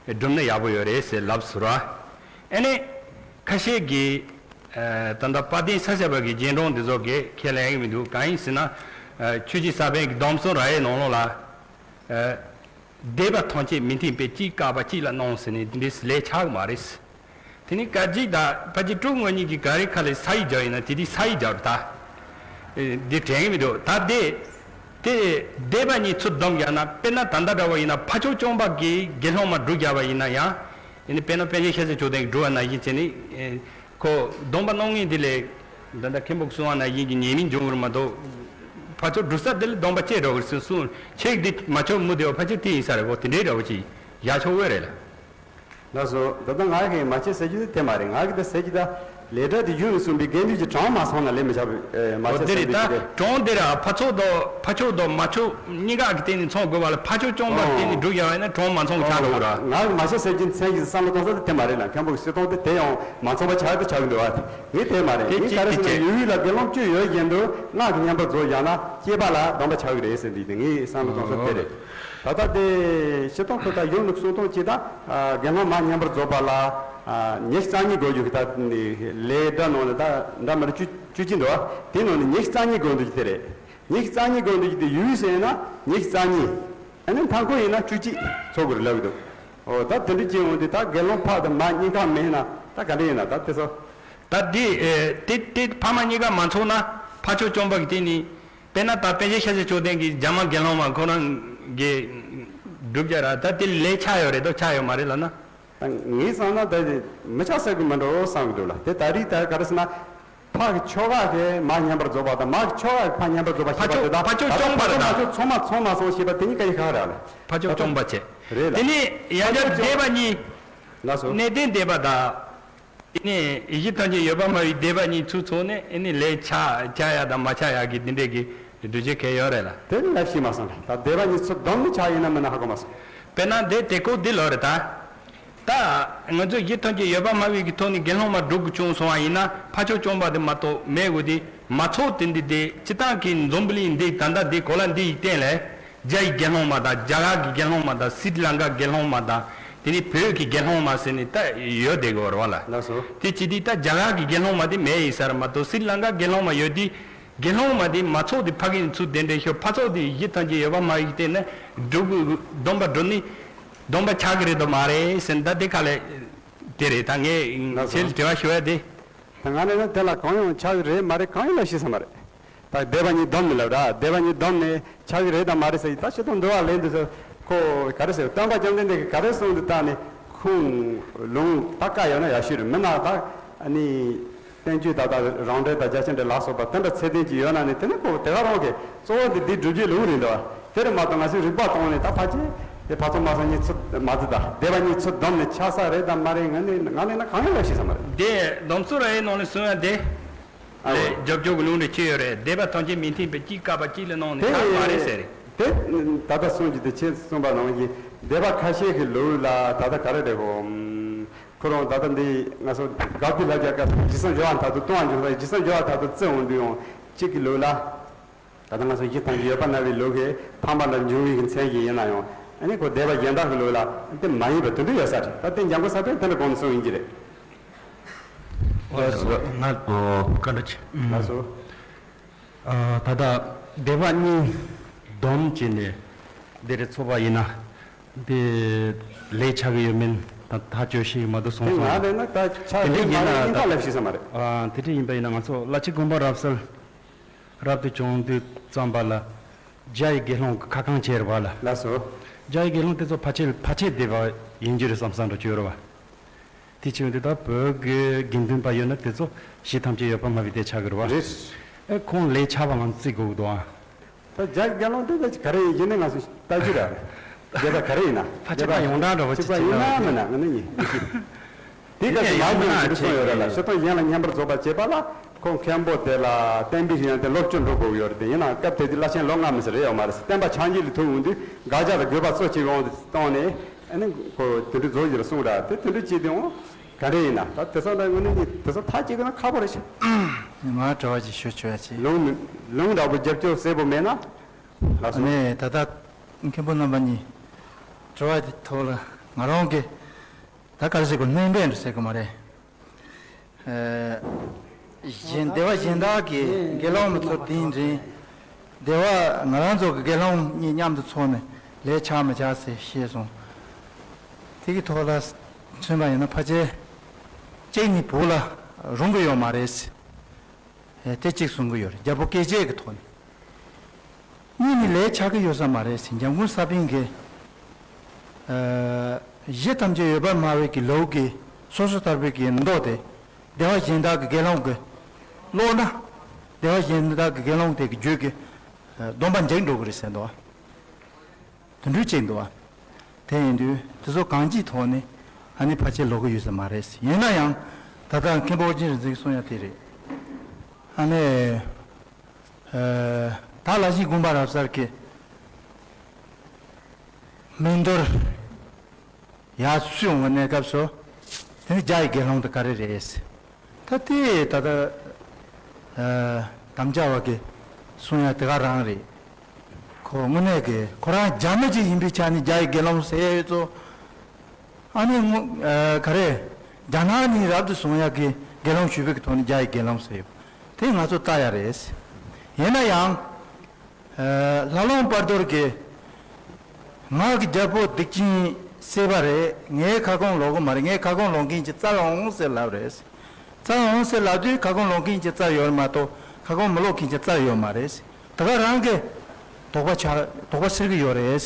སྒྲུབ་ན་ཡག་པོ་ཡོད་རེད་ཟེར་ལབ་སོང་ར། ཨ་ནི་ཁ་ཤས་ཀྱིས་ད་ལྟ་དཔལ་ལྡན་ས་སྐྱ་པ་གི་རྗེས་འབྲང་འདི་ཚོ་གས་ཁས་ལེན་གི་མི་འདུག་གང་ཡིན་ཟེར་ན། ཆོས་ཀྱི་ས་པཎ་གྱི་སྡོམ་གསུམ་ར་ཡའི་ནང་ལོགས་ལ། འདོད་པ་ཐམས་ཅད་མི་མཐུན་པས་གཅིག་བཀག་པ་གཅིག་ལ་སྣང་ཟེར་ནས་འདི་འདྲའི་ལས་ཆགས་མ་རེད། དེ་ནི་སྐད་ཅིག་དང་ཕལ་ཆེར་དྲུག་ངོ་གཉིས་ཀྱི་ག་རེ་ཁ་ལས་ས་ཡིག་སྦྱར་ཡིན་ན་དེ་དུས་ས་ཡིག་སྦྱར་ད། འདི་དྲན་གི་མི་འདུག་ད་དེ། དེ་འདོད་པ་གཉིས་ཚུར་སྡོམ་རྒྱག་ན་དཔེར་ན་ད་ལྟ་འདྲ་བ་ཡིན་ན་ཕ་ཕྱོགས་སྐྱོང་པ་གི་དགེ་སློང་མ་སྒྲུབ་བརྒྱབ་པ་ཡིན་ན་ཡང་། ཡིན་ནི་དཔེར་ན་པཎ་ཆེན་ཤཱཀྱ་མཆོག་ལྡན་གྱིས་སྒྲུབ་པ་ནང་བཞིན་བྱས་ནི། ཁོ་སྡོམ་པ་གནང་མཁན་དེ་ལས། ད་ལྟ་མཁན་པོ་གསུང་བ་ནང་བཞིན་གྱི་ཉེས་དམིགས་འབྱུང་གི་རེད་མ་གཏོགས། ཕར་ཕྱོགས་སྒྲུབ་ས་དེ་ལ་སྡོམ་པ་བཅད་འགྲོ་གི་རེད་ཟེར་གསུངས། ཁྱེད་འདི་མ་ཆོག་མུ་དེ་བ་ཕལ་ཆེར་དེ་ཡིན་ས་རེད་གོ། དེ་འདྲའི་འདྲ་བོ་ཅིག་ཡག་ཆོག་འོས་རེད་ལ། ལགས་སོ། ད་ལྟ་ང་གིས་མ་བྱེད་ཟེར་རྒྱུ་དེ་དེ་མ་རེད། ང་གིས་ད་ཟེར་རྒྱུ་ད་ལས་གྲྭ་དེ་ཡུན་རིང་སོང་པའི་དགེ་འདུན་གྱི་གྲངས་མ་ཚང་ན་ལས་མི་བྱ་བའི་མ་འོ་བྱེད་དེ་ཟེར་རེད། རྒྱུ་ད་དེ་རེད། གྲངས་དེ་ར་ཕར་ཕྱོགས་དང་ཕ་ཕྱོགས་དང་མ་ཕྱོགས་གཉིས་ཀ་གི་སྟེང་ནས་ཚང་དགོས་པ་ལ་ཕ་ཕྱོགས་སྐྱོང་པ་གི་སྟེང་ནས་སྒྲུབ་ཡ་ཡིན་ན་གྲངས་མ་ཚང་ཆགས་འགྲོ་གི་ར། ང་གིས་མ་བྱེད་ཟེར་རྒྱུ་མཚན་གྱི་བསམ་བློ་གཏོང་ས་དེ་དེ་མ་རེད་ལ། མཁན་པོ་གི་སྲིད་དོན་དེ་དེ་ཡང་མ་ཚང་པ་ཆགས་དེ་ཆགས་ཀྱི་འདུག་བ། དེ་ངས་དེ་མ་རེད། དེ་ངས་གཅིག་ག་རེ་དེ་ཟེར་ན་གཅིག་ཡུལ་དབུས་ལ་དགེ་སློང་བཅུ་ཡོད་བཞིན་དུ་སྔགས་ཀྱི་བསྙེན་པར་རྫོགས་བཞག་ན་སྐྱེས་པ་ལ་སྡོམ་པ་ཆགས་ཀྱི་རེད་ཟེར་འདི་དེ་ངའི་བསམ་བློ་གཏོང་ས་དེ་རེད། ད་ལྟ་དེ་སྤྱིར་བཏང་ཁོ་ད་ཡུམ་ནུ་གསུང་སྟངས་ཀྱི་ད་དགེ་སློང་མ་བསྙེན་པར་རྫོགས་པ་ལ་ཉི་ཤུ་རྩ་གཉིས་དགོས་རྒྱུ་གི་ད་ལས་སྒྲ་ནང་ལ་ད་འདྲ་མི་འདྲ་བཅུ་བཅུ་གཅིག་འདུག་བ། དེ་ནང་ནས་ཉི་ཤུ་རྩ་གཉིས་དགོས་འདུག་རྒྱུ་དེ་རེད། ཉི་ཤུ་རྩ་གཉིས་དགོས་འདུག་རྒྱུ་དེ་ཡུལ་ཟེར་ན་ཉི་ཤུ་རྩ་གཉིས། ཨ་ནི་མཐའ་འཁོར་ཡིན་ན་བཅུ་གཅིག་ཚོགས་དགོས་རེད་ལབ་ཀྱི་འདུག་འོ་ད་དེ་འདྲ་བྱས་འོང་དུས་ད་དགེ་སློང་ཕ་དང་མ་གཉིས་ཀ་མེད་ན་ད་ག་འདྲ་ཡིན་ན་ད་དེ་ཚོ། ད་འདི་དེ་དེ་ཕ་མ་གཉིས་ཀ་མ་ཚོགས་ན་ཕ་ཕྱོགས་སྐྱོང་པ་གི་སྟེང་ནས་དཔེར་ན་ད་པཎ་ཆེན་ཤཱཀྱ་མཆོག་ལྡན་གྱི་རྒྱ་མ་དགེ་སློང་མ་ཁོ་རང་གི་སྒྲུབ་བྱ་ར་ད་དེ་ལས་ཆགས་ཡོད་རེད་དོ་ཆགས་ཡོད་མ་རེད་ལབ་ན། ད་ངས་བསམ་ན་ད་དེ་མི་ཆགས་ཟེར་གི་མི་འགྲོ་བསམ་གི་འདུག་ལ། དེ་ད་རེས་ད་ག་རེ་ཟེར་ན། ཕ་གི་ཁྱོ་ག་གི་མ་བསྙེན་པར་རྫོགས་པ་དང་མ་གི་ཁྱོ་ག་གི་ཕ་བསྙེན་པར་རྫོགས་པ་ཞེས་པ་དེ་དག་ཕ་ཕྱོགས་སྐྱོང་པ་རེད་ད། ཕ་ཕྱོགས་ཚང་མ་ཚང་མ་སོང་ཞེས་པ་དེ་གཉིས་ཀ་ཡི་ཁ་ར་ལ། ཕ་ཕྱོགས་སྐྱོང་པ་བྱེད། རེད་ལ། དེ་ནས་ཡང་བསྐྱར་འདོད་པ་གཉིས། ལགས་སོ། གནས་བརྟན་འདོད་པ་དང་། དེ་ནས་ཡིད་བཞིན་ཐམས་ཅད་ཡོད་པར་སྨྲ་བའི་འདོད་པ་གཉིས་ཚུར་ཚོགས་ནས་ཨེ་ནི་ལས་ཆགས་ཆགས་ཡག་དང་མ་ཆགས་ཡག་གི་འདི་འདྲས་ཀྱི་སྒྲུབ་བྱེད་གལ་ཡོད་རེད་ལ། དེ་ནི་ལབ་ཤེས་མ་སོང་ད། འདོད་པ་གཉིས་ཚུར་བསྡོམས་ནས་ཆགས་ཡིན་ན་མིན་ན་ཧ་གོ་མ་སོང་། དཔེར་ན་འདི་དེ་ཀོ་འདི་ལོ་རེད་ད། ད་ང་ཚོས་ཡིད་ཐམས་ཅད་ཡོད་པར་སྨྲ་བའི་གི་ཐོག་ནས་དགེ་སློང་མ་སྒྲུབ་དགོས་བྱུང་སོང་བ་ཡིན་ན་ཕ་ཕྱོགས་སྐྱོང་པ་དེ་མ་གཏོགས་མེད་དགོས་ཏེ་མ་ཚོགས་དེ་འདི་དེ་སྤྱི་བཏང་གི་འཛམ་བུ་གླིང་འདི་ད་ལྟ་འདི་གོ་ལ་འདི་ཡི་སྟེང་ལས། རྒྱ་ཡི་དགེ་སློང་མ་དང་རྒྱ་གར་གྱི་དགེ་སློང་མ་དང་སྲིད་ལང་ཀ་དགེ་སློང་མ་དང་དེ་ནི་བོད་ཀྱི་དགེ་སློང་མ་ཟེར་ནས་ད་ཡོད་བསྡད་དགོས་རེད་བ་ལ། ལགས་སོ། དེ་ཅི་སྟེ་ད་རྒྱ་གར་གྱི་དགེ་སློང་མ་དེ་མེད་ཡིན་ས་རེད་མ་གཏོགས་སྲིད་ལང་ཀ་དགེ་སློང་མ་ཡོད་དུས་དགེ་སློང་མ་དེ་མ་ཚོགས་དེ་ཕ་གི་ཚུར་གདན་འདྲེན་ཤོག་ཕ་ཚོགས་དེ་ཡིད་ཐམས་ཅད་ཡོད་པར་སྨྲ་བའི་སྟེང་ནས་སྒྲུབ་དགོས་སྡོམ་པ་སྒྲུབ་ནི་སྡོམ་པ་ཆགས་ཀྱི་རེད་དམ་མ་རེད་ཟེར་ན་ད་དེ་ག་ལས་དེ་རེད་ད་ངས་ལགས་སོ། ཁྱེད་ལ་དྲི་བ་ཞུ་ཡ་དེ། ད་ང་ནས་ན་དེ་ལ་གང་ཡང་ཆགས་ཀྱི་རེད་མ་རེད་གང་ཡང་ལབ་ཤེས་ས་མ་རེད། ད་འདོད་པ་གཉིས་སྡོམ་ནས་ལབ་ར། འདོད་པ་གཉིས་སྡོམ་ནས་ཆགས་ཀྱི་རེད་དམ་མ་རེད་ཟེར་ད་ཕྱི་དོན་འདུལ་བ་ལས་འདི་ཚོ་ཁོ་ག་རེ་ཟེར་སྟོན་པ་བཅོམ་ལྡན་འདས་ཀྱིས་ག་རེ་གསུངས་འདུག་ད་ནི་ཁུངས་ལུང་ད་བཀའ་ཡོད་ན་ཡག་ཤོས་རེད། མིན་ན་ད་ནི་བསྟན་བཅོས་ད་ལྟ་རང་འགྲེལ་དང་རྒྱ་ཆེར་འགྲེལ་ལ་སོགས་པ་དེ་འདྲ་ཚད་ལྡན་ཅིག་ཡོད་ན་ནི་དེ་ནི་ཁོ་དེ་ག་རང་གི་གཙོ་བོ་འདི་འདི་སྒྲུབ་བྱེད་ལུང་རེད་འདུག་དེ་རེད་མ་གཏོགས་ང་ཚོའི་རིག་པ་སྟོང་ནས་ད་ཕལ་ཆེར་དེ་ཕ་ཚོ་མ་ཚོ་གཉིས་ཚུར་མ་ཚུར་ད་འདོད་པ་གཉིས་ཚུར་བསྡོམས་ནས་ཆགས་ས་རེད་དམ་མ་རེད་ང་ནི་ང་ནི་ན་གང་ཡང་ལབ་ཤེས་ས་མ་རེད། དེ་སྡོམ་སྲོལ་ར་ཡའི་ནང་ལ་གསུངས་ཡ་དེ། ཨ་ལས་རྒྱབ་སྐྱོར་གྱི་ལུང་རེ་ཁྱེར་ཡོད་རེད། འདོད་པ་ཐམས་ཅད་མི་མཐུན་པས་གཅིག་བཀག་པ་གཅིག་ལ་སྣང་ནས་དེ་ཆགས་མ་རེད་ཟེར་རེད། དེ་ད་ལྟ་གསུངས་ཀྱི་དེ་ཁྱེད་གསུངས་པ་ནང་བཞིན་འདོད་པ་ཁ་ཤས་ཀྱི་ལུགས་ལ་ད་ལྟ་ག་རེ་རེད་གོ། ཁོ་རང་ད་ལྟ་འདི་ང་ཚོ་དགག་པའི་ལ་རྒྱ་སྐབས་སུ་ཇི་སྲང་འཇོག་པ་མཐར་ཐུག་ལྟུང་བ་འཇོག་ས་ཇི་སྲང་འཇོག་པ་མཐར་ཐུག་བརྩི་འོང་དུས་ཡང་གཅིག་གི་ལུགས་ལ། ད་ལྟ་ང་ཚོ་ཡིད་ཐམས་ཅད་ཡོད་པར་སྨྲ་བའི་ལུགས་ཀྱི་ཕ་མ་ལ་འབྱུང་བའི་གི་མཚན་གཞི་ཡིན་ན་ཡང་ཨ་ནི་ཁོ་འདོད་པ་གཞན་དག་གི་ལུགས་ལ་དེ་མ་ཡིན་པ་དེ་འདྲ་ཡོད་ས་རེད། ད་དེ་འཇམ་མགོན་ས་པཎ་དེ་འདྲ་དགོངས་ནས་གསུངས་ཡིན་གྱི་རེད། ལགས་སོ། ང་ཚོ་བཀའ་འདྲི་ཆེ། ལགས་སོ། ཨ། ད་ལྟ་འདོད་པ་གཉིས་སྡོམ་བྱས་ནས་འདི་རེ་ཚོགས་པ་ཡིན་ན་འདི་ལས་ཆགས་ཀྱི་ཡོད་མིན་ད་ཐག་གཅོད་ཤེས་ཀྱི་མ་འདུག་སོང་དེ་སོང་ང་ཡིན། རེད་ན་ད་ཆགས་དེ་འདྲ་ཡིན་ན་ད་ད་ལབ་ཤེས་ས་མ་རེད། ཨ། དེ་འདྲ་ཡིན་པ་ཡིན་ན་ང་ཚོ་བླ་ཆེན་དགོན་པ་རབ་གསལ་རབ་ཏུ་བྱུང་དུས་ཙམ་པ་ལ་རྒྱ་ཡི་དགེ་སློང་གི་ཁ་བསྐང་བྱས་རེད་བ་ལ། ལགས་སོ། རྒྱ་ཡི་དགེ་སློང་དེ་ཚོ་ཕལ་ཆེར་ཕལ་ཆེར་སྡེ་པ་ཡིན་རྒྱུ་རེད་བསམ་བསམ་འདྲ་བྱོས་རེད་བ། དེ་བྱས་དུས་ད་བོད་ཀྱི་དགེ་འདུན་པ་ཡོད་ན་དེ་ཚོ་གཞི་ཐམས་ཅད་ཡོད་པ་སྨྲ་བའི་དེ་ཆགས་ཀྱི་རེད་བ། རེད། ཨེ་ཁོང་ལས་ཆགས་པ་ང་ཚོ་བརྩི་དགོས་ཀྱི་འདུག་ཨ། ད་རྒྱ་དགེ་སློང་དེ་ད་ག་རེ་ཡིན་ནས་ང་ཚོས་ལྟ་རྒྱུ་རེད། རྒྱ་ད་ག་རེ་ཡིན་ན། ཕལ་ཆེར་ད་ཡོངས་གྲགས་འདྲ་བོ་ཅིག་ཅིག་པ་ཡིན་ན་མིན་ན་ང་ནི་ཡིན་མི་ཤེས། དེ་ག་ཚོད་མ་ཡོང་ཡོང་གི་གསུངས་ཡོད་རེད་ལ། སྤྱིར་བཏང་གཞན་ལ་བསྙེན་པར་རྫོགས་པར་བྱེད་པ་ལ་ཁོང་མཁན་པོ་དེ་ལ་བསྟན་པའི་ཡོན་ཏན་སློབ་སྦྱོང་འགྲོ་དགོས་ཡོད་རེད་དེ། ཡིན་ནའང་སྐབས་དེ་དུས་བླ་ཆེན་ལོ་ལྔ་མི་ཟེར་ཡོད་མ་རེད། བསྟན་པ་ཕྱག་འགྱེད་ལ་ཐུག་འོང་དུས་དགག་བྱ་དང་དགོས་པ་གཙོ་ཆེ་བའི་དབང་དུ་བཏང་ནས་ཨ་ནི་ཁོ་དེ་འདྲ་རྫོགས་ཡོད་རེད་གསུངས་ར། དེ་དེ་འདྲ་བྱས་དུས་འོང་ག་འདྲ་ཡིན་ན། ད་དེ་ཚོ་འདྲ་དངོས་གནས་ཀྱི་དེ་ཚོ་ཐག་གཅོད་དགོས་ན་ཁག་པོ་རེད་ཤག་ང་དྲི་བ་ཅིག་ཞུ་ཆོག་ཡ་ཅིག་ལུང་ལུང་འདྲ་པོ་རྒྱབ་སྐྱོར་གསལ་པོ་མེད་ན། ལགས་སོ། ནས་ད་ལྟ་མཁན་པོ་རྣམ་པ་གཉིས་དྲི་བ་དེ་ཐོག་ལ་ང་རང་གི་ད་ག་རེ་ཟེར་དགོས། སྣོན་པ་འདྲ་ཟེར་དགོས་མ་རེད། ཨ། གཞན་སྡེ་བ་གཞན་དག་གི་དགེ་སློང་མི་ཚོ་དེའི་འདྲེན་སྡེ་བ་ང་རང་ཚོ་གི་དགེ་སློང་གཉིས་མཉམ་དུ་ཚོགས་ནས་ལས་ཆགས་མི་ཆགས་ཟེར་བཤད་སོང་། དེ་གི་ཐོག་ལ་མཚོན་པ་ཡིན་ན་ཕལ་ཆེར་གཅིག་ནི་བོད་ལ་རུང་གི་ཡོད་མ་རེད་ཟེར། ཨེ། དེ་གཅིག་གསུང་གི་ཡོད་རེད། རྒྱལ་པོ་སྐད་ཆའི་གི་ཐོག་ནས། གཉིས་ནི་ལས་ཆགས་ཀྱི་ཡོད་ས་མ་རེད་ཟེར། འཇམ་མགོན་ས་པཎ་གྱིས། ཨ། གཞི་ཐམས་ཅད་ཡོད་པར་སྨྲ་བའི་གི་ལུགས་ཀྱི་སོ་སོ་ལྟར་པའི་གི་མདོ་དེ་སྡེ་བ་གཞན་དག་གི་དགེ་སློང་གིས་ཀློག་ན། སྡེ་བ་གཞན་དག་གི་དགེ་སློང་དེ་གི་རྒྱུད་ཀྱི་སྡོམ་པ་འཇིག་འགྲོ་གི་རེད་ཟེར་འདུག་བ། དེ་འདྲ་ཅིག་འདུག་བ། དེ་ཡིན་དུས་དེ་ཚོ་གང་ཅིའི་ཐོག་ནས་ཨ་ནི་ཕལ་ཆེར་ལོག་གི་ཡོད་ས་མ་རེད། ཡིན་ན་ཡང་ད་ལྟ་མཁན་པོ་ཨོ་རྒྱན་རིག་འཛིན་གསུང་ཡ་དེ་རེད། ཨ་ནི། ཨ། ད་ལྷ་བཞི་དགོངས་པ་རབ་གསལ་གྱི་མིང་མདོར་ཡར་གསུངས་པའི་གནས་སྐབས་སུ་དེ་ནི་རྒྱ་ཡི་དགེ་སློང་དེ་ག་རེ་རེད། ད་དེ་ད་ལྟ་ཨ་དམ་བཅའ་བ་གི་གསུང་ཡ་དེ་ག་རང་རེད། ཁོ་དངོས་གནས་ཀྱི་ཁོ་རང་རྒྱ་མི་ཅིག་ཡིན་པའི་ཆ་ནས་རྒྱ་ཡི་དགེ་སློང་ཟེར་ཡ་ཡོད་ཚོ། ཨ་ནི་ངོ་ཨ་ག་རེ་རྒྱ་ནག་ནས་རབ་ཏུ་བྱུང་ཡ་གི་དགེ་སློང་ཞུས་པའི་གི་ཐོག་ནས་རྒྱ་ཡི་དགེ་སློང་ཟེར་ཡོད། དེ་ང་ཚོ་ལྟ་ཡ་རེད། ཡིན་ན་ཡང་། ཨ། ལྷ་ལུང་དཔལ་རྡོར་གྱིས། ང་གི་རྒྱལ་པོ་སྡིག་ཅན་བསད་པ་རེད། ངའི་ཁ་སྐོང་ལོག་གི་མ་རེད། ངའི་ཁ་སྐོང་ལོག་མཁན་གྱི་རྩར་འོང་ཟེར་ལབ་རེད། རྩར་འོང་ཟེར་ལབ་དུས་ཁ་སྐོང་ལོག་མཁན་གྱི་རྩར་ཡོད་མ་གཏོགས་ཁ་སྐོང་མི་ལོག་མཁན་གྱི་རྩར་ཡོད་མ་རེད། ད་ག་རང་གི་དོགས་པ་ཆགས་དོགས་པ་སེལ་གི་ཡོད་རེད།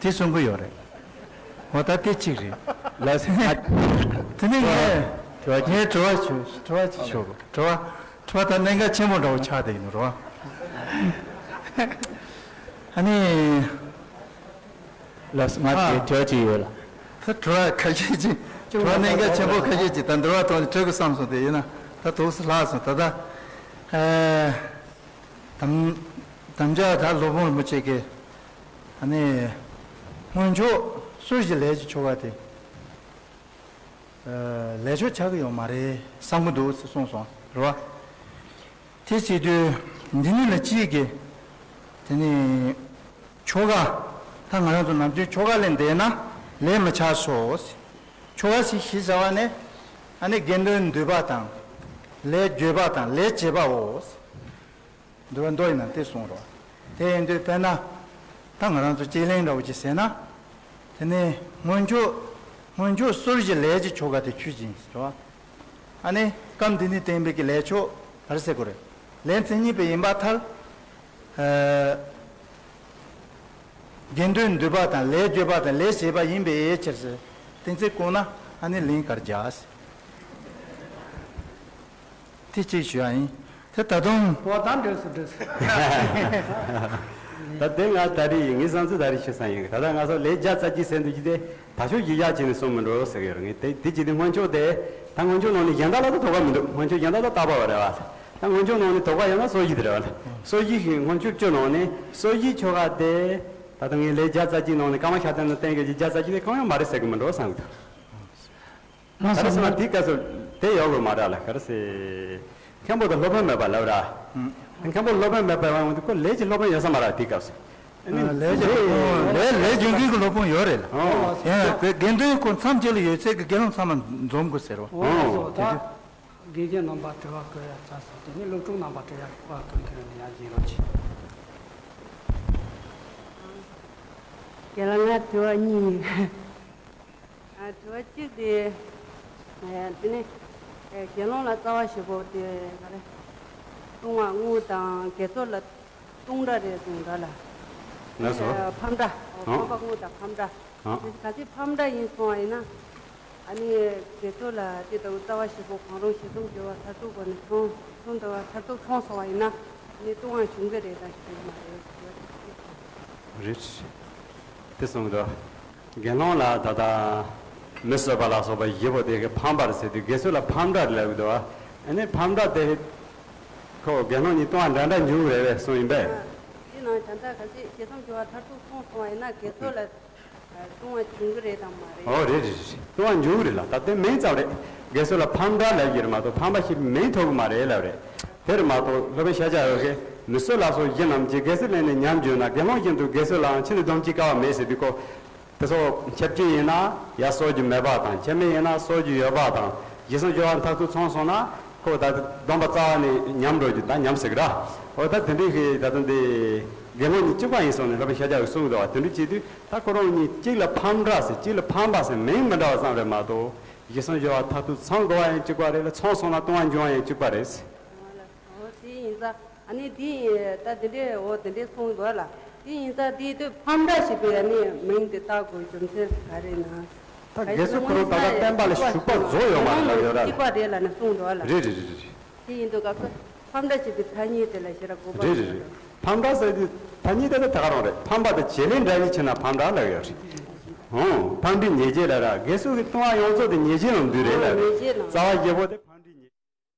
དེ་གསུང་གི་ཡོད་རེད། འོ་ད་དེ་གཅིག་རེད། ལགས་སོ། དེ་ནས་ངས་དྲི་བ་ངས་དྲི་བ་ཞུ་དྲི་བ་ཅིག་ཞུ་དགོས། དྲི་བ་དྲི་བ་ད་གནད་འགག་ཆེན་པོ་འདྲ་བོ་ཆགས་བསྡད་ཡིན་རོ། ཨ་ནི། ལགས་སོ། ང་ཨ། དེ་དྲི་བ་ཅིག་ཡོད་ལ། ད་དྲི་བ་ཁ་ཤས་ཅིག་དྲི་བ་གནད་འགག་ཆེན་པོ་ཁ་ཤས་ཅིག་ད་འདྲི་བ་ཐོག་ནས་དྲི་དགོས་བསམ་སོང་། དེ་ཡིན་ན་ད་དུས་སུ་ལྷག་སོང་། ད་ལྟ་ཨ། དམ་དམ་བཅའ་ད་སློབ་དཔོན་རིན་པོ་ཆེ་གིས་ཨ་ནི་སྔོན་ཆད་གསུར་གྱི་ལས་ཀྱི་ཆོ་ག་དེ་ཨ་ལས་ཆོག་ཆགས་ཀྱི་ཡོད་མ་རེད་བསམ་གྱི་འདུག་ཟེར་གསུངས་སོང་རེད་བ། དེ་བྱེད་དུས་འདི་ནི་ལ་གཅིག་གིས་དེ་ནི་ཆོ་ག་ད་ང་རང་ཚོ་ནམ་རྒྱུན་ཆོ་ག་ལས་འདས་ན་ལས་མི་ཆགས་སོ། ཆོ་ག་ཞིག་ཞེས་བྱ་བ་ནི་ཨ་ནི་དགེ་འདུན་འདུས་པ་དང་ལས་བརྗོད་པ་དང་ལས་བྱེད་པའོ། འདུལ་བ་མདོ་ཡིན་ན་དེ་གསུངས་རོ། དེ་ཡིན་དུས་དཔེར་ན། ད་ང་རང་ཚོ་དཔྱད་གླེང་འདྲ་བོ་ཅིག་ཟེར་ན། དེ་ནས་སྔོན་ཆད་སྔོན་ཆད་གསུར་གྱི་ལས་ཀྱི་ཆོ་ག་དེ་ཆོས་ཅན་ཟེར་བ། ཨ་ནི་སྐབས་འདི་ནས་བསྟན་པའི་གི་ལས་ཆོག་ག་རེ་ཟེར་དགོས་རེད། ལས་མཚན་ཉིད་པའི་ཡིན་པར་ཐལ། ཨ། དགེ་འདུན་འདུས་པ་དང་ལས་བརྗོད་པ་དང་ལས་བྱེད་པ་ཡིན་པའི་ཕྱིར་ཟེར། གཏན་ཚིགས་བཀོད་ན་ཨ་ནི་ལན་ག་རེ་རྒྱག་ཟེར། དེ་གཅིག་ཞུ་ཡ་ཡིན། དེ་ད་དུང་། འོ་ད་འགྲིག་སོང་འགྲིག་སོང་། ད་དེ་ང་ད་རེས་ངའི་བསམ་ཚུལ་ད་རེས་ཞུ་ས་ཡིན། ད་ལྟ་ང་ཚོ་ལས་བརྒྱ་རྩ་གཅིག་ཟེར་འདུག་ཀྱི་དེ་ད་ཆོས་ཀྱི་ཡག་བྱས་ནས་གསུངས་མི་འགྲོ་ཟེར་གི་ཡོད་རེད། ངས་དེ་དེ་བྱས་ཏེ་སྔོན་ཆད་དེ་ད་སྔོན་ཆད་ནང་ནས་གཞན་དག་ལ་ད་དོགས་པ་མི་འདུག་སྔོན་ཆད་གཞན་དག་ད་རྟག་པ་བ་རེད་བ། ད་སྔོན་ཆད་ནང་ནས་དོགས་པ་ཡོད་ན་སོ་བཞི་དེ་རེད་བ། སོ་བཞི་ཞིག་སྔོན་ཆད་བཅུ་ནང་ནས་སོ་བཞི་ཆོ་ག་དེ་ད་ལྟ་ངས་ལས་བརྒྱ་རྩ་གཅིག་ནང་ནས་ཀརྨ་ཤཱསྟྲ་ནས་བསྟན་གྱི་བརྒྱ་རྩ་གཅིག་དེ་གང་ཡང་མ་རེད་ཟེར་གི་མི་འགྲོ་བསམ་གི་འདུག་ང་ག་རེ་ཟེར་ན་དེའི་སྐབས་སུ་དེ་ཡོད་དགོས་མ་རེད་ལ། ག་རེ་ཟེར། མཁན་པོ་དང་སློབ་དཔོན་མེད་པ་ལབ་ར། མཁན་པོ་སློབ་དཔོན་མེད་པ་ཡོང་དུས་ཁོ་ལས་ཀྱི་སློབ་དཔོན་ཡོད་ས་མ་རེད་དེའི་སྐབས་སུ། ཨ་ནི་ལས་ཀྱི་སློབ་དཔོན་ལས་ལས་རྒྱུ་འབྲས་ཀྱི་སློབ་དཔོན་ཡོད་རེད་ལ། ཨོ། ཡང་དགེ་འདུན་ཁོ་མཚམས་གཅིག་ལ་ཡོད་ཚད་ཀྱི་དགེ་སློང་ཚང་མ་འཛོམས་དགོས་ཟེར་བ། ཨོ། དེ་དུས། དགེ་རྒན་རྣམ་པ་དྲི་བ་བཀོད་ཡ་ཚར་སོང་། དེ་ནས་སློབ་ཕྲུག་རྣམ་པ་དྲི་ཡ་བཀོད་མཁན་ནི་ཡར་བཞེངས་རོགས་གྱིས། རྒན་ལགས་ང་དྲི་བ་གཉིས་ཡིན། ཨ། དྲི་བ་གཅིག་དེ། ཨ། དེ་ནི། ཨ། དགེ་སློང་ལ་རྩ་བ་བཞི་པོ་དེ་ག་རེ། ལྟུང་བ་དངོས་དང་དགེ་ཚོགས་ལ་ལྟུང་སྒྲ་རེད་གསུངས་འདྲ་ལ། ལགས་སོ། ཨ། ཕམ་སྒྲ། ཨོ། ཨོ། ཕམ་པ་དངོས་དང་ཕམ་སྒྲ། ཨོ། དེ་ག་ཚོད་ཕམ་སྒྲ་ཡིན་སོང་བ་ཡིན་ན། ཨ་ནི་དགེ་ཚུལ་ལགས་དེ་ལྟ་བུ་རྩ་བ་བཞི་པོ་གང་རུང་ཞེ་ཚོམ་སྦྱོར་བ་མཐར་ཐུག་སྒོ་ནས་ཚང་ཚང་ལྟ་བུ་མཐར་ཐུག་ཚང་སོང་བ་ཡིན་ན་ཨ་ནི་ལྟུང་བ་འབྱུང་གི་རེད་དང་འབྱུང་གི་མ་རེད་ཟེར་བ་དེ་ཅིག་རེད། དེ་གསུངས་འདུག་དགེ་སློང་ལ་ད་ལྟ་མི་གསོད་པ་ལ་སོགས་པ་བཞི་པོ་དེ་གི་ཕམ་པར་ཟེར་དུས་དགེ་ཚུལ་ལ་ཕམ་འདྲ་ལབ་འདུག་ཨ་ནི་ཕམ་འདྲ་དེ་ཁོ་དགེ་སློང་གཉིས་ལྟུང་བ་འདྲ་འདྲ་འབྱུང་གི་རེད་པས་གསུངས་ཡིན་པས། དེ་ནང་ད་ལྟ་ག་ཚོད་ཞེ་ཚོམ་སྦྱོར་བ་མཐར་ཐུག་ཚང་སོང་བ་ཡིན་ན་དགེ་ཚུལ་ལ་ལྟུང་བ་འབྱུང་གི་རེད་དང་མ་རེད། ཨོ་རེད་རེད་རེད། ལྟུང་བ་འབྱུང་གི་རེད་ལ་ད་ལྟའི་མིང་ཙམ་རེད། དགེ་ཚུལ་ལ་ཕམ་འདྲ་ལབ་ཀྱི་རེད་མ་གཏོགས་ཕམ་པ་ཞིག་མིང་ཐོགས་ཀྱི་མ་རེད་ལབ་རེད། དེར་མ་གཏོགས་སློབ་དཔོན་ཤཱཀྱ་འོད་ཀྱིས་མི་གསོད་ལ་སོགས་བཞི་རྣམས་ཀྱིས་དགེ་ཚུལ་བསླད་ནས་ཉམས་བྱུང་ན་དགེ་སློང་བཞིན་དུ་དགེ་ཚུལ་ལའང་ཕྱིར་སྡོམ་གྱི་སྐལ་བ་མེད་ཟེར་དུས་ཁོ། དེ་ཚོ་ཆབས་ཅིག་ཡིན་ན་ཡར་གསོག་རྒྱུ་མེད་པ་དང་ཆད་མེད་ཡིན་ན་གསོག་རྒྱུ་ཡོད་པ་དང་ཞེ་ཚོམ་སྦྱོར་བ་མཐར་ཐུག་ཚང་སོང་ན་ཁོ་ད་སྡོམ་པ་རྩ་བ་ནས་ཉམས་འགྲོ་རྒྱུ་ད་ཉམས་ཟེར་གི་ར། འོ་ད་དེ་འདྲའི་ཞིག་ད་ལྟ་འདི་དགེ་སློང་གཉིས་གཅིག་པ་ཡིན་སོང་ནས་སློབ་དཔོན་ཤཱཀྱ་གིས་གསུངས་འདུག་བ། དེ་འདྲ་བྱེད་དུས་ད་ཁོ་རང་གཉིས་གཅིག་ལ་ཕམ་འདྲ་ཟེར་གཅིག་ལ་ཕམ་པ་ཟེར་མིང་མི་འདྲ་བ་ཙམ་རེད་མ་གཏོགས་ཞེ་ཚོམ་སྦྱོར་བ་མཐར་ཐུག་ཚང་དགོས་པ་ཡང་གཅིག་པ་རེད་ལ་ཚང་སོང་ན་ལྟུང་བ་འབྱུང་བ་ཡང་གཅིག་པ་རེད། འོ་དེ་ཡིན་ཙང་ཨ་ནི་དེ་ད་དེ་འདྲའི་འོ་དེ་འདྲའི་གསུངས་འདུག་ལ། དེ་ཡིན་ཙང་དེའི་དུས་ཕམ་འདྲ་ཞེས་པའི་ཨ་ནི་མིང་དེ་བཏགས་དགོས་རྒྱུ་མཚན་ག་རེ་ན། ད་དགེ་ཚུལ་ཁོ་རང་ད་ལྟ་བསྟན་པ་ལ་ཞུགས་པ་རྫོགས་ཡོད་མ་རེད་ལབ་ཡོད་ར། གཅིག་པ་རེད་ལ་ནི་གསུངས་འདུག་ལ། རེད་རེད་རེད་རེད། དེ་ཡིན་དུས་སྐབས་སུ་ཕམ་འདྲ་ཞེས་པའི་ཐ་སྙད་དེ་ལ་ཞེ་དྲག་གོ་བ་རེད་རེད་རེད། ཕམ་འདྲ་ཟེར་དུས་ཐ་སྙད་དེ་ད་ད་ག་རང་རེད། ཕམ་པ་དང་བྱེད་ལས་འདྲ་བའི་ཕྱིར་ན་ཕམ་འདྲ་ལབ་ཡོད་རེད། ཨོ་ཕམ་པའི་ཉེས་བྱས་ལ་ར་དགེ་ཚུལ་གྱི་ལྟུང་བ་ཡོངས་རྫོགས་དེ་ཉེས་བྱས་ལ་འདུས་རེད་ལབ་རེད། ཉེས་བྱས་ལ། རྩ་བ་བཞི་པོ་དེ་ཕམ་པའི་ཉེས།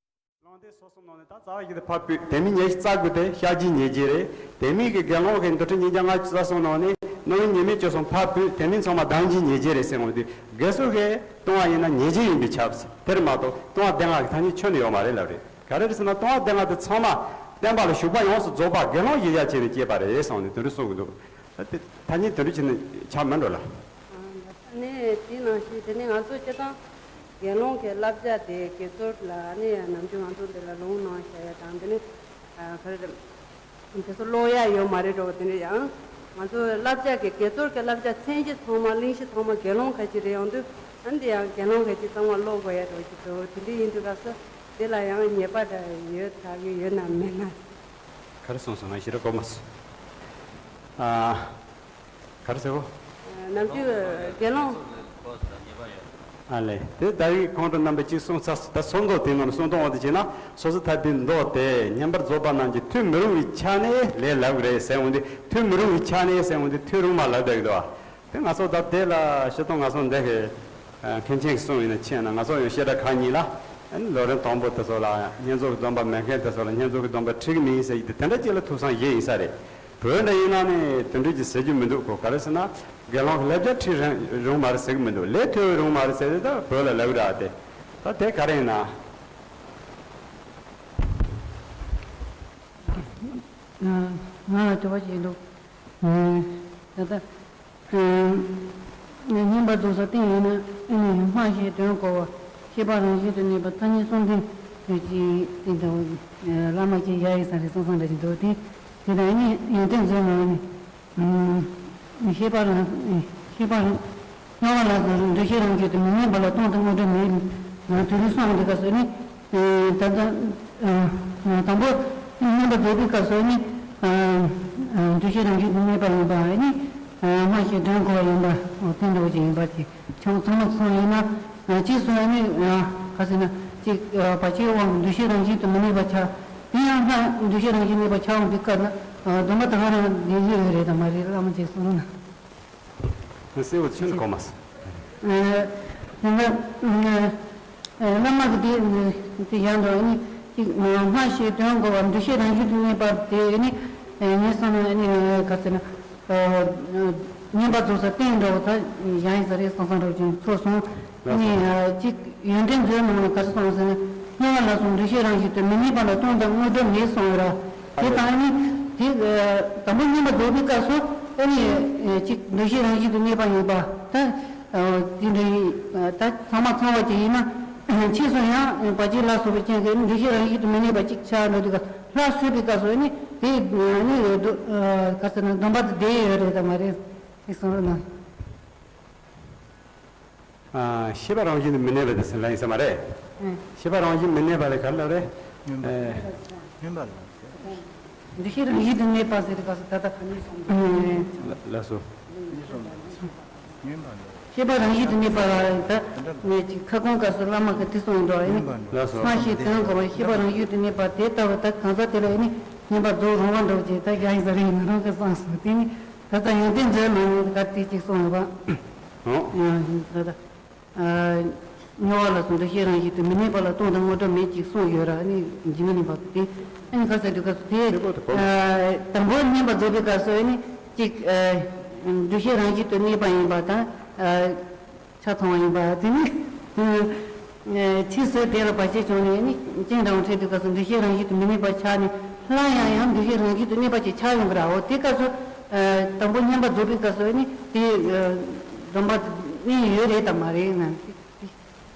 ལུང་སྡེ་སོ་གསུམ་ནང་ནས་ད་རྩ་བ་བཞི་དེ་ཕར་ཕུད་དེ་མིན་ཉེས་བྱས་རྩ་དགུ་དེ་བཤགས་བགྱིའི་ཉེས་བྱས་རེད། དེ་མིན་གྱི་དགེ་སློང་གི་འདུལ་ཁྲིམས་ཉིས་བརྒྱ་ལྔ་བཅུ་རྩ་གསུམ་ནང་ནས་རྣམ་སྨིན་ཉེས་དམིགས་བཅུ་གསུམ་ཕར་ཕུད་དེ་མིན་ཚང་མ་སྡང་བགྱིའི་ཉེས་བྱས་རེད་ཟེར་འོང་དུས་དགེ་ཚུལ་གྱི་ལྟུང་བ་ཡིན་ན་ཉེས་བྱས་ཡིན་པས་ཁྱབ། དེར་མ་གཏོགས་ལྟུང་བ་སྡེ་ལྔ་གི་ཐ་སྙད་ཁྱོན་ནས་ཡོད་མ་རེད་ལབ་རེད། ག་རེ་རེད་ཟེར་ན་ལྟུང་བ་སྡེ་ལྔ་དེ་ཚང་མ་བསྟན་པ་ལ་ཞུགས་པ་ཡོངས་སུ་རྫོགས་པ་དགེ་སློང་གཞི་བཞག་བྱས་ནས་སྐྱེས་པ་རེད་གསུངས་ནས་དོན་དུ་གསུང་གི་འདུག་ད་དེ་ཐ་སྙད་དོན་དུ་བྱས་ནས་ཆགས་མི་འགྲོ་ལ། ནས་དེ་ནང་བཞིན་དེ་ནས་ང་ཚོ་སྤྱིར་བཏང་དགེ་སློང་གི་བསླབ་བྱ་དེ་དགེ་ཚུལ་ལ་ནི་ནམ་རྒྱུན་ང་ཚོ་འདི་ལ་ལུང་གནང་བཞག་ཡ་དང་དེ་ནི་ག་རེ་རེད། དེ་ཚོ་ཀློག་ཡ་ཡོད་མ་རེད་འགྲོ་དེ་འདྲ་ཡང་ང་ཚོའི་བསླབ་བྱ་གི་དགེ་ཚུལ་གྱི་བསླབ་བྱ་མཚན་གཞི་ཚང་མ་གླེང་གཞི་ཚང་མ་དགེ་སློང་ཁ་ཅིག་རེད་ཡོང་དུས་ཨ་འདི་ཡང་དགེ་སློང་ཁ་ཅིག་ཚང་མ་ཀློག་དགོས་ཡ་འགྲོ་ཅིག་འགྲོ་དེ་འདྲ་ཡིན་དུས་སྐབས་སུ་དེ་ལ་ཡང་ཉེས་པ་འདྲ་ཡོད་ཆགས་ཀྱི་ཡོད་ན་མེད་ན། ག་རེ་གསུངས་སོང་ང་ཞེ་དྲག་གོ་མ་སོང་། ཨ། ག་རེ་ཟེར་གོ། ནམ་རྒྱུན་དགེ་སློང་། ཨ་ལས་དེ་ད་རིང་ཁོང་ཁྲོ་རྣམ་པ་གཅིག་གསུངས་ཚར་སོང་། ད་ཚོགས་འདུ་དེ་ནང་གསུང་སྟངས་འོག་ཏུ་བྱས་ན་སོ་སོ་ཐར་པའི་མདོ་དེ་བསྙེན་པར་རྫོགས་པ་རྣམས་ཀྱི་མཐུ་མི་རུང་བའི་ཆ་ནས་ལས་ལབ་རེད་ཟེར་འོང་དུས་མཐུ་མི་རུང་བའི་ཆ་ནས་ཟེར་འོང་དུས་མཐུ་རུང་བ་ལབ་བསྡད་ཀྱི་འདུག་བ། དེ་ང་ཚོ་ད་དེ་ལ་སྤྱིར་བཏང་ང་ཚོ་འདི་གི་མཁན་ཆེན་གྱི་གསུང་ཡིན་ན་ཕྱིན་ན་ང་ཚོ་ཡང་བཤད་གྲྭ་ཁག་གཉིས་ལ་ལོ་རིམ་དང་པོ་དེ་ཚོ་ལ་བསྙེན་རྫོགས་ཀྱི་སྡོམ་པ་མེད་མཁན་དེ་ཚོ་ལ་བསྙེན་རྫོགས་ཀྱི་སྡོམ་པ་ཁྲིད་ཀྱི་མིན་ཟེར་གྱི་དེ་དེ་འདྲ་ཅིག་ལ་ཐུགས་བསམ་བཞེས་ཡིན་ས་རེད། བོད་འདྲ་ཡིན་ན་ནི་དེ་འདྲ་ཅིག་ཟེར་རྒྱུ་མི་འདུག་གོ། ག་རེ་ཟེར་ན་དགེ་སློང་གི་བསླབ་བྱ་ཁྲིད་རུང་མ་རེད་ཟེར་གྱི་མི་འདུག་ལས་ཐོས་རུང་མ་རེད་ཟེར་ཏེ་ད་བོད་ལ་ལབ་ར་དེ་ད་དེ་ག་རེ་ཡིན་ན། ང་ལ་དྲི་བ་ཞིག་འདུག་ད་ལྟ། བསྙེན་པར་རྫོགས་སའི་རྟེན་ཡིན་ན་ཨ་ནི་སྨྲ་ཤེས་དོན་གོ་བ་ཤེས་པ་རང་བཞིན་དུ་གནས་པ་ཐ་སྙད་གསུམ་ལྡན་དུ་ཅིག་དེ་འདྲ་བ་བླ་མ་ཅིག་ཡ་ཡི་ས་རེ་སང་སང་འདྲ་ཅིག་འདུག་དེ་དེ་དང་ཨ་ནི་ཡོན་ཏན་འཛོལ་མ་ནི་ཤེས་པ་རང་ཤེས་པ་རང་སྨྲ་བ་ལ་སོགས་འདུ་ཤེས་རང་བཞིན་དུ་མི་གནས་པ་ལ་ལྟུང་དང་དངོས་གྲུབ་མེད། དུ་རུ་སོང་དེ་ག་སོ་ནི། ད་ལྟ་དང་པོ་བསྙེན་པར་རྫོགས་པའི་སྐབས་སུ་ནི་འདུ་ཤེས་རང་བཞིན་དུ་གནས་པ་ཡིན་པ་ནི་སྨྲ་ཤེས་དོན་གོ་བ་ཡིན་པ་དེ་འདྲ་བོ་ཅིག་ཡིན་པ་དེ་ཆང་ཚང་མ་ཚང་ཡིན་ན་ཅིག་སོང་ནི་ག་ཟེར་ན་ཅིག་བར་ཆད་དབང་གིས་འདུ་ཤེས་རང་བཞིན་དུ་མི་གནས་པ་ཆགས། དེ་ཡང་སྔར་འདུ་ཤེས་རང་བཞིན་གནས་པ་ཆགས་འོང་དུས་སྐབས་ན་སྡོམ་པ་ད་ག་རང་ལྡན་གྱི་ཡོད་རེད་དམ་མ་རེད་བླ་མ་ཅིག་གསུངས་ན། གསལ་བོ་ཆེན་གོ་མ་སོང་། ཨ་ནི། བླ་མ་གི་དེ་དེ་ཡང་འགྲོ་ནི་ཅིག་སྨྲ་ཤེས་དོན་གོ་བ་འདུ་ཤེས་རང་བཞིན་དུ་གནས་པ་དེ་ནི་ངས་བསམ་ན་ནི་ག་ཟེར་ན་བསྙེན་པར་རྫོགས་སའི་རྟེན་འདྲ་བོ་ད་ཡང་ཡིན་ས་རེད་བསམ་བསམ་འདྲ་བོ་ཅིག་ཚོར་སོང་། ནི་ཅིག་ཡོན་ཏན་འཛོལ་མང་ནི་ག་རེ་སོང་ཟེར་ན་སྨྲ་བ་ལ་སོགས་འདུ་ཤེས་རང་བཞིན་དུ་མི་གནས་པ་ལ་ལྟུང་དང་དངོས་གྲུབ་མེད་གསུངས་ཡོད་ར། དེ་དང་ནི་དེ་དང་པོ་བསྙེན་པར་རྫོགས་པའི་སྐབས་སུ་ཨ་ནི་ཅིག་འདུ་ཤེས་རང་བཞིན་དུ་གནས་པ་ཡིན་པ་ད། དེ་འདྲ་ཡིན། ད་ཚང་མ་ཚང་བ་ཅིག་ཡིན་ན་ཕྱིས་སུ་ཡང་བར་ཆད་ལ་སོགས་པའི་རྐྱེན་གྱིས་འདུ་ཤེས་རང་བཞིན་དུ་མི་གནས་པ་ཅིག་ཆགས་འགྲོ་དུས་ལྷ་གསོད་པའི་སྐབས་སུ་ནི་དེ་ནི་ག་ཟེར་ན་སྡོམ་པ་དེ་བསྡད་ཡོད་རེད་དམ་མ་རེད། དེ་གསུང་རོགས་གནང་། ཤེས་པ་རང་བཞིན་དུ་མི་གནས་པ་དེ་ཟེར་ལ་ཡིན་ས་མ་རེད། ཤེས་པ་རང་བཞིན་མི་གནས་པ་ལ་ག་རེ་ལབ་རེད། སྨྱོན་པ་ལ། འདུ་ཤེས་རང་བཞིན་དུ་གནས་པ་ཟེར་དུས་སྐབས་སུ་ད་ལྟ་ག་ནས་སོང་། ལགས་སོ། སྨྱོན་པ་ལ། ཤེས་པ་རང་བཞིན་དུ་གནས་པ་ལ་ད་ངས་ཅིག་ཁ་སྐོང་སྐབས་སུ་བླ་མ་གི་དེ་གསུངས་འདུག་ཨ་ནི། ལགས་སོ། སྔ་ཕྱི་དོན་གོ་བ་ཤེས་པ་རང་བཞིན་དུ་གནས་པ་དེ་ལྟ་བུ་ད་གང་ཟག་དེ་ལ་ཨ་ནི་བསྙེན་པར་རྫོགས་རུང་བ་འདྲ་བོ་ཅིག་ད་ཡང་ཡིན་ས་རེད། ང་རང་གི་བསམ་སོང་། དེ་ནི་ད་ལྟ་ཡོན་ཏན་མཛོད་ནང་ནས་ག་དེ་ཅིག་གསུངས་ཡོད་པ། ཨོ། ཡང་ད་ལྟ། ཨ། མྱོང་བ་ལ་སོགས་འདུ་ཤེས་རང་བཞིན་དུ་མི་གནས་པ་ལ་སྟོང་དང་དངོས་གྲུབ་མེད་ཅེས་གསུངས་ཡོད་ར། ཨ་ནི་འཇིགས་མེད་གླིང་པ་དེ་ཨ་ནི་ཁ་ཟེར་དུས་སྐབས་སུ་དེ། དེ་ཁོ་དེ་ཁོ། ཨ། དང་པོ་བསྙེན་པར་རྫོགས་པའི་སྐབས་སུ་ཨ་ནི་གཅིག་ཨ། འདུ་ཤེས་རང་བཞིན་དུ་གནས་པ་ཡིན་པ་དང་། ཨ། ཆ་ཚང་བ་ཡིན་པ་དེ་ནི། ཨ། ཕྱིས་སུ་དེ་ལ་བར་ཆད་བྱུང་ནས་ཨ་ནི་སྤྱན་དྲང་བ་འཕྲད་དུས་སྐབས་སུ་འདུ་ཤེས་རང་བཞིན་དུ་མི་གནས་པ་ཆགས་ནས། སླར་ཡང་ཡང་འདུ་ཤེས་རང་བཞིན་དུ་གནས་པ་ཅིག་ཆགས་ཡོང་གི་ར། འོ་དེ་སྐབས་སུ། ཨ། དང་པོ་བསྙེན་པར་རྫོགས་པའི་སྐབས་སུ་ཨ་ནི་དེ། ཨ། སྡོམ་པ་གནས་ཡོད་རེད་དམ་མ་རེད་ན།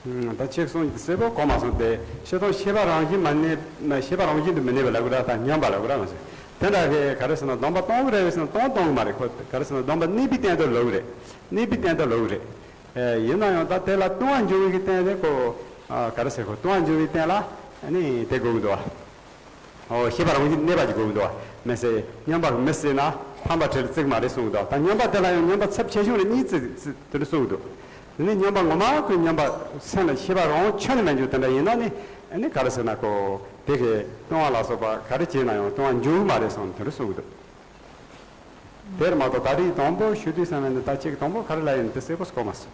ད་ཅིག་གསུངས་གསལ་པོ་གོ་མ་སོང་སྟེ། ཤེས་སྟོང་ཤེས་པ་རང་བཞིན་མ་གནས་ན། ཤེས་པ་རང་བཞིན་དུ་མི་གནས་པ་ལབ་ཀྱི་ར། ད་མཉམ་པ་ལབ་ཀྱི་ར་མ་ཟད། དེ་འདྲ་གི་ག་རེ་ཟེར་ན་སྡོམ་པ་གཏོང་གི་རེད་ཟེར་ན་གཏོང་གཏོང་གི་མ་རེད། ཁོ་ག་རེ་ཟེར་ན་སྡོམ་པ་གནས་པའི་སྟེང་དུ་ལབ་ཀྱི་རེད། གནས་པའི་སྟེང་དུ་ལབ་ཀྱི་རེད། ཨེ། ཡིན་ན་ཡང་ད་དེ་ལ་ལྟུང་བ་འབྱུང་བའི་སྟེང་དེ་ཁོ། ཨ། ག་རེ་ཟེར། ཁོ་ལྟུང་བ་འབྱུང་བའི་སྟེང་ལ་ཨ་ནི་དེ་དགོས་ཀྱི་འདུག་བ། ཨོ། ཤེས་པ་རང་བཞིན་གནས་པ་ཅིག་དགོས་ཀྱི་འདུག་བ། མི་ཟེར་མཉམ་པ་གི་མི་ཟེར་ན་ཕམ་པ་བྲལ་བརྩིགས་མ་རེད་གསུངས་འདུག་ད་མཉམ་པ་དེ་ལ་ཡང་མཉམ་པ་ཚབས་ཆེ་ཆུང་རེ་གཉིས་བརྩིགས་བརྩིགས་དེ་འདྲ་གསུངས་འདུག་དེ་ནས་མཉམ་པ་ངོ་མ་ཁོའི་མཉམ་པ་སེམས་ལ་ཤེས་པ་རང་ཁྱོན་ནས་མེད་འཇུག་དེ་འདྲ་ཡིན་ན་ནི་ཨ་ནི་ག་རེ་ཟེར་ན་ཁོ་དེ་གི་ལྟུང་བ་ལ་སོགས་པ་ག་རེ་བྱས་ན་ཡང་ལྟུང་བ་འབྱུང་གི་མ་རེད་གསུངས་དེ་འདྲ་གསུངས་འདུག་དེར་མ་གཏོགས་ད་རེས་དང་པོ་ཞུ་དུས་ཙམ་ནས་ད་ཅིག་དང་པོ་ག་རེ་ལ་ཡིན་དེ་གསལ་པོ་གོ་མ་སོང་།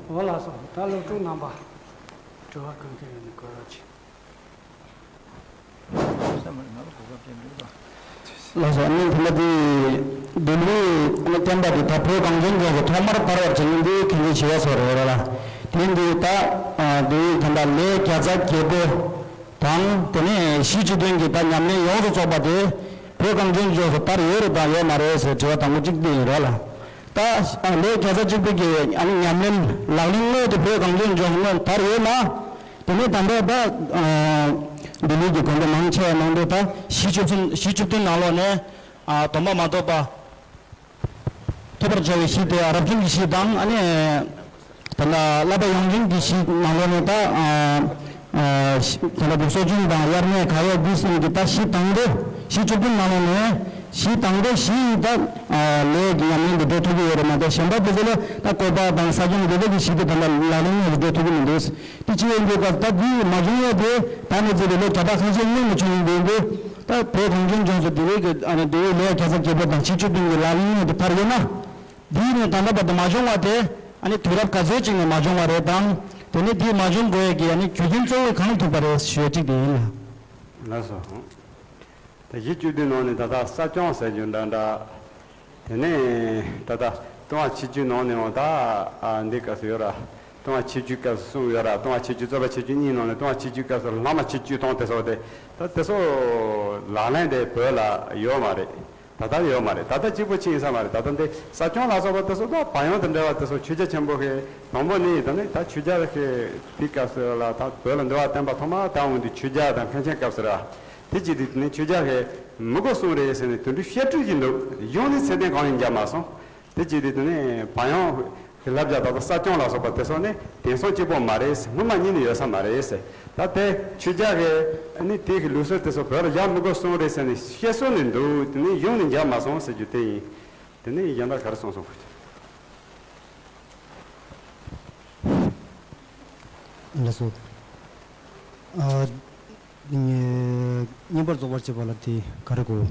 འོ་ལགས་སོ། ད་སློབ་ཕྲུག་རྣམ་པ་དྲི་བ་གང་ག་ཡོད་ན་གོ་རོགས་གྱིས། ལགས་སོ། ཨ་ནི་ཐ་མ་དེ་འདི་ལུས་ཨ་ནི་བསྟན་པ་འདི་ད་བོད་གངས་ཅན་ལྗོངས་སུ་ཐོག་མར་དར་བར་བྱེད་མཁན་འདི་མཁན་ཆེན་ཞི་བ་འཚོ་རེད་ར། དེ་འདི་ད་ཨ་འདི་ད་ལྟ་ལས་བརྒྱ་རྩ་བརྒྱད་པོ་དང་དེ་ནས་གཞི་བཅུ་བདུན་གྱི་ད་ཉམས་ལེན་ཡོངས་སུ་རྫོགས་པ་དེ་བོད་གངས་ཅན་ལྗོངས་སུ་དར་ཡོད་རེད་དང་ཡོད་མ་རེད་ཟེར་དྲི་བ་དང་པོ་གཅིག་འདི་ཡིན་ར་ལ། ད་ལས་བརྒྱ་རྩ་གཅིག་པོ་གི་ཨ་ནི་ཉམས་ལེན་ལག་ལེན་དངོས་དེ་བོད་གངས་ཅན་ལྗོངས་སུ་དངོས་དར་ཡོད་ན། དེ་ནས་ད་ལྟ་ད་ལྡི་ལི་གི་དགོན་སྡེ་མང་ཆེ་བའི་ནང་དུ་ད་གཞི་བཅུ་བདུན་གཞི་བཅུ་བདུན་ནང་ལོགས་ནས་སྡོམ་པ་མ་ཐོབ་པ། ཐོབ་པར་བྱ་བའི་གཞི་དེ་རབ་བྱུང་གི་གཞི་དང་ཨ་ནི་ད་ལྟ་བསླབ་པ་ཡོངས་རྫོགས་ཀྱི་གཞི་ནང་ལོགས་ནས་ད་ད་ལྟ་སློབ་སྦྱོང་དང་དབྱར་གནས་ག་ཡོད་འདི་གསུམ་གྱི་ད་གཞི་དང་པོ་གཞི་བཅུ་བདུན་ནང་ལོགས་ནས་གཞི་དང་པོ་གཞི་ད་ལས་ཀྱི་ཉམས་ལེན་དུ་འགྲོ་ཐུབ་ཀྱི་ཡོད་རེད་མ་གཏོགས་གཞན་པ་དེ་ཚོ་ལ་ད་བཀོད་པ་དང་ས་སྐྱོང་དེ་ཚོ་གི་གཞི་དེ་ད་ལྟ་ལག་ལེན་དངོས་སུ་འགྲོ་ཐུབ་ཀྱི་མི་འདུག་དེ་ཅི་ཡིན་དུས་སྐབས་ད་འདི་མ་བྱུང་བ་དེ་ད་ནི་ཚེ་འདི་ལོ་བརྒྱ་ཕྲག་ཁ་ཤས་སྔོན་ལ་བྱུང་ཡིན་དུས་ད་བོད་གངས་ཅན་ལྗོངས་སུ་འདི་བས་ཀྱི་ཨ་ནི་འདི་བས་ལས་བརྒྱ་རྩ་བརྒྱད་པོ་དང་གཞི་བཅུ་བདུན་གྱི་ལག་ལེན་དངོས་དེ་དར་ཡོད་ན། འདིའི་ནས་ད་ལྟ་བར་དུ་མ་བྱུང་བ་དེ་ཨ་ནི་དུས་རབས་ག་ཚོད་ཅིག་ནས་མ་བྱུང་བ་རེད་དང་། དེ་ནས་འདི་མ་བྱུང་དགོས་ཡས་ཀྱི་ཨ་ནི་རྒྱུ་རྐྱེན་གཙོ་བོ་གང་ཐུག་པ་རེད་ཞུ་ཡས་གཅིག་དེ་ཡིན་ལ། ལགས་སོ། ད་གཞི་བཅུ་བདུན་ནང་ནས་ད་ལྟ་ས་སྐྱོང་ཟེར་རྒྱུ་འདྲ་འདྲ། དེ་ནས་ད་ལྟ་ལྟུང་བ་ཆིག་བརྒྱུད་ནང་ནས་འོང་ད་ཨ་འདི་སྐབས་སུ་ཡོད་ར། ལྟུང་བ་ཆིག་བརྒྱུད་སྐབས་སུ་གསུངས་ཡོད་ར། ལྟུང་བ་ཆིག་བརྒྱུད་རྩོད་པ་ཆིག་བརྒྱུད་གཉིས་ནང་ནས་ལྟུང་བ་ཆིག་བརྒྱུད་སྐབས་སུ་ལྷག་མ་ཆིག་བརྒྱུད་སྟོང་དེ་སོགས་དེ་ད་དེ་ཚོ་ལག་ལེན་དེ་བོད་ལ་ཡོད་མ་རེད། ད་ལྟ་ཡོད་མ་རེད། ད་ལྟ་གཅིག་པོ་ཅིག་ཡིན་ས་མ་རེད། ད་ལྟ་འདི་ས་སྐྱོང་ལ་སོགས་པ་དེ་ཚོ་ད་བལ་ཡུལ་དང་འབྲེལ་བ་དེ་ཚོ་ཆོས་རྒྱལ་ཆེན་པོ་གི་དང་པོ་ནི་ད་ནི་ད་ཆོས་རྒྱལ་གི་དེ་སྐབས་སུ་ལ་ད་བོད་ལ་འགྲོ་བ་བསྟན་པ་ཐོག་མར་དར་འོང་དུས་ཆོས་རྒྱལ་དང་མཁན་ཆེན་སྐབས་སུ་ར། དེ་ཅི་སྟེ་དེ་ནས་ཆོས་རྒྱལ་གྱིས་མི་དགོས་གསུངས་རེད་ཟེར་ནས་དོན་འགྲུབ་བཤད་སྤྲོད་ཀྱི་འདུག་གཞུང་ནས་ཚད་ལྡན་གང་ཡང་བརྒྱབ་མ་སོང་། དེ་ཅི་སྟེ་དེ་ནས་བལ་ཡུལ་གྱི་བསླབ་བྱ་ད་ལྟ་ས་སྐྱོང་ལ་སོགས་པ་དེ་ཚོ་ནི་དེང་སང་གཅིག་པོ་མ་རེད་ཟེར། སྔོན་མ་ཉིད་ནས་ཡོད་ས་མ་རེད་ཟེར། ད་དེ་ཆོས་རྒྱལ་གྱིས་ནི་དེ་གི་ལུགས་སྲོལ་དེ་ཚོ་བོད་ལ་བཞག་མི་དགོས་གསུངས་རེད་ཟེར་ནས་བཤད་སྲོལ་ནས་འདུག་དེ་ནས་གཞུང་ནས་བརྒྱབ་མ་སོང་ཟེར་རྒྱུ་དེ་ཡིན། དེ་ནས་གཞན་དག་ག་རེ་གསུངས་སོང་། ལགས་སོ། ཨ། བསྙེན་པར་རྫོགས་པར་བྱེད་པ་ལ་དེ་ག་རེ་གོ།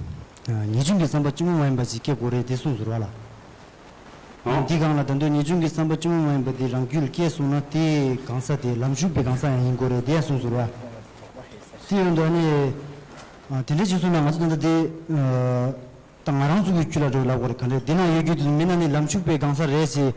ངེས་འབྱུང་གི་བསམ་པ་སྐྱེན་མོ་མ་ཡིན་པ་ཞིག་སྐྱེ་དགོས་རེད་དེ་གསུངས་ཟེར་བ་ལ། འདི་སྒང་ལ་ད་དུང་ངེས་འབྱུང་གི་བསམ་པ་སྐྱེན་མོ་མ་ཡིན་པ་དེ་རང་རྒྱུད་ལ་སྐྱེས་སོང་ན་དེ་གང་ཟག་དེ་ལམ་ཞུགས་པའི་གང་ཟག་ཡང་ཡིན་དགོས་རེད་དེ་ཡང་གསུངས་ཟེར་བ། དེ་ཡོང་དུས་ཨ་ནི། དེ་འདྲ་ཅིག་གསུངས་ན་ང་ཚོ་ད་ལྟ་དེ། ད་ང་རང་ཚོ་གི་རྒྱུད་ལ་འགྲོ་ལབ་དགོས་རེད། ག་འདྲ་དེ་ན་ཡོད་རྒྱུ་དེ་ཚོ་མིན་ན་ནི་ལམ་ཞུགས་པའི་གང་ཟག་རེད་ཟེར།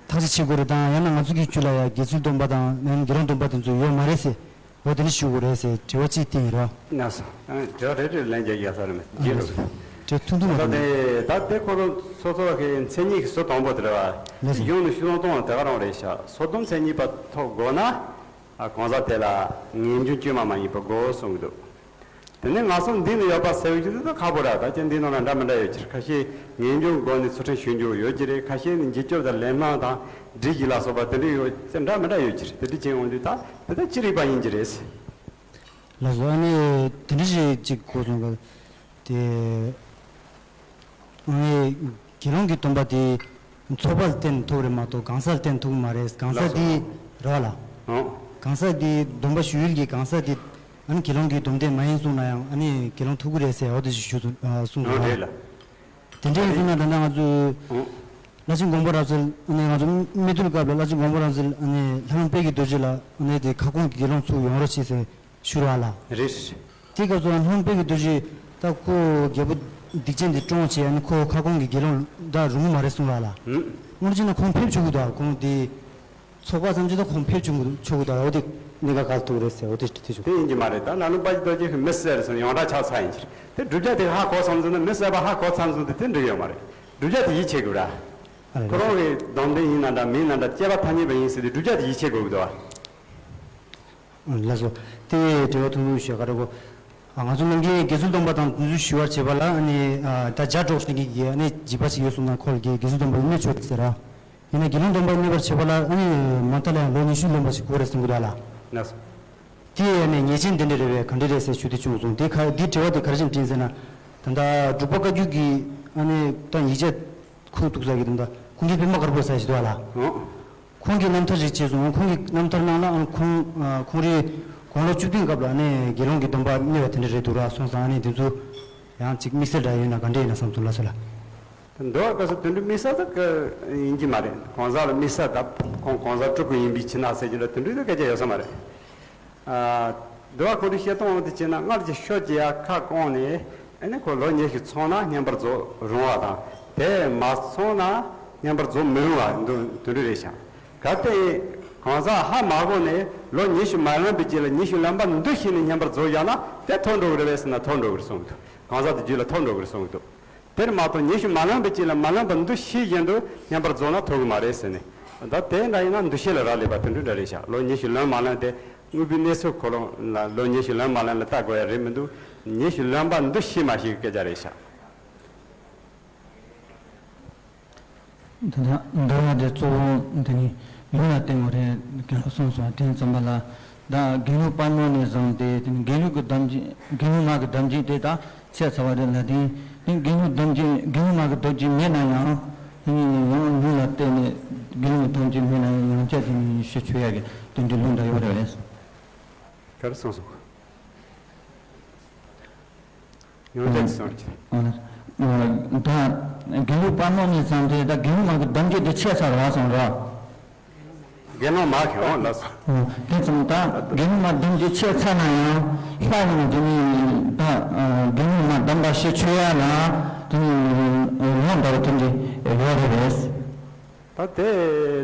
ཐག་གཅོད་བྱེད་དགོས་རེད་དང་ཡང་ན་ང་ཚོ་གི་རྒྱུད་ལ་ཡང་དགེ་ཚུལ་སྡོམ་པ་དང་ཡང་ན་དགེ་སློང་སྡོམ་པ་དེ་ཚོ་ཡོད་མ་རེད་ཟེར། འོ་དེ་འདྲ་ཞུ་དགོས་རེད་ཟེར་དྲི་བ་གཅིག་བསྟན་ཡིན་རོ། ལགས་སོ། ཨ། དྲི་བ་རེ་རེ་ལན་རྒྱག་ཡ་ས་རེད་མེད་ལགས་སོ། རྒྱལ་ལོ། དྲི་བ་ཐུང་ཐུང་ད་མ་ལྟ་རེད། དེ་ད་དེ་ཁོ་རང་སོ་སོ་གི་མཚན་ཉིད་ཀྱི་སོ་དང་པོ་དེ་རེད་བ། ལགས་སོ། གཞུང་ནས་ཤུགས་སྣོན་གཏོང་བ་དེ་ག་རང་རེད་ཤག་སོ་སྡོམ་མཚན་ཉིད་པ་ཐོབ་དགོས་ན། ཨ། གང་ཟག་དེ་ལ་ངེས་འབྱུང་བཅོས་མ་མ་ཡིན་པ་དགོས་གསུང་གི་འདུག་དེ་ནས་ང་ཚོ་འདི་ནས་ཡོད་པ་ཟེར་བའི་རྒྱུ་དེ་ད་ཁག་པོ་ར། ད་ཅི་འདི་ནང་ལ་འདྲ་མི་འདྲ་ཡོད་ཀྱི་རེད། ཁ་ཤས་ངེས་འབྱུང་སྒོ་ནས་ཚུལ་ཁྲིམས་ཞུ་རྒྱུ་ཡོད་ཀྱི་རེད། ཁ་ཤས་ནི་འགྱུར་སྐྱོབ་དང་ལེན་སློང་དང་སྒྲིག་གཞི་ལ་སོགས་པ་དེ་འདྲ་ཡོད་ཅེས་འདྲ་མི་འདྲ་ཡོད་ཀྱི་རེད། དེ་འདྲ་བྱས་འོང་དུས་ད་དེ་ད་ཅི་རིགས་པ་ཡིན་གྱི་རེད། ལགས་སོ། ཨ་ནི་དེ་འདྲ་ཞིག་ཅིག་གོ་སོང་ག་དེ་ཨ་ནི། དགེ་སློང་གི་སྡོམ་པ་དེ་ཚོགས་པ་ལ་བརྟེན་ཐུབ་རེད་མ་གཏོགས་གང་ཟག་ལ་བརྟེན་ཐུབ་ཀྱི་མ་རེད། གང་ཟག་དེ་རེད་བ་ལ། ཨོ། གང་ཟག་དེ་སྡོམ་པ་ཞུ་ཡུལ་གྱི་གང་ཟག་དེ་ཨ་ནི་དགེ་སློང་གི་སྡོམ་དེ་མ་ཡིན་གསུངས་ན་ཡང་ཨ་ནི་དགེ་སློང་ཐུབ་ཀྱི་རེད་ཟེར་འོ་དེ་ཞིག་ཞུ་གསུངས་ཨོ་སོང་། རེད་ལ། དེ་འདྲ་ཡིན་སོང་ན་ད་ལྟ་ང་ཚོས་ཨོ། བླ་ཆེན་དགོངས་པ་རབ་གསལ་ཨ་ནི་ང་ཚོ་སྨད་འདུལ་སྐབས་ལ་བླ་ཆེན་དགོངས་པ་རབ་གསལ་ཨ་ནི་ལྷ་ལུང་དཔལ་གྱི་རྡོ་རྗེ་ལ་ཨ་ནི་དེ་ཁ་སྐོང་གི་དགེ་སློང་ཚུར་ཡོང་རོགས་བྱེད་ཟེར། ཞུ་ར་ལ། རེད། དེ་སྐབས་སུ་ལྷུང་དཔལ་གྱི་རྡོ་རྗེ་ད་ཁོ་རྒྱལ་པོ་སྡིག་ཅན་དེ་བཀྲོངས་བྱས་ཨ་ནི་ཁོ་ཁ་སྐོང་གི་དགེ་སློང་ད་རུང་མ་རེད་གསུངས་ར་ལ། ཧུམ། དངོས་གནས་ན་ཁོང་ཕེབས་ཆོག་གི་འདུག་ཁོང་དེ་ཚོགས་པ་ཙམ་ཅིག་ད་ཁོང་ཕེབས་ཆོག་གི་ཆོག་གི་འདུག་འོ་དེ་གནད་འགག་ག་ལ་ཐུག་རེད་ཟེར་འོ་དེ་དྲི་དེ་བྱུང་། དེ་ཡིན་གྱི་མ་རེད། ད་ལ་ལུང་པ་གྱི་རྡོ་རྗེ་གི་མི་གསལ་རེད་ཟེར་ཡོངས་གྲགས་ཆགས་ཚར་ཡིན་གྱི་རེད། དེ་བསྒྲུབ་བྱ་དེ་ཧ་གོ་ཚང་ཚོ་ནི་མི་གསལ་པ་ཧ་གོ་ཚང་ཚོ་དེ་དེ་འགྲིག་ཡོད་མ་རེད། བསྒྲུབ་བྱ་དེ་ཡིད་ཆེས་དགོས་ར། ཨ་རེད། ཁོ་རང་གི་སྡོམ་ལྡན་ཡིན་ན་འདྲ་མིན་ན་འདྲ་སྐྱེས་པ་ཐ་སྙད་པ་ཡིན་ཟེར་དུས་བསྒྲུབ་བྱ་དེ་ཡིད་ཆེས་དགོས་ཀྱི་འདུག་བ། ལགས་སོ། དེ་འབྲེལ་བ་ཐུང་ཐུང་ཞུ་ག་རེ་གོ། ང་ཚོ་ནམ་རྒྱུན་དགེ་ཚུལ་སྡོམ་པ་དང་དེ་ཚོ་ཞུ་བར་བྱེད་པ་ལ་ཨ་ནི་ད་བརྒྱ་སྒྲོག་ཤེས་ཀྱི་ཨ་ནི་བྱིས་པ་ཞིག་ཡོད་སོང་ན་ཁོ་ལ་དགེ་དགེ་ཚུལ་སྡོམ་པ་སྨོས་ཆོག་ཟེར་ར། ཡིན་ན་དགེ་སློང་སྡོམ་པ་སྨོས་པར་བྱེད་པ་ལ་ཨ་ནི་མ་མཐའ་ལ་ཡང་ལོ་ཉི་ཤུ་ལོན་པ་ཞིག་དགོས་རེད་གསུང་གི་འདུག་ལ། ལགས་སོ། དེ་ཨ་ནི་ཉེས་ཅན་དེ་འདྲ་རེད་བས་ག་འདྲ་རེད་ཟེར་ཞུ་དེ་བྱུང་སོང་། དེ་ག་དེ་འབྲེལ་བ་དེ་ག་རེ་བྱས་ནས་དྲན་ཟེར་ན། ད་ལྟ་འབྲུག་པ་བཀའ་བརྒྱུད་ཀྱི་ཨ་ནི་ད་ཡིག་ཆ་ཁུངས་གཏུགས་ས་གི་ད་ལྟ་ཁུངས་སྐྱེལ་པད་མ་དཀར་པོ་ཟེར་ཞིག་འདུག་ལ། ཨོ། ཁོང་གི་རྣམ་ཐར་ཞིག་བྱས་སོང་། ཁོང་གི་རྣམ་ཐར་ནང་ལ་ཨ་ཁོང་ཁོང་རའི་དགུང་ལོ་བཅུ་བདུན་སྐབས་ལ་ཨ་ནི་དགེ་སློང་གི་སྡོམ་པ་གནས་པ་དེ་འདྲ་རེད་འདུག་ར་སོང་ཙང་ཨ་ནི་དེ་ཚོ་ཡང་ཅིག་དམིགས་བསལ་འདྲ་ཡོད་ན་ག་འདྲ་ཡིན་ན་བསམ་སོང་ལ་སོ་ལ། འདུལ་བ་སྐབས་སུ་དོན་འགྲུབ་དམིགས་བསལ་དག་ཡིན་གྱི་མ་རེད། གང་ཟག་ལ་དམིགས་བསལ་དག་ཁོང་གང་ཟག་སྤྲུལ་སྐུ་ཡིན་པའི་ཕྱིར་ན་ཟེར་གྱི་འདྲ་དོན་འགྲུབ་དག་སྐད་ཆ་ཡོད་ས་མ་རེད། ཨ། འདུལ་བ་ཁོང་ཁྲོའི་བཤད་སྟངས་འོང་དུ་བྱས་ན་སྔར་གྱི་ཤོ་རྒྱག་ཡ་ཁ་བསྐོངས་ནས་ཨ་ནི་ཁོ་ལོ་ཉི་ཤུ་སོང་ན་བསྙེན་པར་རྫོགས་རུང་བ་དང་དེ་མ་སོང་ན་བསྙེན་པར་རྫོགས་མི་རུང་བ་འདུ་དོན་འགྲུབ་རེད་ཤག་གལ་ཏེ་གང་ཟག་ཧ་མ་གོ་ནས་ལོ་ཉི་ཤུ་མ་ལོན་པའི་རྗེས་ལ་ཉི་ཤུ་ལོན་པ་འདུ་ཤེས་ནས་བསྙེན་པར་རྫོགས་བཞག་ན་དེ་ཐོབ་འགྲོ་གི་རེད་པས་ཟེར་ན་ཐོབ་འགྲོ་གི་རེད་གསུངས་འདུག་གང་ཟག་དེ་རྒྱུད་ལ་ཐོབ་འགྲོ་གི་རེད་གསུངས་འདུག་དེར་མ་གཏོགས་ཉི་ཤུ་མ་ལོན་པའི་རྗེས་ལ་མ་ལོན་པ་འདུ་ཤེས་བཞིན་དུ་བསྙེན་པར་རྫོགས་ན་ཐོབ་གི་མ་རེད་ཟེར་ནས། ད་དེ་འདྲ་ཡིན་ན་འདུ་ཤེས་ལ་རག་ལས་པ་དོན་འགྲུབ་འདྲ་རེད་ཤག་ལོ་ཉི་ཤུ་ལོན་མ་ལོན་དེ་དངོས་པོའི་གནས་ཚུལ་ཁོ་རང་ལ་ལོ་ཉི་ཤུ་ལོན་མ་ལོན་ལ་ལྟ་དགོས་ཡ་རེད་མི་འདུག་ཉི་ཤུ་ལོན་པ་འདུ་ཤེས་མ་ཤེས་ཀྱི་སྐད་ཆ་རེད་ཤག་འདི་ན་འདི་ན་དེ་གཙོ་བོ་འདི་ནི་ཡུམ་ལ་བརྟེན་དགོས་རེད་གསུངས་སོང་། དེ་ཙམ་པ་ལ་ད་དགེ་ལུགས་དཔལ་མོ་ནས་བཟུང་སྟེ་དེ་ནི་དགེ་ལུགས་ཀྱི་སྡོམ་རྒྱུན་དགེ་ལུགས་མ་གི་སྡོམ་རྒྱུན་དེ་དག་ཆད་ཚར་བ་རེད་ལ། དེ་དེ་དགེ་ལུགས་སྡོམ་རྒྱུན་དགེ་ལུགས་མ་གི་སྡོམ་རྒྱུན་མེད་ན་ཡང་དེ་ནི་ཡང་ལུགས་ལ་བརྟེན་ནས་དགེ་ལུགས་ཀྱི་སྡོམ་རྒྱུན་མེད་ན་ཡང་ཡང་བསྐྱར་དེ་ནི་ཤི་ཆོག་ཡ་གི་དོན་འགྲེལ་ལུང་འདྲ་ཡོད་རེད། ག་རེ་གསུངས་སོང་། ཡོངས་གྲགས་སོང་ཅི། ད་དགེ་ལུགས་དཔལ་མོ་གཉིས་ཙམ་དེ་ད་དགེ་ལུགས་མ་གི་སྡོམ་རྒྱུན་དེ་ཆད་ཚར་བ་སོང་ར། དགེ་སློང་མ་གི་འོང་ལ་སོང་། དེ་ཙམ་ད་དགེ་སློང་མ་སྡོམ་རྒྱུན་ཆད་ཚར་ན་ཡང་ལྷ་ཡིན་ན་དེ་ནི་ད་དགེ་སློང་མ་སྡོམ་པ་ཤི་ཆོག་ཡ་ལ་དེ་ནི་ལོང་འདྲ་བ་དེ་འདྲ་ཡོད་རེད་པས། ད་དེ་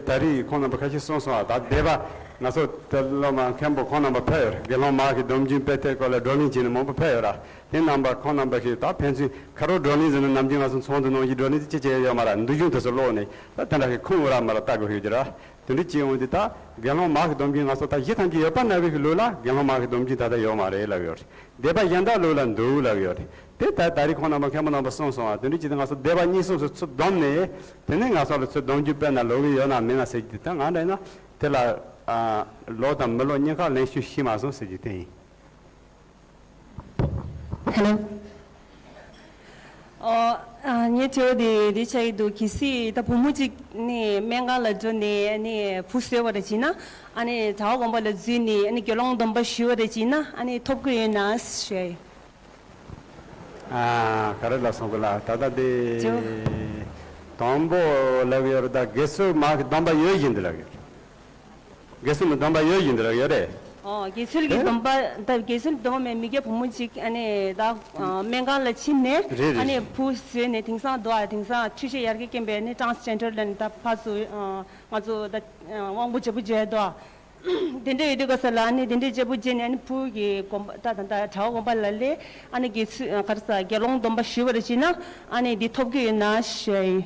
ད་རེས་ཁོང་རྣམ་པ་ཁ་ཤས་གསུངས་སོང་ཨ། ད་སྡེ་པ་ང་ཚོ་དེ་སློབ་མ་མཁན་པོ་ཁོང་རྣམ་པ་ཕེབས་ཡོད་རེད། དགེ་སློང་མ་གི་སྡོམ་རྒྱུན་སྤེལ་ཐད་སྐོར་ལ་བགྲོ་གླེང་བྱས་ནས་མང་པོ་ཕེབས་ཡོད་ར། དེ་རྣམ་པ་ཁོང་རྣམ་པ་ཞིག་ད་ཕན་ཚུན་ཁ་རོག་བགྲོ་གླེང་ཟེར་ན་ནམ་རྒྱུན་ང་ཚོ་ཚོགས་འདུ་ནང་བཞིན་བགྲོ་གླེང་དེ་ཅི་བྱས་ཡོད་མ་ར། འདུ་གཞུང་དེ་ཚོ་ཀློག་ནས་ད་དེ་འདྲ་ཞིག་ཁུངས་ཡོད་ར་མ་ར་ལྟ་དགོས་ཤོད་ཀྱི་ར། དེ་འདྲ་བྱས་འོང་དུས་ད་དགེ་སློང་མ་གི་སྡོམ་རྒྱུན་ང་ཚོ་ད་གཞི་ཐམས་ཅད་ཡོད་པ་ན་བའི་གི་ལུགས་ལ་དགེ་སློང་མ་གི་སྡོམ་རྒྱུན་ད་ལྟ་ཡོད་མ་རེད་ལབ་ཡོད་རེད། སྡེ་པ་གཞན་དག་ལུགས་ལ་འདུག་ལབ་ཡོད་རེད། དེ་ལྟར་ད་རེས་ཁོང་རྣམ་པ་མཁན་པོ་རྣམ་པ་གསུངས་སོང་བ། དེ་འདྲ་ཅིག་ང་ཚོ་སྡེ་པ་གཉིས་གསུམ་སུ་ཚུར་བསྡོམས་ནས་དེ་ནས་ང་ཚོ་ལ་ཚུར་སྡོམ་རྒྱུན་སྤེལ་ན་ལོག་གི་ཡོད་ན་མེད་ན་ཟེར་རྒྱུ་དེ་ད་ང་འདྲ་ཡིན་ན་དེ་ལ་ཨ་ལོག་དང་མི་ལོག་གཉིས་ཀ་ལན་ཞུ་ཤེས་མ་སོང་ཟེར་རྒྱུ་དེ་ཡིན། ཧེ་ལོ། ཨོ། ཨ། ངའི་དྲི་བ་དེ་འདི་ཆགས་ཀྱི་འདུག་གལ་སྲིད་ད་བུ་མོ་གཅིག་ནི་སྨན་ཁང་ལ་འགྲོ་ནས་ནི་བུ་བཟོས་པ་རེད་བྱས་ན། ཨ་ནི་གྲྭ་པ་དགོན་པ་ལ་འཛུལ་ནས་ཨ་ནི་དགེ་སློང་སྡོམ་པ་ཞུས་པ་རེད་བྱས་ན་ཨ་ནི་ཐོབ་ཀྱི་ཡོད་ན་ཞུས། ཨ། ག་རེ་ལབ་སོང་གི་ལ་ད་ལྟ་འདི། ཅོ། དང་པོ་ལབ་ཡོད་རེད། ད་དགེ་ཚུལ་མ་གི་སྡོམ་པ་ཡོད་བཞིན་དུ་ལབ་ཡོད་རེད། དགེ་ཚུལ་མའི་སྡོམ་པ་ཡོད་བཞིན་དུ་ལབ་ཡོད་རེད། ཨོ། དགེ་ཚུལ་གྱི་སྡོམ་པ་ད་དགེ་ཚུལ་སྡོམ་པ་མེད་མི་སྐྱ་བུ་མོ་གཅིག་ཨ་ནི་ད་སྨན་ཁང་ལ་ཕྱིན་ནས་རེད་རེད། ཨ་ནི་བུ་བཟོས་ནས་དེང་སང་འདུག་ཨ། དེང་སང་འཕྲུལ་ཆས་ཡར་རྒྱས་སྐྱེས་པའི་ནི་ཊེ་རན་སི་ཇེན་ཌར་ལ་ནི་ད་ཕར་ཚུར་ང་ཚོ་ད་དབང་པོ་འབྱེད་པོ་བྱས་འདུག་ཨ། དེ་འདྲ་ཡོད་དུས་ག་ས་ལ་ཨ་ནི་དེ་འདྲའི་འབྱེད་པོ་བྱས་ནས་ཨ་ནི་བུ་གི་དགོན་པ་ད་ད་ད་གྲྭ་པ་དགོན་པ་ལ་ལས་ཨ་ནི་དགེ་ཚུལ་ག་རེ་ཟ་དགེ་སློང་སྡོམ་པ་ཞུས་པ་རེད་བྱས་ན་ཨ་ནི་འདི་ཐོབ་ཀྱི་ཡོད་ན་ཞུ་ཡ་ཡིན།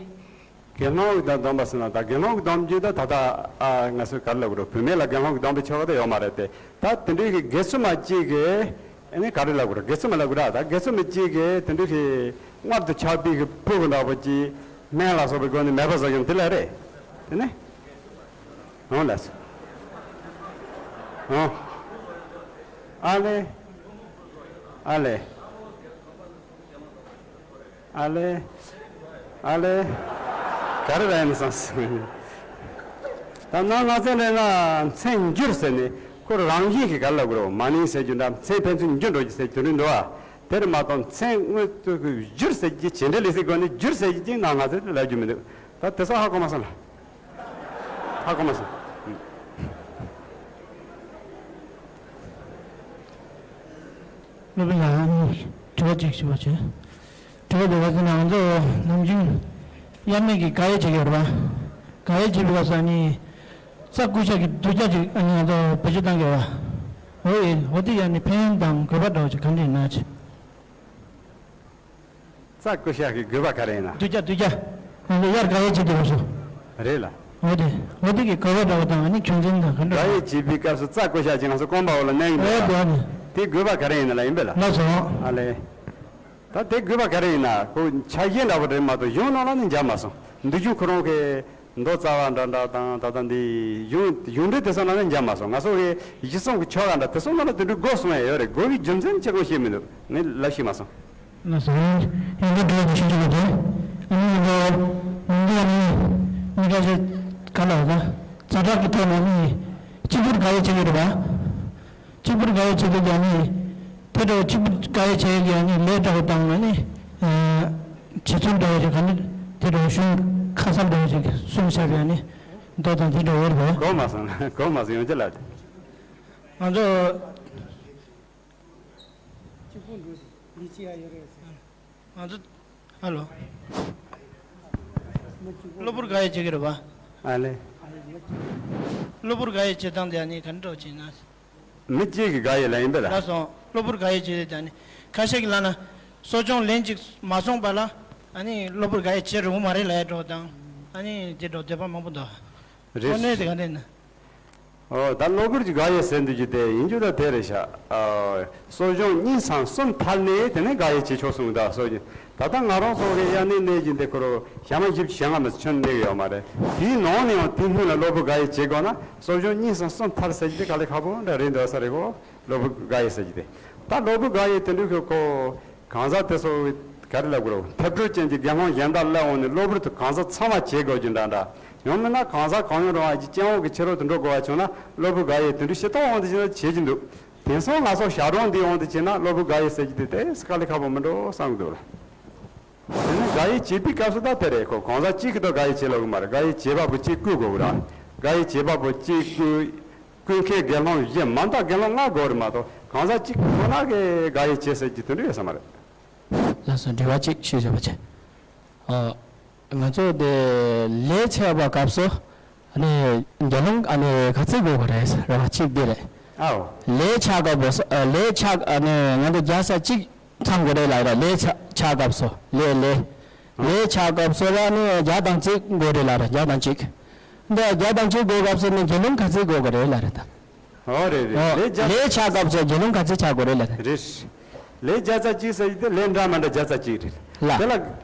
དགེ་སློང་གི་སྡོམ་པ་ཟེར་ན་ད་དགེ་སློང་གི་སྡོམ་རྒྱུན་ད་ད་ལྟ་ཨ་ང་ཚོས་ག་རེ་ལབ་དགོས་རེད། བུད་མེད་ལ་དགེ་སློང་གི་སྡོམ་པའི་ཆོ་ག་ད་ཡོད་མ་རེད་དེ། ད་དེ་འདྲའི་གི་དགེ་ཚུལ་མ་གཅིག་གིས་ཨ་ནི་ག་རེ་ལབ་དགོས་རེད། དགེ་ཚུལ་མ་ལབ་དགོས་ར། ད་དགེ་ཚུལ་མ་གཅིག་གིས་དེ་འདྲའི་གི་མངར་དུ་ཆགས་པའི་གི་ཕུ་གུ་འདྲ་པོ་གཅིག་སྨན་ལ་སོགས་པའི་སྒོ་ནས་མེད་པ་བཟོ་མཁན་དེ་ལ་རེད། དེ་ནི་འོང་ལགས་སོ། འོང་། ཨ་ལེ། ཨ་ལེ། ཨ་ལེ། ཨ་ལེ། ག་རེ་རེད་ཡིན་སོང་ཟེར། ད་ནང་ང་ཚོ་ལས་ན་མཚན་འགྱུར་ཟེར་ནས་ཁོ་རང་བཞིན་གྱིས་ག་རེ་ལབ་དགོས་རེད། མ་ནིང་ཟེར་རྒྱུ་འདྲ། མཚན་ཕན་ཚུན་འགྱུར་འགྲོ་རྒྱུ་ཟེར་རྒྱུ་རེད་འདུག་ཨ། དེར་མ་གཏོགས་མཚན་དངོས་སུ་འགྱུར་ཟེར་རྒྱུ་ཅི་འདྲ་ལས་སྲིད་སྒོ་ནས་འགྱུར་ཟེར་རྒྱུ་ཅིག་ནང་ང་ཚོས་ལབ་རྒྱུ་མི་འདུག་ད་དེ་སོགས་ཧ་གོ་མ་སོང་ལ། ཧ་གོ་མ་སོང་། སློབ་དཔོན་ལགས། དྲི་བ་གཅིག་ཞུ་བ་བྱས། དྲི་བ་དེ་བ་ཟེར་ན་ང་ཚོ་ནམ་རྒྱུན་དབྱར་གནས་ཀྱི་དགག་དབྱེ་བྱེད་ཀྱི་ཡོད་རེད་པ། དགག་དབྱེ་བྱེད་པའི་སྐབས་སུ་ཨ་ནི་རྩྭ་ཀུ་ཤ་གི་སྡུད་རྒྱག་ཅིག་ཨ་ནི་ང་ཚོ་བེད་སྤྱོད་བཏང་གི་ཡོད་པ། འོ་ཡེ། འོ་དེ་ཡ་ནི་ཕན་ཡོན་དང་དགོས་པ་འདྲ་བོ་ཅིག་ག་འདྲ་ཡིན་ན་ཅི། རྩྭ་ཀུ་ཤ་གི་དགོས་པ་ག་རེ་ཡིན་ན། སྡུད་རྒྱག་སྡུད་རྒྱག་ང་ཚོ་དབྱར་དགག་དབྱེ་བྱེད་ཀྱི་ཡོད་སོ། རེད་ལ། འོ་དེ། འོ་དེ་གི་དགོས་པ་འདྲ་བོ་དང་ཨ་ནི་རྒྱུ་མཚན་དང་ག་འདྲ། དགག་དབྱེ་བྱེད་པའི་སྐབས་སུ་རྩྭ་ཀུ་ཤ་ཅིག་ང་ཚོ་སྐོམ་པ་འོ་ལ་གནས་ཀྱི་འདུག་ཨེ་ལ། དེ་ཨ་ནི། དེ་དགོས་པ་ག་རེ་ཡིན་ན་ལ་ཡིན་པས་ལ། ལགས་སོ། ཨ་ལེ། ད་དེ་དགོས་པ་ག་རེ་ཡིན་ན་ཁོ་ཆ་ཤས་འདྲ་པོ་རེད་མ་གཏོགས་གཞུང་ནང་ལ་ནི་འཇགས་མ་སོང་། འདི་གཞུང་ཁོ་རང་གི་མདོ་རྩ་བ་འདྲ་འདྲ་དང་ད་ལྟ་འདི་གཞུང་གཞུང་འབྲེལ་དེ་ཚོ་ནང་ལ་འཇགས་མ་སོང་། ང་ཚོ་གི་གཞི་རྩའི་གི་ཆོ་ག་འདྲ་དེ་ཚོ་ནང་ལ་དེ་འདྲའི་དགོས་གསུངས་ཡ་ཡོད་རེད། དགོས་པའི་རྒྱུ་མཚན་ཅི་གང་ཤེས་མི་འདུག་ངས་ལབ་ཤེས་མ་སོང་། ལགས་སོ། ཡང་འདི་འགྲོ་བའི་ཤེས་ཀྱི་ཡོད་དེ། ཨ་ནི་ཡང་འདི་ཡང་འདི་འདྲ་ཞིག་ག་ལ་ཡོད་ན། ཛ་དྲག་གི་ཐོག་ནས་ནི་གཅིག་པུར་དགག་དབྱེ་བྱེད་ཀྱི་རེད་པ། གཅིག་པུར་དགག་དབྱེ་བྱེད་ཀྱི་ཡང་ནི། དེ་འདྲ་བོ་གཅིག་པུར་དགག་དབྱེ་བྱེད་ཀྱི་ཡང་ནི་ལས་འདྲ་བོ་དང་ཨ་ནི། བྱེད་ཚུལ་འདྲ་བོ་ཞིག་ག་ནི། དེ་འདྲ་བོ་གཞུང་ཁ་གསལ་འདྲ་བོ་ཞིག་གསུངས་བཞག་པའི་ཨ་ནི། མདོ་དང་དེ་འདྲ་བོ་རེད་པ། གོ་མ་སོང་། གོ་མ་སོང་། ཡོང་ཅི་ལ། ང་ཚོ། གཅིག་པུ་འགྲོ་ཟིན་ལི་ཅི་ཡ་ཡོད་རེད་ཟེར། ང་ཚོ། ཧ་ལོ། གློ་བུར་དགག་དབྱེ་བྱེད་ཀྱི་རེད་པ། ཨ་ལེ། གློ་བུར་དགག་དབྱེ་བྱེད་སྟངས་དེ་ཨ་ནི་ག་འདྲ་བྱེད་ན། མི་གཅིག་གི་དགག་དབྱེ་ལ་ཡིན་པས་ལ། ལགས་སོ། གློ་བུར་དགག་དབྱེ་བྱེད་དེ་ཨ་ནི་ཁ་ཤས་ཀྱིས་ལབ་ན། གསོ་སྦྱོང་ལན་གཅིག་མ་སོང་བ་ལ་ཨ་ནི་གློ་བུར་དགག་དབྱེ་བྱེད་རུང་མ་རེད་ལབ་ཡ་འདྲ་བོ་དང་། ཨ་ནི་དེ་འདྲ་བོ་འདོད་པ་མང་པོ་འདུག་རེད། དངོས་གནས་དེ་ག་འདྲ་ཡིན་ན། ཨོ། ད་གློ་བུར་གྱི་དགག་དབྱེ་ཟེར་འདུག་རྒྱུ་དེ་ཡིན་རྒྱུ་ད་དེ་རེད་ཤག་ཨ། གསོ་སྦྱོང་གཉིས་སམ་གསུམ་ཐལ་ནས་དེ་ནས་དགག་དབྱེ་བྱེད་ཆོག་གསུངས་འདུག་གསོ་སྦྱོང་། ད་ལྟ་ང་རང་ཚོ་གི་དབྱར་གནས་གནས་ཀྱི་འདི་ཁོ་རང་ཞག་མ་བཞི་བཅུ་ཞེ་ལྔ་མ་ཚད་ཆུ་གནས་ཀྱི་ཡོད་མ་རེད། དེའི་ནང་ནས་ཡང་དེའི་སྔོན་ལ་གློ་བུར་དགག་དབྱེ་བྱེད་དགོས་ན་གསོ་སྦྱོང་གཉིས་སམ་གསུམ་ཐལ་ཟེར་རྒྱུ་དེ་དཀའ་ལས་ཁག་པོ་འདྲ་རེད་འདུག་ས་རེད་གོ། གློ་བུར་དགག་དབྱེ་ཟེར་རྒྱུ་དེ། ད་གློ་བུར་དགག་དབྱེ་དེ་འདྲ་ཁོ་ཁོ། གང་ཟག་དེ་ཚོ་ག་རེ་ལབ་དགོས་རེད། ཐབས་སྤྲོས་ཅན་གྱི་དགེ་སློང་གཞན་དག་སླེབས་འོང་ནས་གློ་བུར་དུ་གང་ཟག་ཚང་མ་བྱེད་དགོས་རྒྱུ་འདྲ་འདྲ། ཡང་མིན་ན་གང་ཟག་གང་ཡིན་རུང་ཨ་ཅེ་སྤྱང་བོ་གི་ཕྱི་རོལ་དུ་འགྲོ་དགོས་པ་བྱུང་ན་གློ་བུར་དགག་དབྱེ་དེ་འདྲ་ཞེ་ཐག་དབང་དུ་བྱས་ན་བྱེད་ཀྱི་འདུག་དེང་སང་ང་ཚོ་ཞག་གྲངས་འདིའི་དབང་དུ་བྱས་ན་གློ་བུར་དགག་དབྱེ་ཟེར་རྒྱུ་དེ་དེ་དཀའ་ལས་ཁག་པོ་མི་འགྲོ་བསམ་གྱི་འདུག་ལ། དེ་ནི་དགག་དབྱེ་བྱེད་པའི་སྐབས་སུ་ད་དེ་རེད། ཁོ་གང་ཟག་གཅིག་གིས་ད་དགག་དབྱེ་བྱེད་ལོག་གི་མ་རེད། དགག་དབྱེ་བྱེད་པ་པོ་གཅིག་བསྐོ་དགོས་གི་ར། དགག་དབྱེ་བྱེད་པ་པོ་གཅིག་བསྐོ། ཀུན་མཁྱེན་དགེ་སློང་བཞི། མ་མཐའ་དགེ་སློང་ལྔ་དགོས་རེད་མ་གཏོགས་གང་ཟག་གཅིག་ཁོ་ན་གིས་དགག་དབྱེ་བྱེད་ཟེར་གྱི་དོན་འགྲིག་ཡོད་ས་མ་རེད། ལགས་སོ། དྲི་བ་གཅིག་ཞུས་བྱས་པ་བྱས། ཨ། ང་ཚོ་དེ་ལས་བྱེད་པ་སྐབས་སུ་ཨ་ནི་དགེ་སློང་ཨ་ནི་ག་ཚོད་དགོས་པ་རེད་རེད་བ། གཅིག་དེ་རེད། ཨའོ། ལས་བྱ་སྐབས་སུ་ཨ་ལས་བྱ་ཨ་ནི་ང་ཚོ་བརྒྱ་ཆ་གཅིག་ཚང་དགོས་རེད་ལབ་ར། ལས་བྱ་བྱ་སྐབས་སུ་ལས་ལས་ལས་བྱ་སྐབས་སུ་ལ་ནི་བརྒྱ་དང་གཅིག་དགོས་རེད་ལབ་ར། བརྒྱ་དང་གཅིག་འདི་བརྒྱ་དང་གཅིག་དགོས་སྐབས་སུ་ནི་དགེ་སློང་ག་ཚོད་དགོས་ཀྱི་རེད་ལབ་རེད་ད། ཨོ་རེད་རེད། ཨོ། ལས་བརྒྱ་ལས་བྱ་སྐབས་སུ་དགེ་སློང་ག་ཚོད་ཆགས་དགོས་རེད་ལབ་རེད། རེད། ལས་བརྒྱ་རྩ་གཅིག་ཟེར་གྱི་དེ་ལས་འདྲ་མི་འདྲ་བརྒྱ་རྩ་གཅིག་རེད། ལ། དེ་ལ་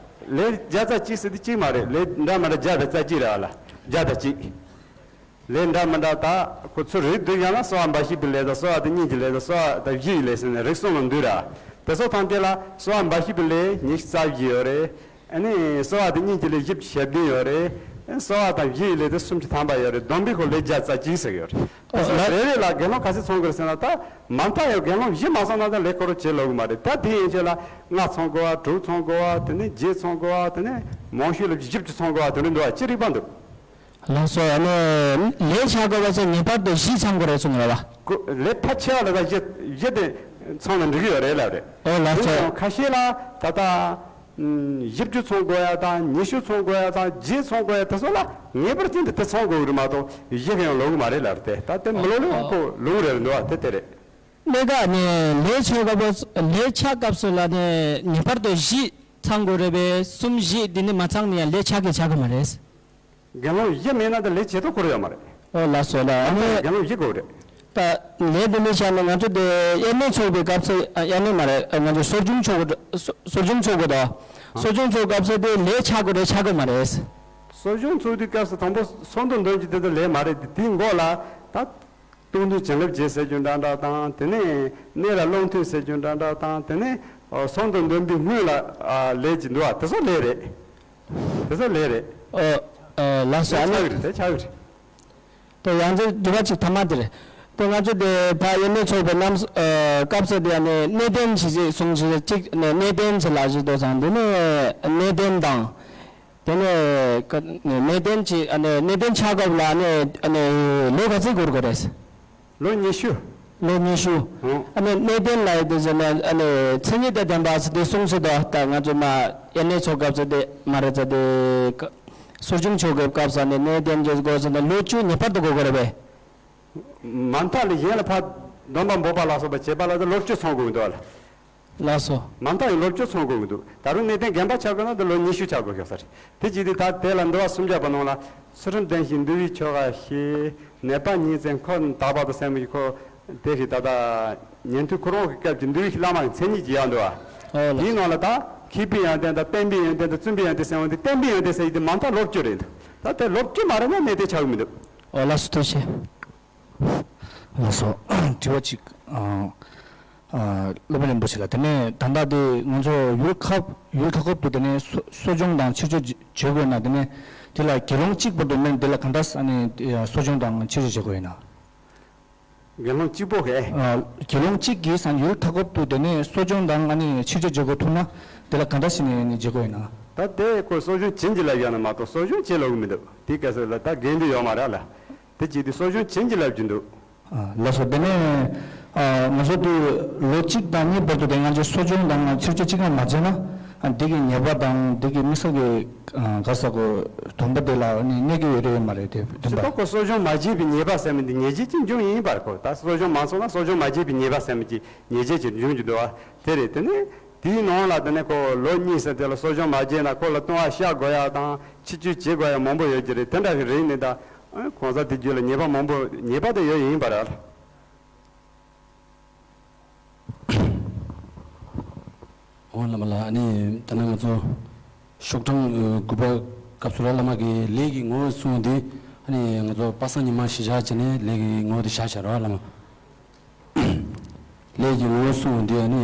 ལས་བརྒྱ་རྩ་གཅིག་ཟེར་དེ་གཅིག་མ་རེད། ལས་འདྲ་མི་འདྲ་བརྒྱ་དང་རྩ་གཅིག་རེད་ཨ་ལ། བརྒྱ་དང་གཅིག་ལས་འདྲ་མི་འདྲ་ད་ཁོ་ཚུར་རིགས་བསྡུས་ཡང་ན་གསོལ་བ་འབའ་ཞིག་པའི་ལས་དང་གསོལ་བ་དེ་གཉིས་ཀྱི་ལས་དང་གསོལ་བ་དང་བཞི་ཡི་ལས་ཟེར་ནས་རིགས་གསུམ་ལ་འདུས་ར། དེ་ཚོ་ཐམས་ཅད་ལ་གསོལ་བ་འབའ་ཞིག་པའི་ལས་ཉི་ཤུ་རྩ་བཞི་ཡོད་རེད། ཨ་ནི་གསོལ་བ་དེ་གཉིས་ཀྱི་ལས་བཞི་བཅུ་ཞེ་བདུན་ཡོད་རེད། གསོལ་བ་དང་བཞི་ཡི་ལས་དེ་སུམ་ཅུ་ཐམ་པ་ཡོད་རེད། བསྡོམས་པས་ཁོ་ལས་བརྒྱ་རྩ་གཅིག་ཟེར་གྱི་ཡོད་རེད། ཨོ། དེ་ཚོ་ལ། རེ་རེ་ལ་དགེ་སློང་ག་ཚོད་ཚང་དགོས་རེད་ཟེར་ན་ད་མ་མཐའ་ཡང་དགེ་སློང་བཞི་མ་ཚང་ན་ད་ལས་ཁོ་རང་བྱེད་ལོག་གི་མ་རེད། ད་དེ་ཡན་ཆད་ལ་ལྔ་ཚང་དགོས་པ། དྲུག་ཚང་དགོས་པ། དེ་ནས་བརྒྱད་ཚང་དགོས་པ། དེ་ནས་མང་ཤོས་ལ་བཞི་བཅུ་ཚང་དགོས་པ་དེ་འདྲ་འདུག་པ། ཅི་རིགས་པ་འདུག་ལགས་སོ། ཨ་ནི་ལས་བྱ་དགོས་པ་ཚོ་ངེས་པར་དུ་བཞི་ཚང་དགོས་རེད་གསུངས་རེད་བ། ལས་ཕལ་ཆེ་བ་ལ་ད་བཞི་བཞི་དེ་ཚང་ན་འགྲིག་གི་ཡོད་རེད་ལབ་རེད། ཨོ་ལགས་སོ། དེ་ཡང་ཁ་ཤས་ལ་ད་ལྟ། ཨུམ། བཞི་བཅུ་ཚང་དགོས་ཡ་དང་ཉི་ཤུ་ཚང་དགོས་ཡ་དང་བརྒྱད་ཚང་དགོས་ཡ་དེ་ཚོ་ལ་ངེས་པར་ཅན་དུ་དེ་ཚང་དགོས་ཀྱི་རེད་མ་གཏོགས་བཞི་ག་ཡང་ལོག་གི་མ་རེད་ལབ་རེད་དེ། ད་དེ་མི་ལོག་ལོག་ཁོ་ལོག་རེད་འདུག་པ། དེ་དེ་རེད། ལས་ཀ་ནས་ལས་བྱེད་སྐབས་སུ་ལས་བྱ་སྐབས་སུ་ལ་ནས་ངེས་པར་དུ་བཞི་ཚང་དགོས་རེད་པས། གསུམ་བཞི་འདི་ནི་མ་ཚང་ན་ཡང་ལས་བྱ་གི་ཆགས་ཀྱི་མ་རེད། དགེ་སློང་བཞི་མེད་ན་ད་ལས་བྱེད་ཐུབ་ཁོ་རང་ཡོད་མ་རེད། ཨོ་ལགས་སོ་ལགས། ཨ་ནི་དགེ་སློང་བཞི་དགོས་རེད། ད་ལས་དེ་ནི་བྱས་ན་ང་ཚོ་དེ་དབྱར་གནས་ཚོགས་པའི་སྐབས་སུ། ཨ། དབྱར་གནས་མ་རེད། ང་ཚོ་གསོ་སྦྱོང་ཚོགས་དགོས། གསོ་སྦྱོང་ཚོགས་དགོས་དོ། གསོ་སྦྱོང་ཚོགས་སྐབས་སུ་དེ་ལས་བྱ་དགོས་རེད་བྱ་དགོས་མ་རེད། གསོ་སྦྱོང་ཚོགས་དུས་སྐབས་སུ་དང་པོ་སོ་འདུ་འདོན་གྱི་དེ་ཚོ་ལས་མ་རེད། དེའི་འགོ་ལ་ད་སྟོང་ཐུན་བྱིན་རླབས་རྒྱས་ཟེར་རྒྱུ་འདྲ་འདྲ་དང་། དེ་ནས་གནས་ལ་སློང་ཐུན་ཟེར་རྒྱུ་འདྲ་འདྲ་དང་། དེ་ནས་སོ་འདུ་འདོན་པའི་སྔོན་ལ་ལས་ཀྱི་འདུག་པ། དེ་ཚོ་ལས་རེད། དེ་ཚོ་ལས་རེད། ཨོ། ཨ། ལགས་སོ། དེ་ཨ་ནི། ཆགས་ཀྱི་རེད། དེ་ཆགས་ཀྱི་རེད། དེ་ཡང་ཅིག་དྲི་བ་ཅིག་ཐ་མ་དེ་རེད། དེ་ང་ཚོ་དེ་ཕ་ཡུལ་གནས་ཚོགས་པའི་རྣམ་ཨ་སྐབས་སུ་དེ་ཨ་ནི་གནས་བརྟན་བྱེད་ཅིག་གསུང་ཞིག་ཅིག་ནས་གནས་བརྟན་བྱེད་ལ་ཞིག་ཏོ་ཚང་དེ་ནས་གནས་བརྟན་དང་། དེ་ནས་ཀ་གནས་བརྟན་བྱེད་ཨ་ནི་གནས་བརྟན་ཆགས་སྐབས་ལ་ཨ་ནི་ཨ་ནི་ལོ་ག་ཚོད་འགོར་དགོས་རེད། ལོ་ཉི་ཤུ། ལོ་ཉི་ཤུ། ཨོ། ཨ་ནི་གནས་བརྟན་ལ་ཡི་དེ་ཟེར་ན་ཨ་ནི་མཚན་ཉིད་དང་ལྡན་པ་ཟེར་དེ་གསུངས་སོ། ད་ད་ང་ཚོ་མ་ཡུལ་གནས་ཚོགས་སྐབས་སུ་དེ་མ་རེད་ཚ་དེ་ཀ་གསོ་སྦྱོང་ཆོ་གའི་སྐབས་སུ་ཨ་ནི་གནས་བརྟན་བྱེད་དགོས་ཟེར་ན་ལོ་བཅུ་ངེས་པར་དུ་འགོར་དགོས་རེད་པས། མ་མཐའ་ལ་གཞན་ལ་ཕར་སྡོམ་པ་འབོགས་པ་ལ་སོགས་པ་བྱེད་པ་ལ་ད་ལོ་བཅུ་ཚང་དགོས་ཀྱི་འདུག་ཨ་ལ། ལགས་སོ། མ་མཐའ་ཡང་ལོ་བཅུ་ཚང་དགོས་ཀྱི་འདུག་ད་རུང་གནས་བརྟན་རྒན་པ་ཆགས་དགོས་ན་ད་ལོ་ཉི་ཤུ་ཆགས་དགོས་ཤག་ས་རེད། དེ་བྱས་དུས་ད་དེ་ལ་འདུལ་བ་སུམ་བརྒྱ་པ་ནང་ལ་ཚུལ་ཁྲིམས་ལྡན་ཞིང་འདུལ་བའི་ཆོ་ག་བཞེས། ནད་པ་ཉིད་ཚེ་འཁོར་དག་པ་དང་སེམས་ཀྱི་འཁོར་དེ་ཞིག་ད་ལྟ་ཉན་ཐོས་ཁོ་རང་གི་སྐབས་ཀྱི་འདུལ་བའི་བླ་མ་གི་མཚན་ཉིད་ཀྱི་ཡག་འདུག་ཨ། ཨོ་ལགས། དེའི་ནང་ལ་ད་མཁས་པའི་ཡོན་ཏན་དང་བསྟན་པའི་ཡོན་ཏན་དང་བཙུན་པའི་ཡོན་ཏན་ཟེར་བ་འདི་བསྟན་པའི་ཡོན་ཏན་ཟེར་ཡི་དེ་མ་མཐའ་ལོ་བཅུ་རེད་འདུག་ད་དེ་ལོ་བཅུ་མ་རེད་ན་གནས་བརྟན་ཆགས་ཀྱི་མི་འདུག་ཨོ་ལགས་སོ། ཐུགས་རྗེ་ཆེ། ལགས་སོ། དྲི་བ་གཅིག་ཨ། ཨ། སློབ་དཔོན་རིན་པོ་ཆེ་ལགས། དེ་ནས་ད་ལྟ་དེ་ང་ཚོ་ཡུལ་ཁ་ཡུལ་ཁ་ཁོབ་ཏུ་དེ་ནས་གསོ་གསོ་སྦྱོང་དང་ཕྱིར་བཅོས་བྱེད་དགོས་ན་དེ་ནས་དེ་ལ་དགེ་སློང་གཅིག་པོ་དེ་ནས་དེ་ལ་གང་འདྲ་ཨ་ནི་གསོ་སྦྱོང་དང་ཕྱིར་བཅོས་བྱེད་དགོས་ཡིན་ན། དགེ་སློང་གཅིག་པོ་གས། ཨ། དགེ་སློང་གཅིག་གིས་ཡུལ་ཁ་ཁོབ་ཏུ་དེ་ནས་གསོ་སྦྱོང་དང་ཨ་ནི་ཕྱིར་བཅོས་བྱེད་དགོས་ཐུག་ན་དེ་ལ་གང་འདྲ་ཞིག་ནས་ནི་བྱེད་དགོས་ཡིན་ན། ད་དེ་ཁོ་གསོ་སྦྱོང་བྱིན་གྱིས་བརླབས་ཡོད་ན་མ་གཏོགས་གསོ་སྦྱོང་བྱེད་ལོག་གི་མི་འདུག་དེའི་སྐབས་སུ་ལ་ད་དགེ་འདུན་ཡོད་མ་རེད་ལ། དེ་བྱས་དུས་གསོ་སྦྱོང་བྱིན་གྱིས་བརླབས་ཀྱི་འདུག་ཨ། ལགས་སོ། དེ་ནས་ཨ་ང་ཚོ་དུ་ལོ་གཅིག་དང་གཉིས་བར་དུ་དེ་ང་ཚོ་གསོ་སྦྱོང་དང་ཕྱིར་བཅོས་གཅིག་ཀྱང་མ་བྱས་ན་ཨ་འདི་གི་ཉེས་པ་དང་འདི་གི་དམིགས་བསལ་གྱི་ཨ་ག་ས་གོ་སྡོམ་པ་དེ་ལ་ནི་གནས་ཀྱི་ཡོད་རེད་མ་རེད་དེ་བདེན་པ། ཁོ་གསོ་སྦྱོང་མ་བྱས་པའི་ཉེས་པ་ཟེར་མི་འདི་ཉེས་བྱས་ཀྱི་འབྱུང་ཡིན་པར་གོ་ད་གསོ་སྦྱོང་མ་སོང་ན་གསོ་སྦྱོང་མ་བྱས་པའི་ཉེས་པ་ཟེར་མི་ཀྱི་ཉེས་བྱས་ཀྱི་འབྱུང་གི་འདུག་བ་དེ་རེད། དེ་ནས་དེའི་ནང་ལ་དེ་ནས་ཁོ་ལོ་གཉིས་ཟེར་དེ་ལ་གསོ་སྦྱོང་མ་བྱས་ན་ཁོ་ལ་ལྟུང་བ་བཤགས་དགོས་ཡ་དང་ཕྱིར་བཅོས་བྱེད་དགོས་ཡ་མང་པོ་ཡོད་ཀྱི་རེད། དེ་འདྲ་གི་རིགས་ནི་ད་གང་ཟག་དེ་རྒྱུད་ལ་ཉེས་པ་མང་པོ་ཉེས་པ་དེ་ཡོད་ཡིན་པ་རེད། འོ་བླ་མ་ལགས། ཨ་ནི་ད་ནང་ང་ཚོ་ཤོག་གྲངས་དགུ་པ་སྐབས་སུ་ར་བླ་མ་གི་ལས་ཀྱི་ངོ་བོ་གསུངས་ཏེ་ཨ་ནི་ང་ཚོ་པ་སངས་ཉི་མ་གཞི་བཞག་བྱས་ནས་ལས་ཀྱི་ངོ་བོ་དེ་བཞག་བཞག་ར་བ་བླ་མ། ལས་ཀྱི་ངོ་བོ་གསུངས་ཏེ་ཨ་ནི་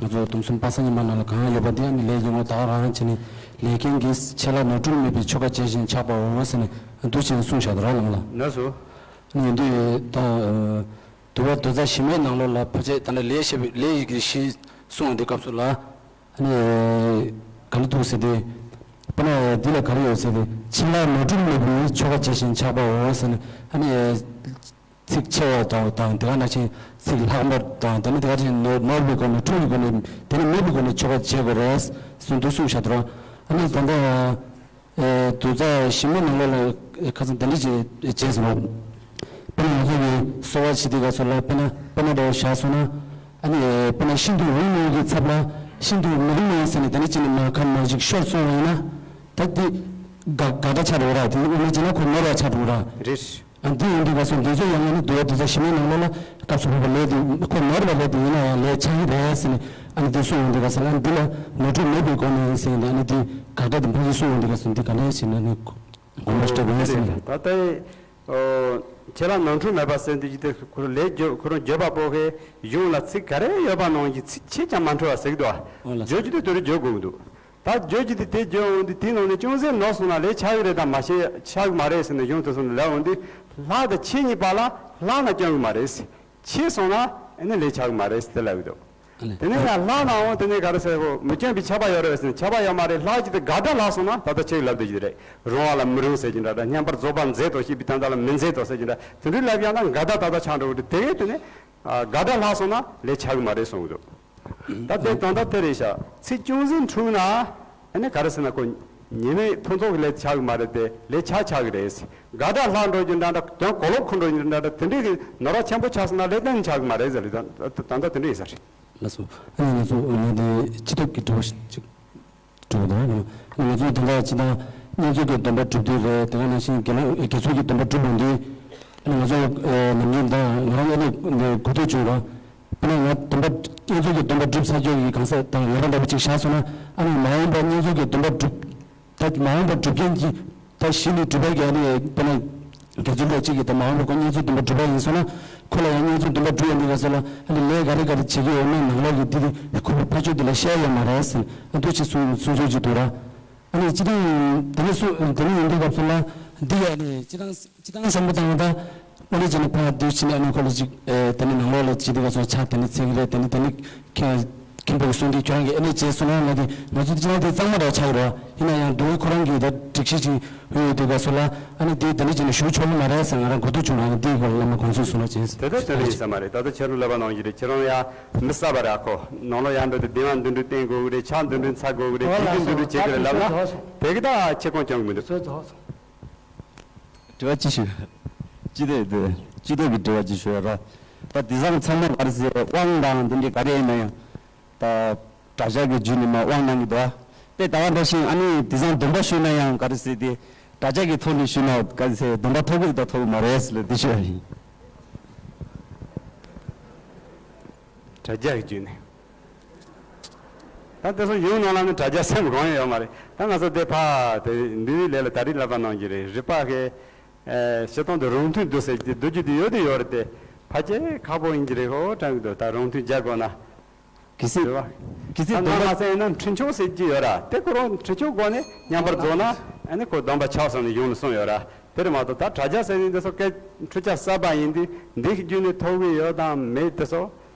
ང་ཚོ་དུམ་གསུམ་པ་སངས་ཉི་མ་ནང་ལ་གང་ཡོད་པ་དེ་ཨ་ནི་ལས་ཀྱི་ངོ་བོ་ད་ག་རང་བྱས་ནས་ལས་མཁན་གྱིས་ཆད་ལྷག་ནོར་འཁྲུལ་མེད་པའི་ཆོ་ག་བྱས་ཤིང་ཆགས་པའོ་ཟེར་ནས་འདུག་བྱས་ནས་གསུངས་བཞག་འདུག་ར་བླ་མ་ལགས། ལགས་སོ། ཨ་ནི་འདི་ད། དུ་བ་དོ་རྩ་ཞི་མའི་ནང་ལོགས་ལ་ཕལ་ཆེར་ད་ནི་ལས་བྱེད་པའི་ལས་ཀྱི་གཞི་གསུངས་པའི་སྐབས་སུ་ལ་ཨ་ནི་ག་ལ་འདུག་ཟེར་ཏེ། དཔེར་ན་འདི་ལ་ག་རེ་ཡོད་ཟེར་ཏེ་ཕྱིན་ལ་ནོར་འཁྲུལ་མེད་པའི་ཆོ་ག་བྱས་ཤིང་ཆགས་པའོ་ཟེར་ནས་ཨ་ནི་ཚིག་ཆེ་བ་དང་དང་དེ་ག་ནང་བཞིན་ཚིག་ལྷག་མ་དང་དེ་ནི་དེ་ག་ནང་བཞིན་ནོར་ནོར་བའི་སྒོ་ནས་འཁྲུལ་བའི་སྒོ་ནས་དེ་ནི་མེད་པའི་སྒོ་ནས་ཆོ་ག་བྱེད་དགོས་རེད་ཟེར་འདུག་གསུངས་བཞག་འདུག་ར། ཨ་ནི་ད་ལྟ། ཨེ། དུ་རྩ་ཞི་མའི་ནང་ལོགས་ལ་ཁ་སང་དེ་འདྲ་བྱས་བྱས་སོང་། དཔེར་ན་ང་ཚོ་གི་གསོ་བ་བྱེད་དུས་སྐབས་སུ་ལ་དཔེར་ན་དཔེར་ན་འདྲ་བོ་བཞག་སོང་ན། ཨ་ནི་དཔེར་ན་ཤིན་ཏུ་འོང་མི་འོང་གི་ཚབ་ལ་ཤིན་ཏུ་མི་འོང་མི་འོང་ཟེར་ནས་དེ་འདྲ་བྱས་ནས་མ་ཁ་མ་ཞིག་ཤོར་སོང་བ་ཡིན་ན། ད་དེ་དགག་དགག་སྒྲ་ཆགས་འགྲོ་གི་ར། དེ་འོང་མི་བྱས་ན་ཁོ་ནོར་བ་ཆགས་འགྲོ་གི་ར། རེད། ཨ་འདི་ཡིན་དུས་ག་སོང་འདི་ཚོ་ཡང་ཨ་ནི་དུ་བ་དུ་ཚ་ཞི་མའི་ནང་ལོགས་ལ་སྐབས་སུ་བབ་པའི་ལས་དེ་ཁོ་ནོར་བ་ལས་དེ་ཡིན་ན་ཡང་ལས་ཆགས་ཀྱི་རེད་ཟེར་ནས་ཨ་ནི་འདི་གསུངས་ཡོང་དུས་ག་ས་ལ་འདི་ལ་ནོར་འཁྲུལ་མེད་པའི་སྒོ་ནས་ཟེར་ནས་ཨ་ནི་འདི་དགག་སྒྲ་དེ་འཕགས་ཀྱིས་གསུངས་ཡོང་དུས་ག་སོང་འདི་ག་ལས་ཟེར་ན་ནི་དགོངས་པ་སྤྲད་དགོས་ཟེར་ནས། ད་ལྟའི་ཁྱེད་རང་ནོར་འཁྲུལ་མེད་པ་ཟེར་འདི་ཅི་སྟེ་ཁོ་རང་ལས་བརྗོད་ཁོ་རང་བརྗོད་པ་པོ་གི་གཞུང་ལ་ཚིག་ག་རེ་ཡོད་པ་ནང་གི་ཚིག་ཆེ་ཙམ་མ་འཁྲུལ་བ་ཟེར་གི་འདུག་བ། འོ་ལགས། བརྗོད་རྒྱུ་དེ་དེ་རུ་བརྗོད་དགོས་ཀྱི་འདུག་ད་བརྗོད་ཀྱི་དེ་དེ་བརྗོད་འོང་དུས་དེའི་ནང་ནས་ཅུང་ཟད་ནོར་སོང་ན་ལས་ཆགས་ཀྱི་རེད་དང་མ་ཆགས་ཆགས་ཀྱི་མ་རེད་ཟེར་ནས་གཞུང་དེ་སོང་ནས་ལབ་འོང་དུས་ལྷག་དང་ཆད་གཉིས་བར་ལ་ལྷག་ན་སྐྱོན་གྱི་མ་རེད། ཆད་སོང་ན་ཨ་ནི་ལས་ཆགས་ཀྱི་མ་རེད་ཟེར་ལབ་ཀྱི་འདུག་ཨ་ལས། དེ་ནས་ཡང་ལྷག་ནའང་དེ་ནས་ག་རེ་ཟེར་གོ་མི་སྐྱོན་པའི་ཆགས་པ་ཡོད་རེད་ཟེར་ནས་ཆགས་པ་ཡོད་མ་རེད། ལྷག་ཅིག་དེ་དགག་སྒྲ་ལྷག་སོང་ན་ད་ལྟ་ཆད་ལབ་བསྡད་ཀྱི་རེད། རུང་བ་ལ་མི་རུང་ཟེར་གྱི་འདྲ་འདྲ་སྙན་པར་རྫོགས་པར་མཛད་དོ་ཞེས་པའི་དོན་དག་ལ་མི་མཛད་དོ་ཟེར་གྱི་འདྲ་དེ་འདྲའི་ལབ་ཡང་ན་དགག་སྒྲ་ད་ལྟ་ཆགས་འགྲོ་གི་འདུག་དེ་གས་དེ་ནས་དགག་སྒྲ་ལྷག་སོང་ན་ལས་ཆགས་ཀྱི་མ་རེད་གསུང་གི་འདུག་ད་དེ་དོན་དག་དེ་རེད་ཤག་ཚིག་ཅུང་ཟད་འཁྲུགས་ན་ཨ་ནི་ག་རེ་ཟེར་ན་ཁོ་ཉེས་དམིགས་ཕུན་ཚོགས་ཀྱི་ལས་ཆགས་ཀྱི་མ་རེད་དེ་ལས་ཆགས་ཆགས་ཀྱི་རེད། དགག་སྒྲ་ལྷག་འགྲོ་རྒྱུ་འདྲ་འདྲ་དོན་གོ་ལོག་འཁོར་འགྲོ་རྒྱུ་འདྲ་འདྲ་དེ་འདྲའི་གི་ནོར་བ་ཆེན་པོ་ཆགས་སོང་ན་ལས་གཏན་ནས་ཆགས་ཀྱི་མ་རེད་ཟེར་ལེ་ད་ད་ལྟ་དེ་འདྲ་ཡིན་ས་རེད། ལགས་སོ། ཨ་ནི་ང་ཚོ་ཨ་ནི་དེ་སྤྱི་ཐོག་གི་དྲི་བ་ཞིག་ཅིག་དྲི་བ་དང་ཨ་ནི་ང་ཚོ་དེ་འདྲ་སྤྱི་བཏང་བསྙེན་རྫོགས་ཀྱི་སྡོམ་པ་སྒྲུབ་དུས་རེད། དེ་ག་ནང་བཞིན་དགེ་སློང་དགེ་ཚུལ་གྱི་སྡོམ་པ་སྒྲུབ་འོང་དུས་ཨ་ནི་ང་ཚོ་ནམ་རྒྱུན་ད་ང་རང་ཨ་ནི་གོ་ཐོས་བྱུང་ར། དཔེར་ན་ང་སྡོམ་པ་བསྙེན་རྫོགས་ཀྱི་སྡོམ་པ་སྒྲུབ་ཚར་རྒྱུ་ཡི་གང་ཟག་དང་ངེས་པ་འདྲ་པོ་ཅིག་བཞག་སོང་ན་ཨ་ནི་མ་འོངས་པ་བསྙེན་རྫོགས་ཀྱི་སྡོམ་པ་སྒྲུབ། ད་མ་འོངས་པ་སྒྲུབ་མཁན་གྱི་ད་གཞི་ནས་སྒྲུབ་པ་གི་ཨ་ནི་དཔེར་ན་དགེ་ཚུལ་ལས་གཅིག་གིས་ད་མ་འོངས་པ་ཁོ་བསྙེན་རྫོགས་སྡོམ་པ་སྒྲུབ་པ་ཡིན་སོང་ན་ཁོ་ལ་ཡང་བསྙེན་རྫོགས་སྡོམ་པ་སྒྲུབ་ཡ་འདི་ག་ས་ལ་ཨ་ནི་ལས་ག་རེ་ག་རེ་བྱེད་ཀྱི་ཡོད་མེད་ནང་ལོགས་ཀྱི་འདི་དེ་ཁོ་བོ་ཕར་ཕྱོགས་འདི་ལ་བཤད་ཡ་མ་རེད་ཟེར་ཨ་འདུག་ཅེས་གསུང་གསུང་གསུང་ཅིག་འདུག་ར། ཨ་ནི་སྤྱིར་བཏང་དེ་ནི་སུ་དེ་ནི་ཡིན་དུས་སྐབས་སུ་ལ་འདི་ཡ་ནི་སྤྱིར་བཏང་སྤྱིར་བཏང་བསམ་བློ་བཏང་ད་ཨ་ནི་ཅི་ནི་ཕ་དུས་ཕྱི་ནས་ཨ་ནི་ཁོ་ལ་ཅིག་ཨེ་དེ་ནི་ནང་ལོགས་ལ་ཅི་དེ་ག་སོ་ཆ་དེ་ནི་ཚིག་རེད། དེ་ནི་དེ་ནི་ཁྱེད་མཁན་པོ་གསུང་དུས་ཁྱོད་རང་གིས་ཨ་ནི་བྱས་སོང་ན་ང་དེ་ང་ཚོ་དེ་ཅི་ན་དེ་གཙང་མ་ར་ཆགས་རོགས་ཡིན་ན་ཡང་འདུག་ཁོ་རང་གིས་ད་སྒྲིག་གཞི་ཅིག་ཡོད་དུས་སྐབས་སུ་ལ་ཨ་ནི་དེ་དེ་ནི་ཅི་ནི་ཞུ་ཆོག་གི་མ་རེད་ཟེར་ང་རང་གོ་ཐོས་བྱུང་ལ་ཨ་ནི་དེའི་སྐོར་ལ་བླ་མ་དགོངས་ཚུལ་གསུང་རོགས་བྱས། དེ་ལྟར་དེ་འདྲ་ཡིན་ས་མ་རེད། ད་ལྟ་ཁྱེད་རང་ལབ་པ་ནང་བཞིན་རེད། ཁྱེད་རང་ཡང་མི་གསར་པ་རེད། ཨ་ཁོ་ནང་ལོགས་ཡར་འགྲོ་དུས་སྡེ་བ་འདི་འདྲ་བསྟེན་དགོས་གི་རེད། ཕྱག་འདི་འདྲ་འཚལ་དགོས་གི་རེད། དེ་གི་འདི་འདྲ་བྱེད་གི་རེད་ལབ་ན་དེ་གི་ད་ཁྱེད་ཁོང་སྐྱོན་གི་མི་འདུག་དྲི་བ་ཅི་ཞུ། ཅི་སྟེ་དེ་ཅི་སྟེ་གི་དྲི་བ་ཅི་ཞུ་ཡ་ར། ད་དེང་སང་ཚང་མ་ག་རེ་ཟེར་དབང་དང་འདི་འདྲ་ག་རེ་ཡིན་ན་ཡང་ད་དྲ་ཇག་གི་བརྒྱུད་ནས་མ་དབང་གནང་གི་འདུག་ཨ། དཔེ་ད་ག་འདྲ་ཞིག་ཨ་ནི་དེང་སང་སྡོམ་པ་ཞུས་ན་ཡང་ག་རེ་ཟེར་དེ་དྲ་ཇག་གི་ཐོག་ནས་ཞུས་ན་ག་རེ་ཟེར་སྡོམ་པ་ཐོབ་གི་རེད་ད་ཐོབ་གི་མ་རེད་ཟེར་ལ་འདི་ཞུ་ཡ་ཡིན། དྲ་རྒྱ་གི་བརྒྱུད་ནས། ད་དེ་ཚོ་ཡོང་ནང་ལ་ནི་དྲ་རྒྱ་སེམས་གང་ཡང་ཡོད་མ་རེད། ད་ང་ཚོ་དེ་ཕ་དེ་འདུལ་བའི་ལས་ལ་ད་རིག་ལབ་པ་ནང་བཞིན་རེད། རིག་པ་གི་ཨེ་སྤྱིར་བཏང་དུ་རང་མཐུན་འདུག་ཟེར་གྱི་འདུག་རྒྱུ་དེ་ཡོད་དེ་ཡོད་རེད་དེ། ཕལ་ཆེར་ཁག་པོ་ཡིན་གྱི་རེད། ཧོ་དྲན་གྱི་འདུག་ད་རང་མཐུན་རྒྱག་དགོས་ན། གལ་སྲིད་རེད་བ། གལ་སྲིད་ད་སྡོམ་ང་པ་ཚོ་ཡིན་ན་འཕྲིན་ཆོག་ཟེར་གྱི་ཡོད་ར། དེ་ཁོ་རང་འཕྲིན་ཆོག་སྒོ་ནས་མཉམ་པར་རྫོགས་ན་ཨ་ནི་ཁོ་སྡོམ་པ་ཆགས་སོང་ནས་གཞུང་ལ་གསུངས་ཡོད་ར། དེ་རེད་མ་གཏོགས་ད་དྲ་རྒྱ་ཟེར་ནས་འདི་ཚོ་སྐད་འཕྲུལ་ཆ་གསར་པ་ཡིན་དུས་འདི་གི་བརྒྱུད་ནས་ཐོབ་གི་ཡོད་དང་མེད་དེ་ཚོ་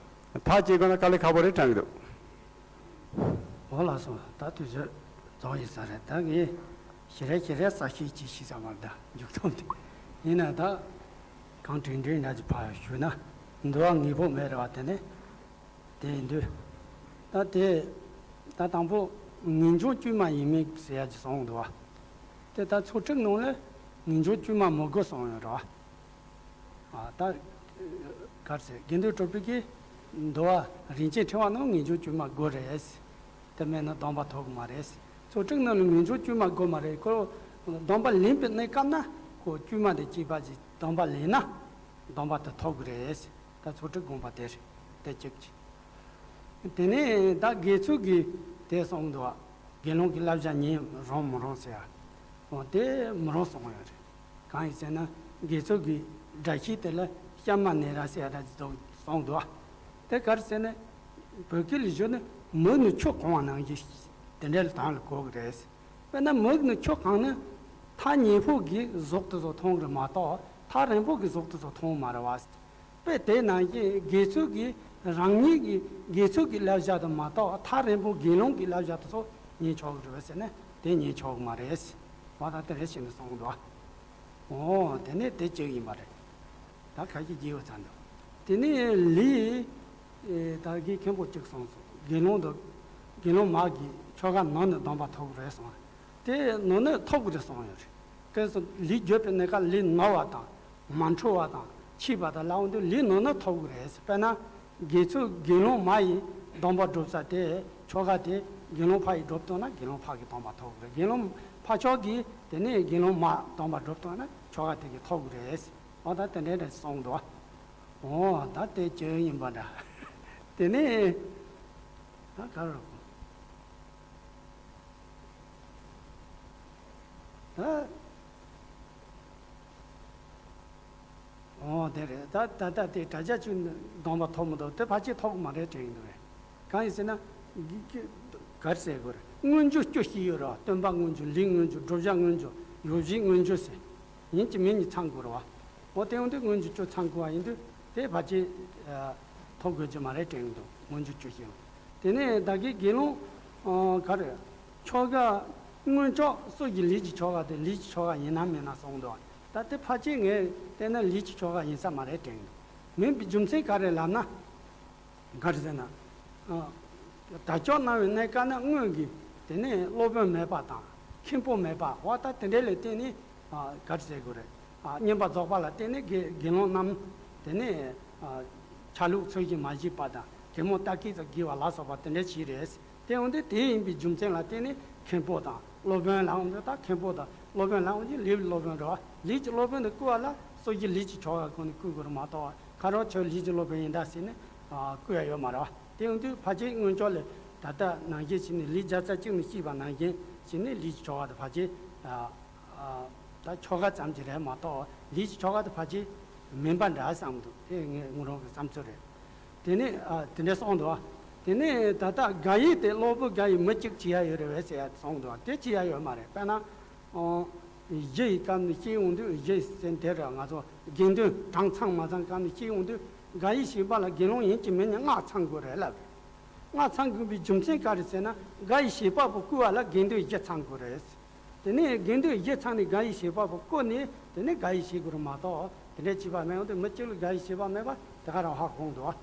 ཐག་བཅད་དགོས་ན་དཀའ་ལས་ཁག་པོ་རེད་དྲན་གྱི་འདུག་འོ་ལགས་སོ། ད་དུས་ཚོད་རྫོགས་ཡིན་ས་རེད། ད་ངས་ཞེ་རེ་ཞེ་རེ་ས་ཤེས་ཅིག་ཤེས་ས་མ་རེད། ད་མཇུག་སྡོམ་དེ་ཡིན་ན་ད་གང་དྲན་དྲན་འདྲ་ཅིག་ཕར་ཞུས་ན་འདུལ་བ་དངོས་པོ་མེད་རེད་བ། དེ་ནས་དེ་ཡིན་དུས་ད་དེ་ད་དང་པོ་ངེས་འབྱུང་བཅོས་མ་ཡིན་མིན་ཟེར་ཡ་ཅིག་གསུངས་འདུག་བ། དེ་ད་ཚོགས་དྲུག་ནང་ལ་ངེས་འབྱུང་བཅོས་མ་མི་དགོས་གསུངས་ཡོད་རེད་བ། ཨ་ད་ག་རེ་ཟེར། དགེ་འདུན་གྲུབ་པའི་གི་འདུལ་བ་རིན་ཆེན་ཕྲེང་བ་ནང་ངེས་འབྱུང་བཅོས་མ་དགོས་རེད། དེ་མེད་ན་སྡོམ་པ་ཐོབ་གི་མ་རེད། ཚོགས་དྲུག་ནང་ལ་ངེས་འབྱུང་བཅོས་མ་དགོས་མ་རེད། ཁོ་སྡོམ་པ་ལེན་པའི་གནས་སྐབས་ན་ཁོ་བཅོས་མ་དེ་སྐྱེས་པ་ཅིག་སྡོམ་པ་ལེན་ན་སྡོམ་པ་དེ་ཐོབ་གི་རེད། ད་ཚོགས་དྲུག་དགོངས་པ་དེ་རེད། དེ་གཅིག་གཅིག་དེ་ནས་ད་དགེ་ཚུལ་གྱིས་དེ་གསུངས་འདུག་དགེ་སློང་གི་བསླབ་བྱ་ཉན་རུང་མི་རུང་ཟེར་ཡ། འོ་དེ་མི་རུང་གསུངས་ཡོད་རེད། གང་ཡིན་ཟེར་ན་དགེ་ཚུལ་གྱི་སྒྲ་ཤེས་དེ་ལ་གཤམ་མ་ནེ་ར་ཟེར་ཡ་འདྲ་ཅིག་གསུངས་འདུག་དེ་ག་རེ་ཟེར་ན་བོད་སྐད་ལ་བརྗོད་ན་མིག་ནི་ཆུ་གང་བ་ནང་བཞིན་དེ་འདྲ་ལ་དང་ལ་གོ་གི་རེད། དཔེར་ན་མིག་ནི་ཆུ་གང་ན་ཐག་ཉེ་པོ་གི་གཟུགས་དེ་ཚོ་མཐོང་གི་མ་གཏོགས་ཐག་རིང་པོ་གི་གཟུགས་དེ་ཚོ་མཐོང་མ་རེད་བ། དཔེ་དེ་ནང་བཞིན་དགེ་ཚུལ་གྱིས་རང་ཉིད་ཀྱི་དགེ་ཚུལ་གྱི་བསླབ་བྱ་དང་མ་གཏོགས་ཐག་རིང་པོ་དགེ་སློང་གི་བསླབ་བྱ་དེ་ཚོ་ཉན་ཆོག་གི་རེད་ཟེར་ན་དེ་ཉན་ཆོག་གི་མ་རེད། བ་ད་དེ་རེད་ཤེས་ནས་གསུངས་འདུག་འོ་དེ་ནས་དེ་གཅིག་ཡིན་པ་རེད། ད་ཁ་ཤས་རྒྱས་པ་ཚར་འདུག་དེ་ནས་ལས། ཨེ་ད་གིན་མཁན་པོ་གཅིག་གསུངས་སོང་། དགེ་སློང་དུ་དགེ་སློང་མ་གིས་ཆོ་ག་ནང་ནས་སྡོམ་པ་ཐོབ་རེད་གསུངས། དེ་ནང་ནས་ཐོབ་གི་རེད་གསུངས་ཡོད་རེད། གལ་སྲིད་ལས་བརྗོད་པའི་གནས་སྐབས་ལས་ནོར་བ་དང་མ་འཁྲུལ་བ་དང་འཆུས་པ་དང་ལབ་འོང་དུས་ལས་ནོར་ན་ཐོབ་གི་རེད། དཔེར་ན་དགེ་ཚུལ་དགེ་སློང་མ་ཡིས་སྡོམ་པ་སྒྲུབ་ས་དེ་ཆོ་ག་དེ་དགེ་སློང་ཕ་ཡིས་སྒྲུབ་བཏང་ན་དགེ་སློང་ཕ་གིས་སྡོམ་པ་ཐོབ་གི་རེད། དགེ་སློང་ཕ་ཕྱོགས་ཀྱིས་དེ་ནས་དགེ་སློང་མ་སྡོམ་པ་སྒྲུབ་བཏང་ན་ཆོ་ག་དེ་གིས་ཐོབ་གི་རེད། འོ་ད་དེ་འདྲའི་འདྲ་གསུངས་འདུག་འོ་ད་དེ་ཅི་ཡིན་པ་འདྲ། དེ་ནས་ད་ག་རེ་ད། འོ་དེ་རེད། ད་ད་ད་དེ་དྲ་རྒྱ་ཅིག་སྡོམ་པ་ཐོབ་མི་འདུག་དེ་ཕལ་ཆེར་ཐོབ་གི་མ་རེད་དྲན་གྱི་འདུག་བས། གང་ཡིན་ཟེར་ན། ག་རེ་ཟེར་དགོས་རེད། མངོན་བརྗོད་བཅུ་བཞི་ཡོད་རེད་བ། སྟོན་པ་མངོན་བརྗོད། ལས་མངོན་བརྗོད། བསྒྲུབ་བྱ་མངོན་བརྗོད། ཡོ་བྱད་མངོན་བརྗོད་ཟེར། ཡིན་གཅིག་མིན་གཉིས་ཚང་དགོས་རེད་བ། འོ་དེ་ཡོང་དུས་མངོན་བརྗོད་བཅུ་ཚང་དགོས་བ་ཡིན་དུས་དེ་ཕལ་ཆེར་ཐོབ་དགོས་ཀྱི་མ་རེད་དྲན་གྱི་འདུག་མངོན་བརྗོད་བཅུ་བཞི་ཡོད། དེ་ནས་ད་གིན་དགེ་སློང་ག་རེ། ཆོ་ག་མངོན་ལྕོགས་སོགས་ཀྱི་ལས་ཀྱི་ཆོ་ག་དེ་ལས་ཀྱི་ཆོ་ག་ཡིན་ན་མིན་ན་གསུངས་འདུག་ད་དེ་ཕལ་ཆེར་ངས་བལྟས་ན་ལས་ཀྱི་ཆོ་ག་ཡིན་ས་མ་རེད་དྲན་གྱི་འདུག་མིན་པའི་རྒྱུ་མཚན་ག་རེ་ལབ་ན། ག་རེ་ཟེར་ན། ཨ། དར་ལྕོག་གནང་བའི་གནས་སྐབས་ན་སྔོན་གྱི་དེ་ནས་སློབ་དཔོན་མེད་པ་དང་མཁན་པོ་མེད་པ་བ་ད་དེ་འདྲའི་ལས་བརྟེན་ནས་ཨ་ག་རེ་ཟེར་དགོས་རེད། ཨ་བསྙེན་པར་རྫོགས་པ་ལ་བརྟེན་ནས་དགེ་དགེ་སློང་རྣམས་དེ་ནས་ཨ་ཆ་ལུགས་ཚུལ་བཞིན་མ་བྱས་པ་དང་གད་མོ་རྟ་སྐད་དུ་བགྱི་བ་ལ་སོགས་པ་དེ་འདྲ་བྱས་རེད། དེ་འོན་ཏེ་དེ་ཡིན་པའི་རྒྱུ་མཚན་ལ་བརྟེན་ནས་མཁན་པོ་དང་སློབ་དཔོན་ལ་འོང་དུས་ད་མཁན་པོ་དང་སློབ་དཔོན་ལ་འོང་ཅིང་ལས་ཀྱི་སློབ་དཔོན་རེད་བ། ལས་ཀྱི་སློབ་དཔོན་དེ་བསྐུལ་བ་ལ་སོ་སོའི་ལས་ཀྱི་ཆོ་ག་ཁོ་ནས་བསྐུལ་དགོས་རེད་མ་གཏོགས་ཁ་རོག་ཁྱོད་ལས་ཀྱི་སློབ་དཔོན་ཡིན་ད་ཟེར་ནས་བསྐུལ་ཡ་ཡོད་མ་རེད་བ། དེ་ཡོང་དུས་ཕལ་ཆེར་སྔོན་ཆོག་ལས་ད་ལྟ་ནང་བཞིན་བྱས་ནས་ལས་བརྒྱ་རྩ་གཅིག་ནས་བཤད་པ་ནང་བཞིན་བྱས་ནས་ལས་ཀྱི་ཆོ་ག་དེ་ཕལ་ཆེར་ད་ཆོ་ག་ཙམ་གྱི་རེད་མ་གཏོགས་ལས་ཀྱི་ཆོ་ག་དེ་ཕལ་ཆེར་མིན་པ་འདྲ་བསམ་འདུག་དེ་ངས་ངོ་རང་གི་བསམ་ཚུལ་རེད། དེ་ནས་ཨ་དེ་འདྲ་གསུངས་འདུག་དེ་ནས་ད་ལྟ་དགག་དབྱེ་དེ་གློ་བུར་དགག་དབྱེ་མི་གཅིག་བྱེད་ཡ་ཡོད་རེད་བས་ཟེར་ཡ་གསུངས་འདུག་དེ་བྱེད་ཡ་ཡོད་མ་རེད། དཔེར་ན། ཨོ། གཞི་ཡི་སྐབས་ནས་བཤད་ཡོང་དུས་གཞི་ཟེར་དེ་ར་ང་ཚོ་དགེ་འདུན་གྲངས་ཚང་མ་ཚང་སྐབས་ནས་བཤད་ཡོང་དུས་དགག་དབྱེ་བྱེད་པ་ལ་དགེ་སློང་ཡིན་གཅིག་མིན་གཉིས་ལྔ་ཚང་དགོས་རེད་ལབ་རེད། ལྔ་ཚང་དགོས་པའི་རྒྱུ་མཚན་ག་རེ་ཟེར་ན། དགག་དབྱེ་བྱེད་པ་པོ་བཀོད་པ་ལ་དགེ་འདུན་བཞི་ཚང་དགོས་རེད། དེ་ནས་དགེ་འདུན་བཞི་ཚང་ནས་དགག་དབྱེ་བྱེད་པ་པོ་བཀོད་ནས་དེ་ནས་དགག་དབྱེ་བྱེད་དགོས་རེད་མ་གཏོགས། དེ་འདྲའི་བྱེད་པ་མེད་འོང་དུས་མི་གཅིག་ལ་དགག་དབྱེ་བྱེད་པ་མེད་པ་དེ་ག་རང་ཧ་གོ་འདུག་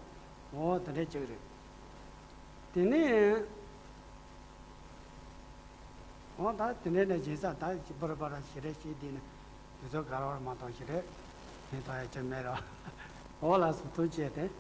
ཨོ་དེ་འདྲའི་གཅིག་རེད། དེ་ནས། ཨོ་ད་དེ་འདྲའི་ནས་བྱེད་ས་ད་ཅི་པར་པར་ཞེ་རེ་ཞིག་འདི་ནི་དུས་ཚོད་འགོར་བར་མ་གཏོང་ཞེ་རེ་ཕན་ཐོགས་ཡ་ཅི་མེད་རོ། ཨོ་ལགས་སོ་ཐུགས་རྗེ་ཆེ།